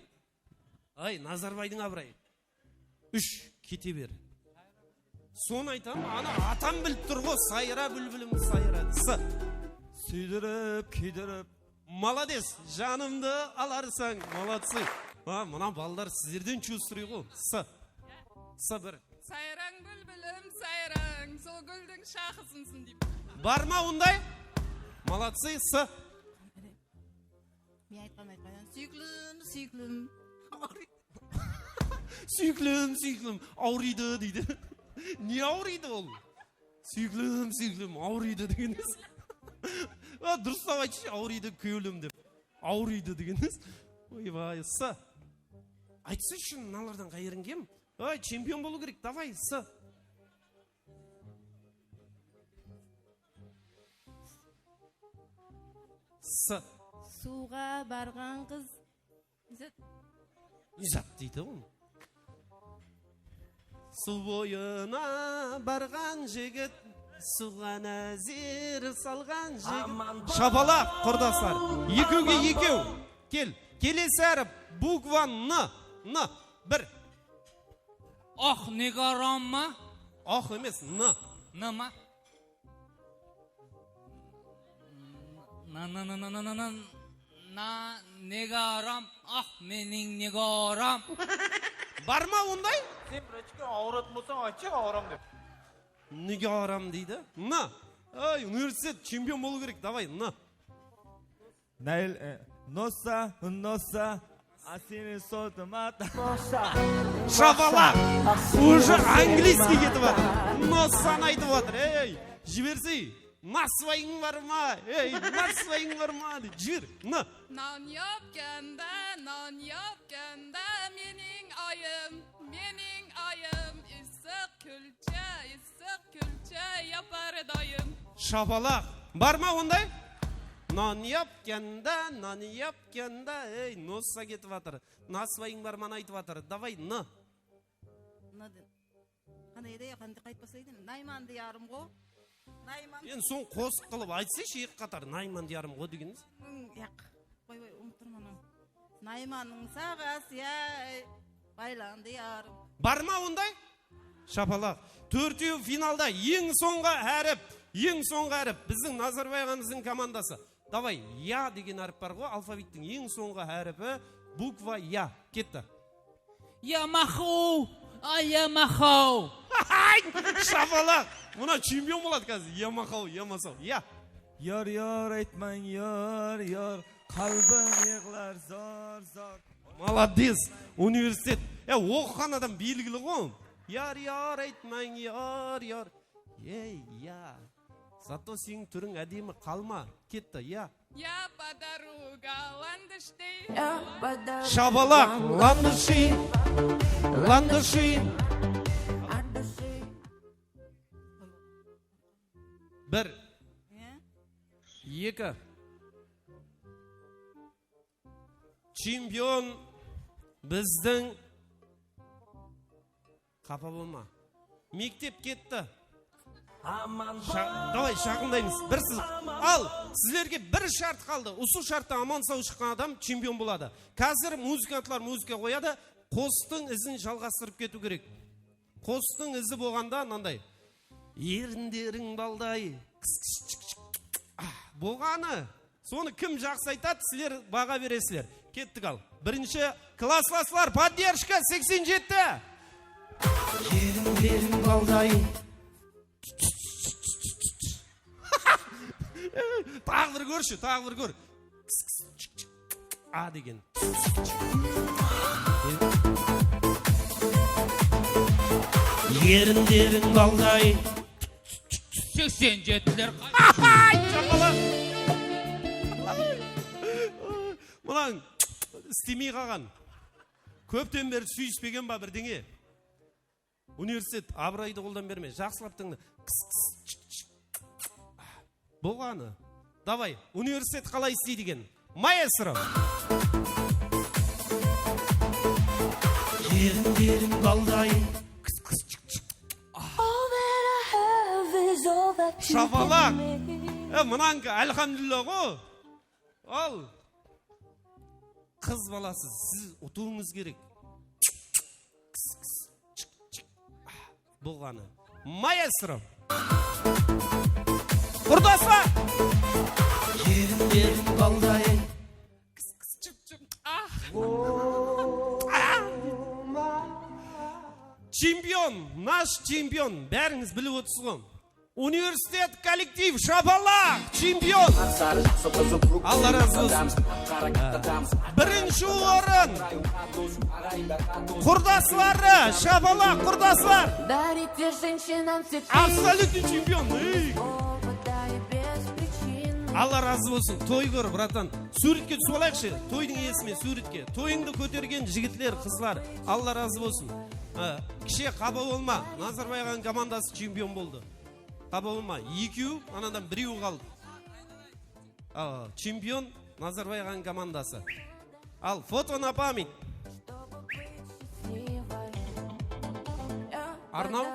Ay, Nazarbaydıń abırayı. Úsh, kete ber. Sonı aytam, ana atam bilip tur ǵo, sayra, búlbilim, sayra. S. Súydirip, kúydirip. Молодец, janımdı alarsań, молодцы. Ha, mına balalar sizlerden чувствую ǵo. S. S bir. Sayrań, búlbilim, sayrań, sol gúldiń shaxısınsın deydi. Bar ma onday? Молодцы, S. Men aytqan, aytqan. Súyiklim, súyiklim. Súyiklim, súyiklim, awırıydı deydi. Ne awırıydı ol? Súyiklim, súyiklim, awırıydı degeniz. A, durıslap aytshı, awırıydı kewlim dep. Awırıydı degeniz. Oybay, S. Aytsayshı, mınalardan qayeriń kem? Ay, chempion bolıw kerek, davay, S. S. Suwǵa barǵan qız. Izat. Izat deydi ǵoy. Suw boyına barǵan jigit. Suǵa názir salǵan jigit. Shapalaq, qurdaslar. Ekewge ekew. Kel. Kelesi hárip. Bukva N. N. Bir. Oq Nigoram ma? Oq emes, N. N ma? Na, na, na, na, na, na, na, na, Nigoram, ah, meniń Nigoram. Bar ma onday? Sen birinshi kún awıratuǵın bolsań, aytshı, awıram dep. Nigoram deydi. N. Ay, universitet chempion bolıw kerek, davay, N. Nail, e, nossa, nossa, asini sotıma. Shapalaq! Уже angliyskiy ketip atır. Nossanı aytıp atır. Ey, jibersey. Nasvayıń bar ma? Ey, nasvayıń bar ma? Dey, jiber. Na. Nan yapkanda, nan yapkanda meniń ayım, meniń ayım, issıq kúlshi, issıq kúlshi yapar dayım. Shapalaq. Bar ma onday? Nan yapkanda, nan yapkanda, ey, nossa ketip atır. Nasvayıń bar ma aytıp atır. Davay, N. N de. Qanday edi, qanday qayt baslaydı? Nayman diyarım ǵo. Nayman. Endi soń qosıq qılıp aytsayshı eki qatar, Nayman diyarım ǵo degenińiz. Yaq. Qoy, qoy, umıttırman onı. Naymanıń saǵası, ya, baylan diyarım. Bar ma onday? Shapalaq. Tórtew finalda, eń sońǵı hárip, eń sońǵı hárip. Biziń Nazarbay aǵamızdıń komandası. Davay, ya degen hárip bar ǵo, alfavittiń eń sońǵı háripi, bukva ya. Ketti. Yamaqov, a, Yamaqov. Ay, shapalaq. Mına chempion boladı házir. Yamaqov, Yamaqov. Ya. Yor, yor, aytmań, yor, yor. Qalbim yıǵlar zor, zor. Молодец. Universitet. Ya, oqıǵan adam belgili ǵo. Yor, yor, aytmań, yor, yor. Ey, ya. Zato seniń túriń ádemi, qalma. Ketti, ya. Я по дорогам ландыши. Shapalaq, ландыши, ландыши. Bir. Eki. Chempion bizdiń. Qapa bolma. Mektep ketti. Sha-, davay, shaqındaymız. Bir sızıq. Al, sizlerge bir shart qaldı. Usı shartta aman-saw shıqqan adam chempion boladı. Házir muzıkantlar muzıka qoyadı. Qosıqtıń izin jalǵastırıp ketiw kerek. Qosıqtıń izi bolǵanda mınanday. Erinleriń balday. Qıs, qıs, shık, shık. Ah, bolǵanı. Sonı kim jaqsı aytadı, sizler baǵa beresizler. Kettik al. Birinshi klasslaslar, поддержка, seksen jeti. Erinleriń balday. Taǵı bir kórshi, taǵı bir kór. A degen. Erinleriń balday. Seksen jetiler. Ay, shapalaq. Mınań istemey qalǵan. Kópten beri súyispegen ba birdeńe? Universitet, abıraydı qoldan berme. Jaqsılap tıńla. Qıs, qıs, shık, shık. Bolǵanı. Davay, universitet qalay isleydi eken? Maestro. Erinleriń balday. Qıs, qıs, shık, shık. Shapalaq. E, mınańki, alhamdulillah ǵo. Al. Qız balası, siz utıwıńız kerek. Qıs, qıs, shık, shık. Ah, bolǵanı. Maestro. Qurdaslar! Erinleriń balday. Qıs, qıs, shık, shık. Ah. Ah. Chempion, nash chempion. Bárińiz bilip otırsız ǵo. Universitet kollektiv, shapalaq, chempion. Alla razı bolsın. Birinshi orın. Qurdasları, shapalaq, qurdaslar. Дарите женщинам цветы. Absolyutnıy chempion. Ey. Alla razı bolsın. Toy kór, bratan. Súwretke túsip alayıqshı. Toydıń iyesi menen súwretke. Toyıńdı kótergen jigitler, qızlar. Alla razı bolsın. Ha, kishe qapa bolma. Nazarbay aǵanıń komandası chempion boldı. Qapa bolma, ekew, anadan birew qaldı. A, chempion Nazarbay aǵanıń komandası. Al, foto na память. Arnaw?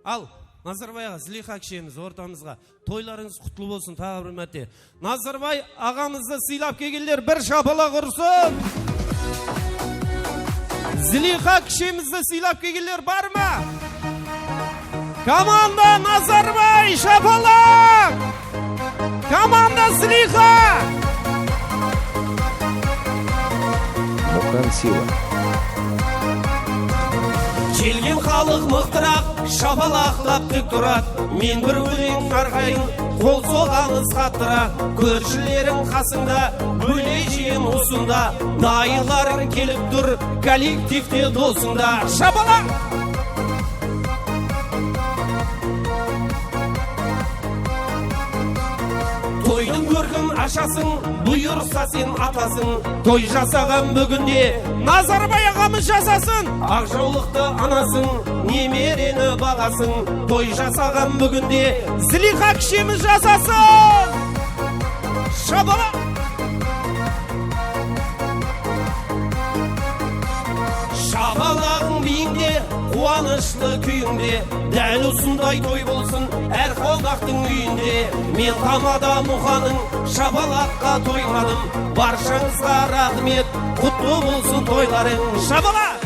Al, Nazarbay aǵa, Ziliyxa kishimiz ortamızǵa. Toylarıńız qutlı bolsın, taǵı bir márte. Nazarbay aǵamızdı sıylap kelgenler bir shapalaq ursın. Ziliyxa kishimizdi sıylap kelgenler bar ma? Komanda Nazarbay, shapalaq! Komanda Ziliyxa! Muqtan Siwa. Kelgen xalıq mıqtıraq, shapalaqlap tik turadı. Men bir óleń arqayın, qol soǵamız qattıra. Kórshileriń qasıńda, bólejiyim usında. Dayılarıń kelip tur, kollektivte dosıńda. Shapalaq! Toydıń kórkin ashasıń, buyırsa sen atasıń. Toy jasaǵan búginde Nazarbay aǵamız jasasın. Aq jawlıqtı anasıń, nemereni baǵasıń. Toy jasaǵan búginde Ziliyxa kishimiz jasasın. Shapalaq! Shapalaǵıń biyińde, quwanıshlı kúyińde, dál usınday toy bolsın hár qonaqtıń úyinde. Men tamada muqanıń, shapalaqqa toymadım. Barshańızǵa raxmet, qutlı bolsın toylarıń. Shapalaq!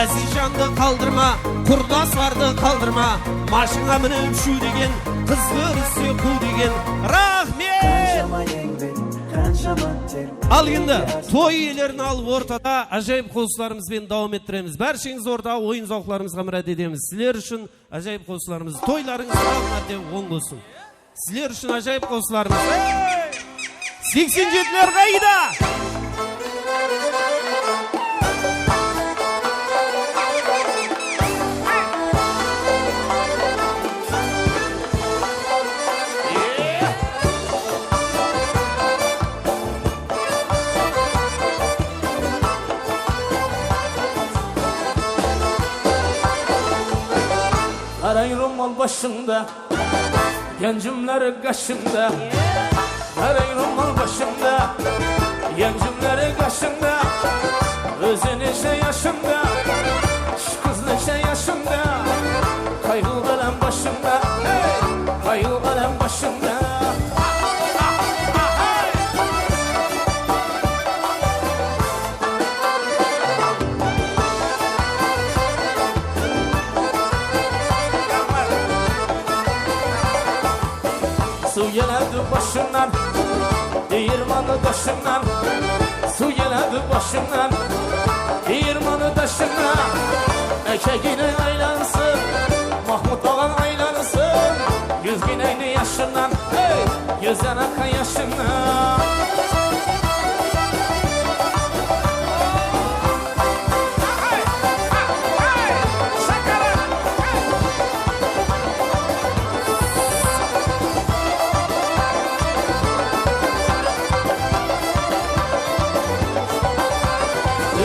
Ázizjandı qaldırma, qurdaslardı qaldırma. Mashina minip shuw degen, qız kórse quw degen. Raxmet! Al endi toy iyelerin alıp ortada ájayıp qosıqlarımız benen dawam ettiremiz. Bársheńiz ortaǵa oyın zawıqlarımızǵa mirát etemiz. Sizler ushın ájayıp qosıqlarımız, toylarıńız taǵı márte oń bolsın. Sizler ushın ájayıp qosıqlarımız. Seksen jetiler qayda? Qaray romal bashıńda, gencimler qashıńda. Qaray romal bashıńda, gencimler qashıńda. Ózi neshe yashıńda, qız neshe yashıńda. Qayǵı qálem bashıńda, hey, qayǵı qálem bashıńda. Suw keledi bashıńnan, iyirmanı dashıńnan. Suw keledi bashıńnan, iyirmanı dashıńnan. Áke giyney aylansın, Mahmut aǵań aylansın. Júz giyneydi yashıńnan, hey, júz anaqa yashıńnan.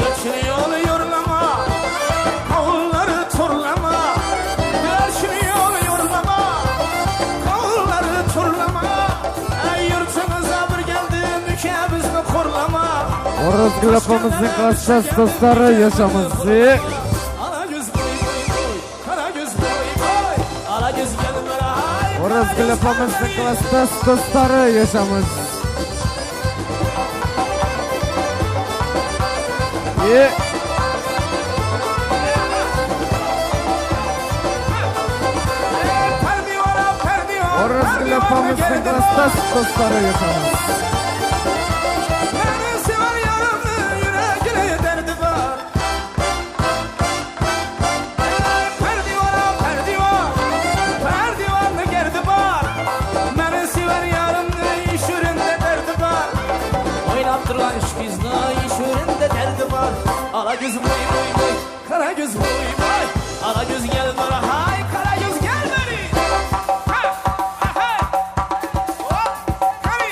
Úsh yol yorlama, qawılları turlama. Úsh yol yorlama, qawılları turlama. Áy, yurtıńızǵa bir keldim, úke bizni qorlama. Orazgúl apamızdıń klasstası dostları, yashamız. Ala júz boy, boy, boy, qara júz boy, boy. Ala júz kelin, ay. Orazgúl apamızdıń klasstası dostları, yashamız. E. Orazgúl apamızdıń klasstası dostları, yashamız. Meni sever yarımnıń júreginde dárdi bar. Párdiwara, párdiwa, párdiwanı gerdi bar. Meni sever yarımnıń júreginde dárdi bar. Oynap turǵan úsh qızdıń júreginde dárdi bar. Ala júz boy, boy, boy, qara júz boy, boy. Ala júz gel beri, hay, qara júz gel beri. Ha, ha, ha. Hop, qani.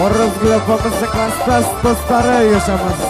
Orazgúl apamızdıń klassdas dostları, yashańız.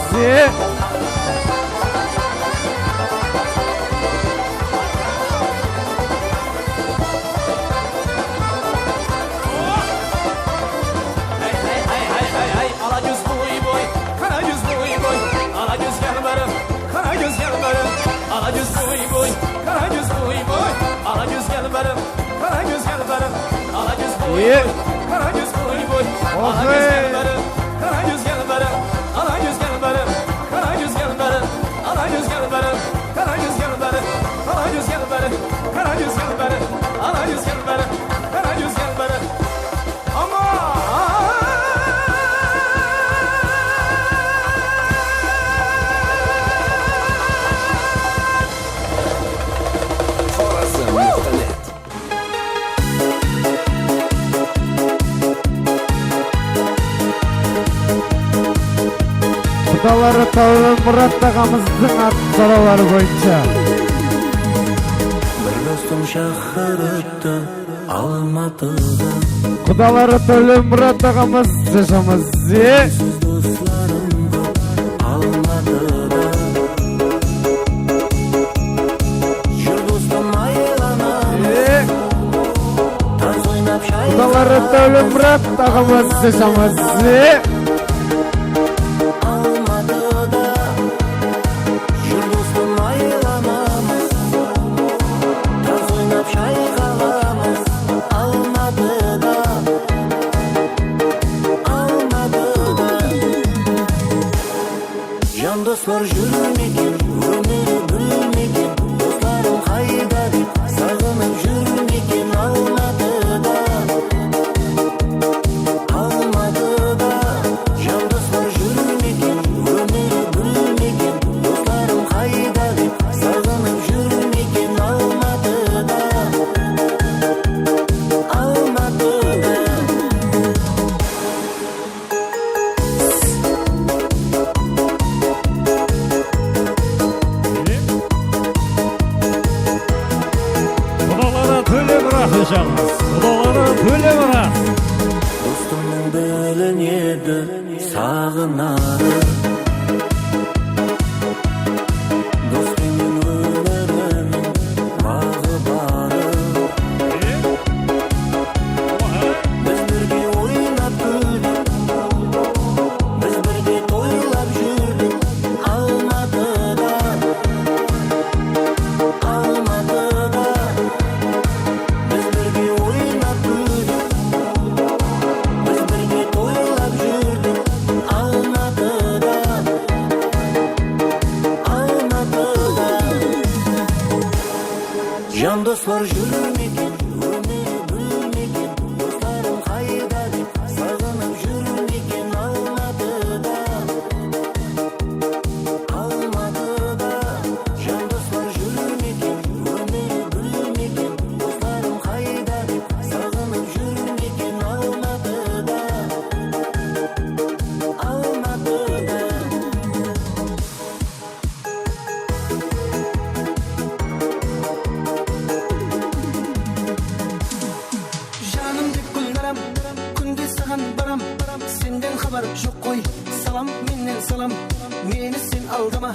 Ala júz boy boy, qara júz boy boy, ala júz yalbarım, qara júz yalbarım, ala júz boy boy, qara júz boy boy, ala júz yalbarım, qara júz yalbarım, ala júz boy boy, qara júz boy boy, ala júz yalbarım, qara júz yalbarım, ala júz yalbarım, qara júz yalbarım, ala júz yalbarım, qara júz yalbarım, ala júz yalbarım, qara júz yalbarım, ala júz yalbarım, qara júz yalbarım. Aman! Xorazm nuqta net. Qudaları Táwlemurat aǵamızdıń at sorawları boyınsha. Bir dostım shaqırıptı. Almatıda. Qudaları Táwlemurat aǵamız, yashańız. Siz doslarım kóp Almatıda. Júr dostım aylanamız. Taz oynap shayqalamız. Qudaları Táwlemurat aǵamız, yashańız. Almatıda. Júr dostım aylanamız. Taz oynap shayqalamız Almatıda, Almatıda. Jan doslar júrmeken, ómir gúlmeken, doslarım qayda dep saǵınıp júrmeken Almatıda, Almatıda. Jan doslar júrmeken, ómir gúlmeken, doslarım qayda dep saǵınıp júrmeken Almatıda, Almatıda. Qudaları Tólemurat, yashańız. Qudaları Tólemurat. Dostımnıń bilinedi saǵınarı. Dos penen ómiriniń baǵı barı. Biz birge oynap kúldik, biz birge toylap júrdik Almatıda, Almatıda. Biz birge oynap kúldik, biz birge toylap júrdik Almatıda, Almatıda. Jan doslar júrmeken, ómir gúlmeken, doslarım qayda dep saǵınıp júrmeken Almatıda, Almatıda. Jan doslar júrmeken, ómir gúlmeken, doslarım qayda dep saǵınıp júrmeken Almatıda, Almatıda. Janım dep Gúlnaram, kúnde saǵan baram, senden xabar joq ǵoy. Salam mennen salam, meni sen aldama,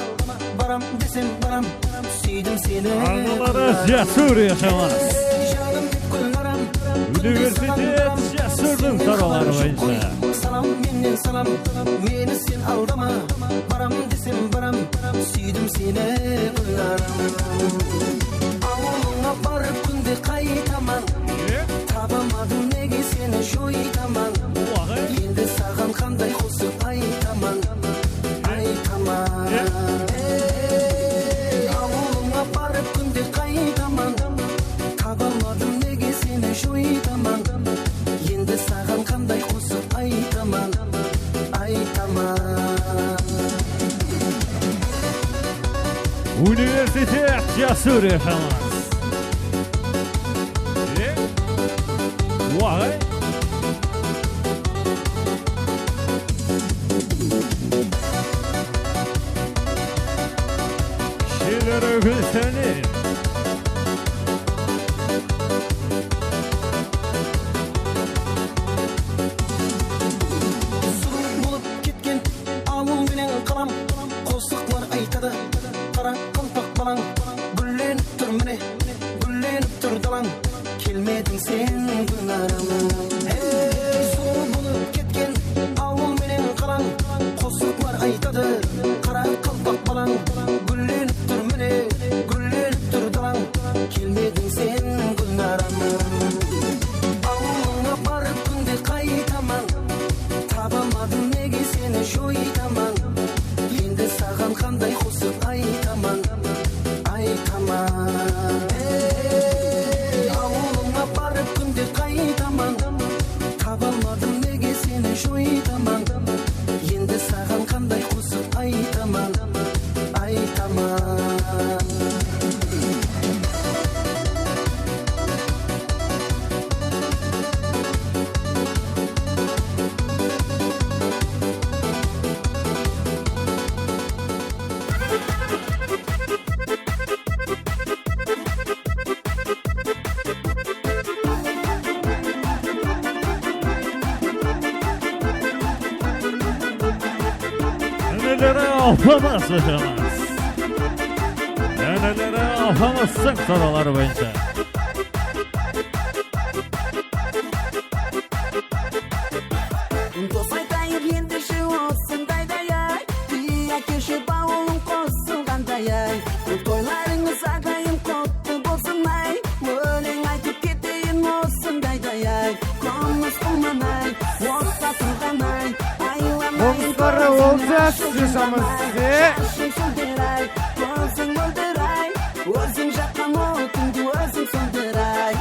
baram desem baram, súydim seni. Aǵaları Jasur, yashańız. Janım dep Gúlnaram, kúnde saǵan baram, senden xabar joq ǵoy. Salam mennen salam, meni sen aldama, baram desem baram, súydim seni Gúlnaram. Awılıńa barıp kúnde qaytaman, tabamadım nege seni joytaman. Endi saǵan qanday qosıq aytaman, aytaman. Ey, awılıńa barıp kúnde qaytaman, tabamadım nege seni joytaman. Endi saǵan qanday qosıq aytaman, aytaman. Universitet Jasur, yashańız. E? Vay. Sheleri Gúlsene. Nege seni joytaman? Endi saǵan qanday qosıq aytaman, aytaman? Ey, awılıńa barıp kúnde qaytaman. Taba almadım, nege seni joytaman? Endi saǵan qanday qosıq aytaman, aytaman? Áneleri alpamız, ózimiz. Áneleri alpamız, sınıp sadaları boyınsha. Dos aytayıq endishi osındayday-ay, túya keship awılım qosılǵanday-ay. Toylarıńız, aǵayım, qutlı bolsın-ay, óleń aytıp keteyin osındayday-ay. Kúmiz quman-ay, otta turǵan-ay, aylanayın. Qosıqları olsa, siz jasamız, e? Shashıń sólder-ay, kóziń móldir-ay, óziń jaqqan otıńdı óziń sónder-ay.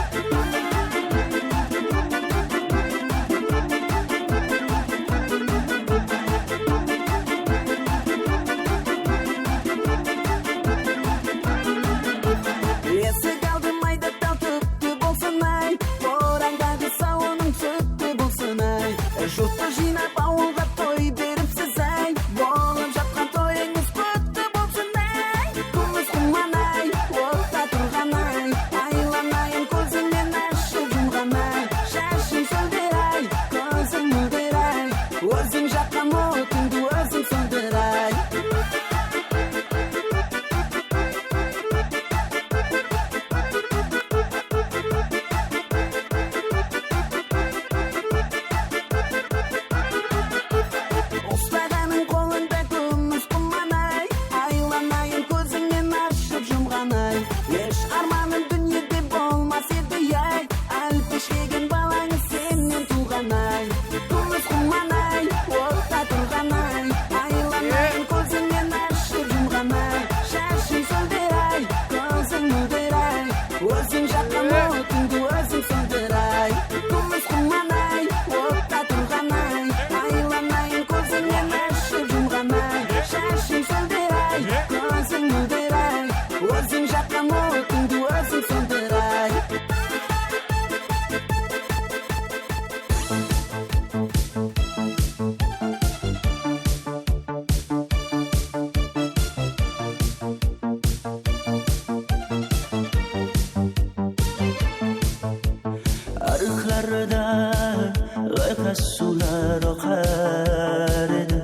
Esik aldı mayda tal túkti bolsın-ay, qorańdaǵı sawınıń sútti bolsın-ay. Jurttı jıynap awılǵa toy beripsiz-ay, bolıp jatqan toyıńız qutlı bolsın-ay. Kúmiz quman-ay, otta turǵan-ay, aylanayın kózińnen ashıp jumǵan-ay. Shashıń sólder-ay, kóziń mólder-ay, óziń jaqqan otıńdı óziń sónder-ay. Uslaǵanıń qolıńda kúmiz quman-ay, aylanayın kózińnen ashıp jumǵan-ay. Hesh ármanım dúnyede bolmas edi-ay, álpeshegen balańız sennen tuwǵan-ay. Kúmiz quman-ay, otta turǵan-ay, aylanayın kózińnen ashıp jumǵan-ay. Shashıń sólder-ay, kóziń mólder-ay, óziń jaqqan otıńdı óziń sónder-ay. Kúmiz quman-ay, otta turǵan-ay, aylanayın kózińnen ashıp jumǵan-ay. Shashıń sólder-ay, kóziń mólder-ay, óziń jaqqan otıńdı óziń sónder-ay. Arıqlarda oyqas suwlar oqar edi.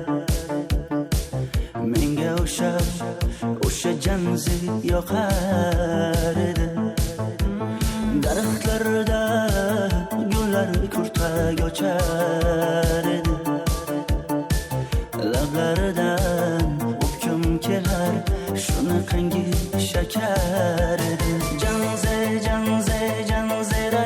Menge oshar, osha janzi yoqar edi. Daraxtlarda gúllar kurtqa ko'char edi. Lablaridan o'pkim kelar, shunaqangi shakar edi. Janze, janze, janzera.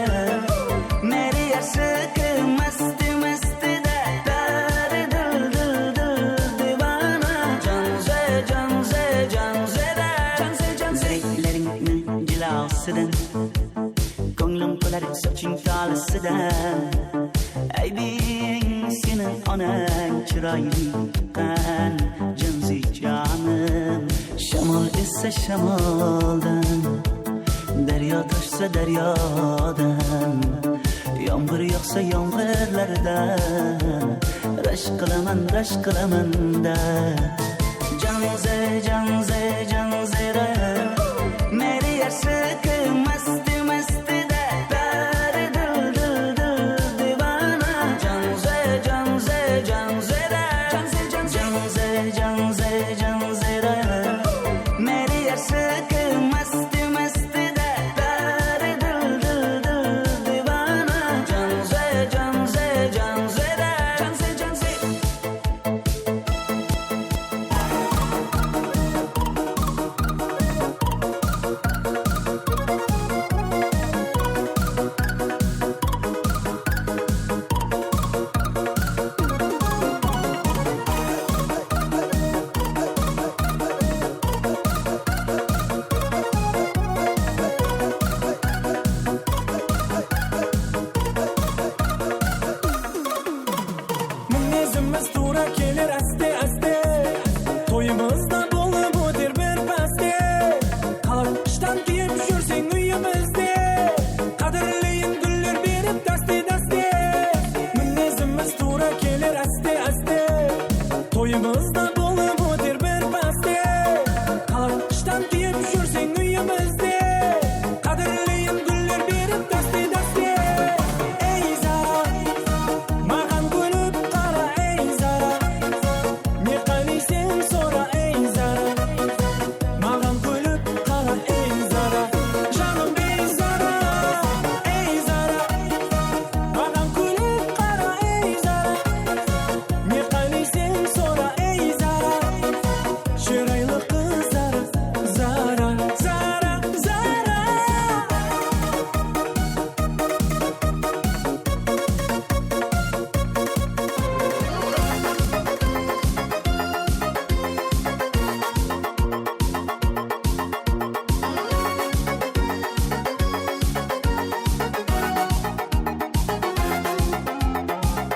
Meri yarshiki masti, masti da. Dari dil, dil, dil, divana. Janze, janze, janzera. Janze, janze. Zireylaringni jilosidan. Ko'nglim to'lar soching tolisidan. Aybing seni onang chiroyli tuqqan, janzi jonim. Shamol essa shamoldan, daryo toshsa daryodan, yomg'ir yog'sa yomg'irlardan, rashk qilaman, rashk qilaman-da. Janze, janze, janzera. Meri yarshiki masti, masti da. Dari dil, dil, dil, divana. Janze, janze, janzera. Janze, janze, janze, janzera. Meri yarshiki masti, masti da. Dari dil, dil, dil, divana. Janze, janze, janzera. Janze, janze. Tuwra keler áste-áste, toyımız da bolıp óter bir páste. Qalǵıshtan kiyip júrseń úyimizde, qádirleyin gúller berip dáste-dáste. Minezimiz tuwra keler áste-áste, toyımız da bolıp óter bir páste. Qalǵıshtan kiyip júrseń úyimizde, qádirleyin gúller berip dáste-dáste. Ey Zara, maǵan kúlip qara, ey Zara. Ne qáleyseń sora, ey Zara. Maǵan kúlip qara, ey Zara. Janım biyzara, ey Zara. Maǵan kúlip qara, ey Zara. Ne qáleyseń sora, ey Zara. Shıraylı qızlar, Zara, Zara, Zara.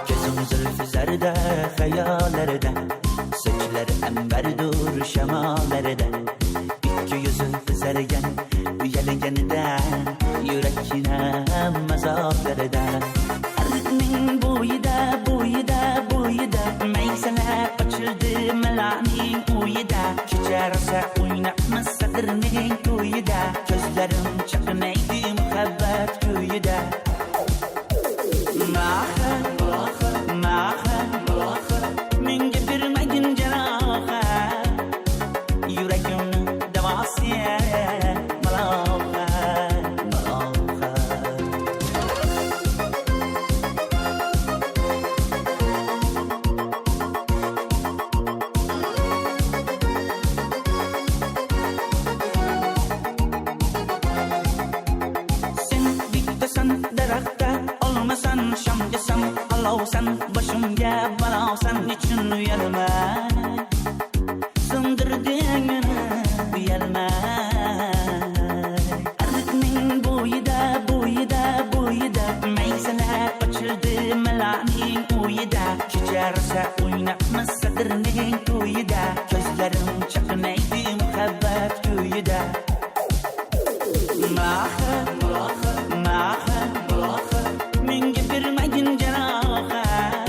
Kóziń zúlfi zarda xayollarda, sochlar anbardur shamolarda. Ikki yúzi qızargan, uyalganda, yurak kinam azoblarda. Ariqning bo'yida, bo'yida, bo'yida, maysala ochildi milonning uyida. Kecha rosa o'ynabmiz Sadirning to'yida, ko'zlarim chaqnaydi muhabbat kúyida. Máxir, máxir, máxir, menga bermagin jarohat. Yuragimni davosi, Malohat, Malohat. Sen bittasan daraqta, olmasan, shamgasan, alovsan, boshimga balosan, nechun uyalmay so'ndirdiń meni, uyalmay. Ariqning bo'yida, bo'yida, bo'yida, maysala ochildi milonning uyida. Kecha rosa o'ynabmiz Sadirning to'yida, ko'zlarim chaqnaydi muhabbat kúyida. Máxir, máxir, menga bermagin jarohat.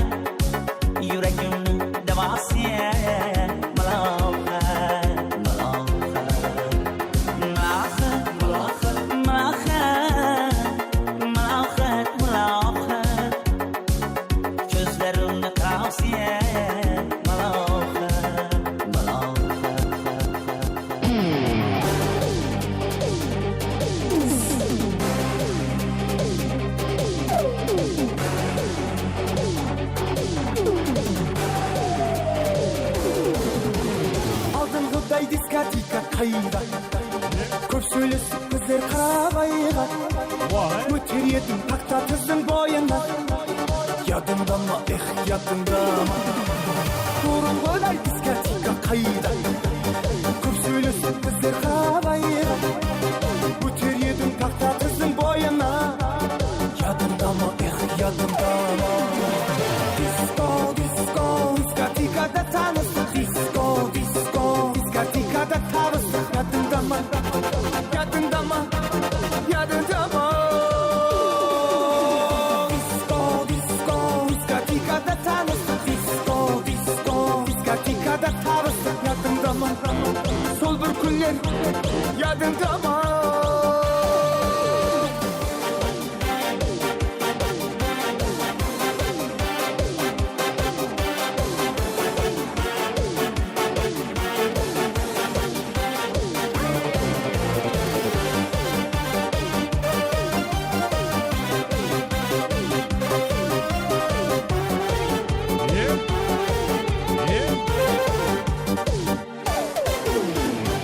Yuragimni davosi, Malohat, Malohat. Máxir, máxir, Malohat, Malohat. Ko'zlarimni tavsiya, Malohat, Malohat. Aldınǵıday diskotek qayda? Kóp sóylesip bizler Qarabayǵa. Óter edim taxta tizdiń boyına. Yadıńda ma, ex, yadıńda ma? Burınǵıday diskotek qayda? Kóp sóylesip bizler Qarabayǵa. Óter edim taxta tizdiń boyına. Yadıńda ma, ex, yadıńda ma? Disko, disko, diskotekada tanıstıq. Disko, disko, diskotekada tabıstıq. Yadıńda ma? Yadıńda ma? Yadıńda ma? Disko, disko, diskotekada tanıstıq. Disko, disko, diskotekada tabıstıq. Yadıńda ma? Sol bir kúnler yadıńda ma?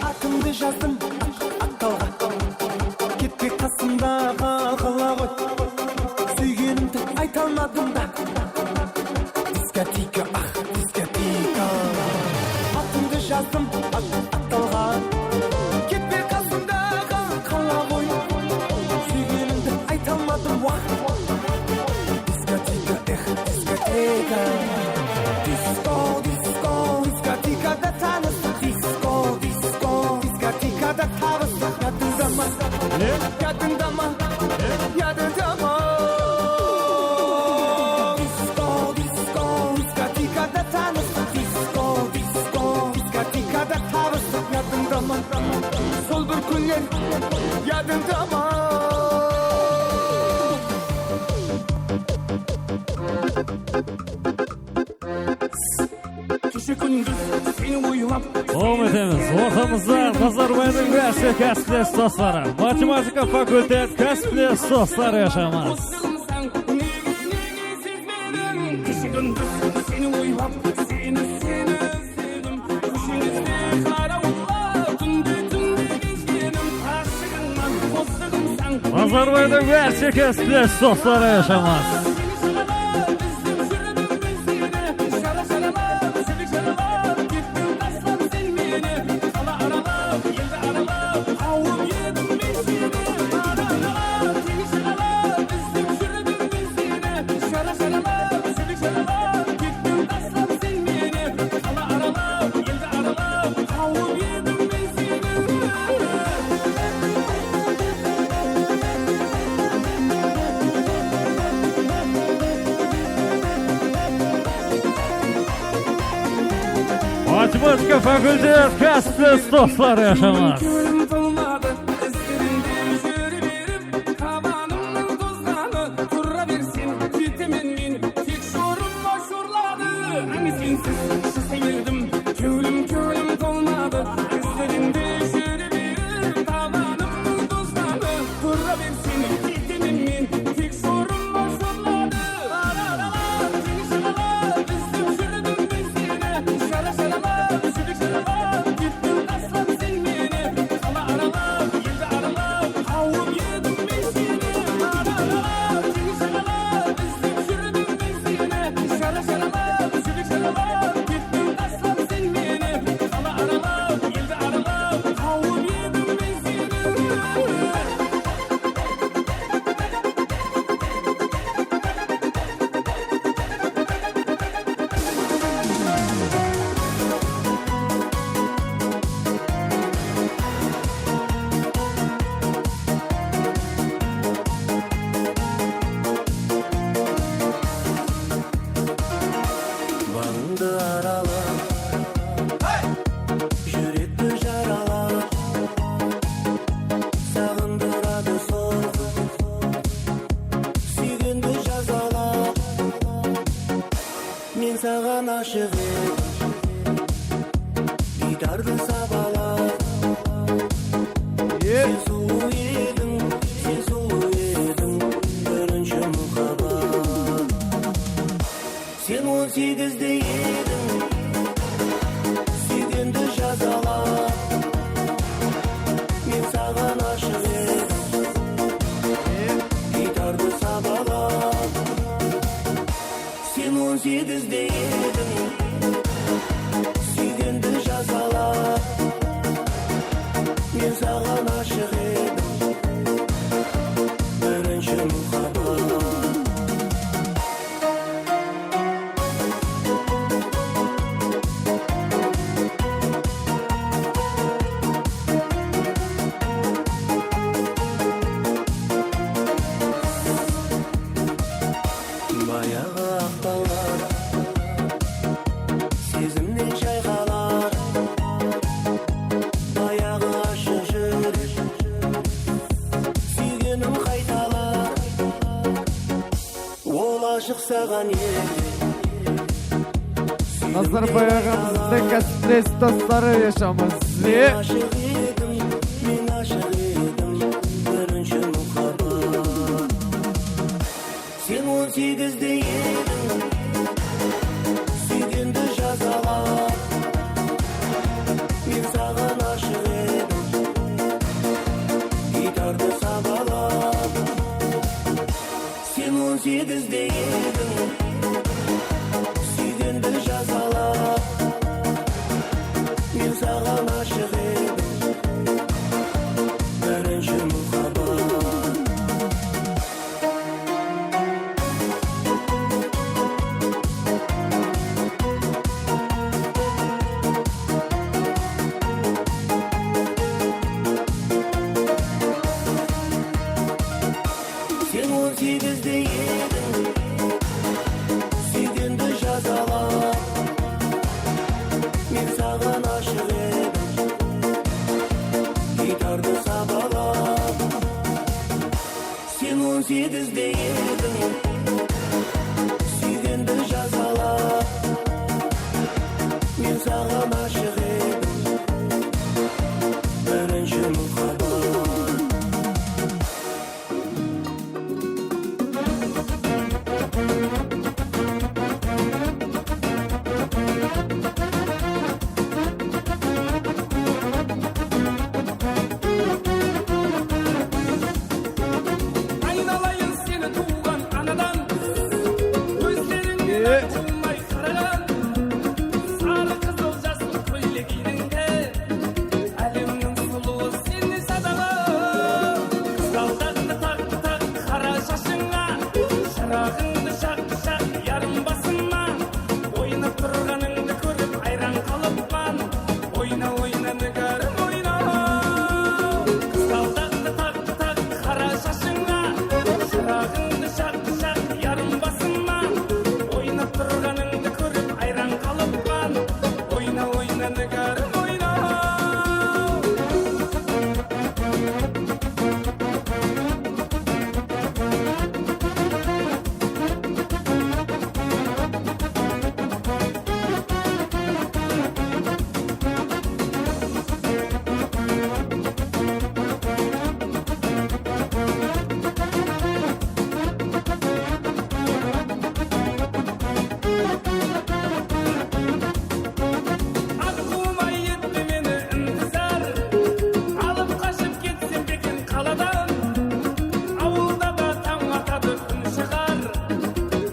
Atımdı jazdım at-, attalǵa. Ketpe qasımdaǵı qala ǵoy. Súygenimdi ayta almadım da. Diskotika, ah, diskotika. Atımdı jazdım at-, attalǵa. Ketpe qasımdaǵı qala ǵoy. Súygenimdi ayta almadım, wah. Diskotika, ex, diskotika. Dis- Yadıńda ma? Keshe kúndiz seni oylap. Dawam etemiz. Ortamızda Nazarbaydıń bárshe kásiples dosları, matematika fakultet kásiples dosları yashaymız. Keshe kúndiz seni oylap, seni, seni izledim. Kósheńizde qarawılla, túnde, túnde gezgenim. Ashıǵıńman qosıǵımsań. Nazarbaydıń bárshe kásiples dosları yashaymız. Matematika fakultet kásiples dosları yashaymız. Kólim tolmadı, izlerinde júre berip, tabanımnıń tozǵanı tura bersin, ketemen men, tek jorım bosh urladı. Áne sensiz jasay berdim, kewlim, kewlim tolmadı, izlerinde júre berip, tabanımnıń tozǵanı tura bersin, ketemen men, tek jorım bosh urladı. Baǵıńdı aralap, júrekti jaralap, saǵındıradı sol qız. Súygendi jazalap, men saǵan ashıq edim, giytardı sabalap. Sen sulıw ediń, sen sulıw ediń, birinshi muhabbat. Sen on segizde ediń, súygendi jazalap. Men saǵan ashıq edim, giytardı sabalap. Sen on segizde ediń, súygendi jazalap. Men saǵan ashıq edim, birinshi muhabbat. Bayaǵı aq tańlar sezimnen shayqalar, bayaǵı ashıq júrek súygenin qaytalar. Ol ashıq saǵan edi. Nazarbay aǵamızdıń kásiples dosları yashaymız. Men ashıq edim, men ashıq edim, birinshi muhabbat. Sen on segizde ediń, súygendi jazalap. Men saǵan ashıq edim, giytardı sabalap. Sen on segizde ediń, súygendi jazalap. Men saǵan ashıq edim, Egizde ediń, súygendi jazala. Men saǵan ashıq edim, birinshi muhabbat. Aynalayın seni tuwǵan anadan, kózlerińnen tuwmay qaraǵan, sarı qızıl jasıl kóylek iynińde. Álemniń sulıwı sen esa dala. Qızǵaldaǵdı taq, taq qara shashıńa, shıraǵıńdı jaq, jaq yarım basıma. Oynap turǵanıńdı kórip ayran qalıppan. Oyna, oyna, nigarım, oyna. Qızǵaldaǵdı taq, taq qara shashıńa, shıraǵıńdı jaq, jaq yarım basıma. Oynap turǵanıńdı kórip ayran qalıppan. Oyna, oyna, nigarım, oyna. Aqquwma etti meni intizar, alıp qashıp ketsem beken qaladan. Awılda da tań atadı, kún shıǵar,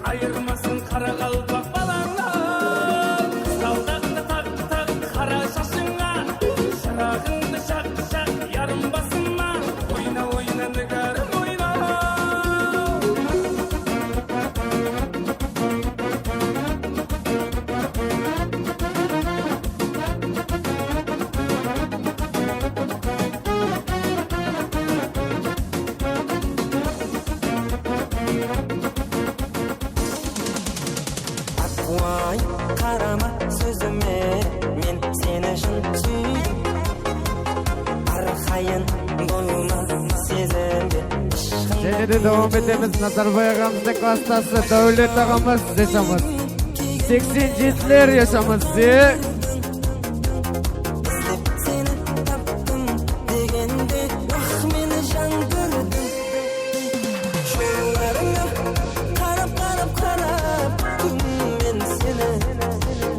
ayırmasın qaraqalpaq balańnan. Qızǵaldaǵdı taq, taq qara shashıńa, shıraǵıńdı jaq, jaq yarım basıma. Oyna, oyna, nigarım, oyna. Aqquway, qarama sózime, men seni shın súydim. Arqayın bolma sezimde. Jáne de dawam etemiz. Nazarbay aǵamızdıń klassdası Dáwlet aǵamız, yashańız. Seksen jetiler, yashańız. Izlep seni taptım degende, ah, meni jańdırdıń. Jollarıńa qarap, qarap, qarap, túnmen seni.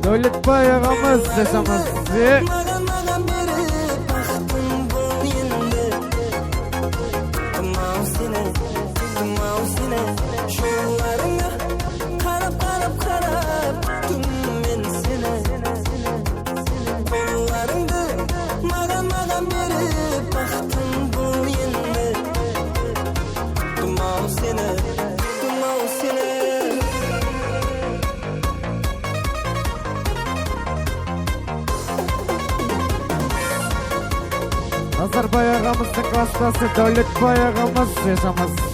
Dáwletbay aǵamız, yashańız. Maǵan, maǵan berip, baxtım bol endi. Uqtım-aw seni, uqtım-aw seni. Jollarıńa qarap, qarap, qarap, túnmen seni. Qollarıńdı maǵan, maǵan berip, baxtım bol endi. Uqtım-aw seni, uqtım-aw seni. Nazarbay aǵamızdıń klassdası Dáwletbay aǵamız, yashańız.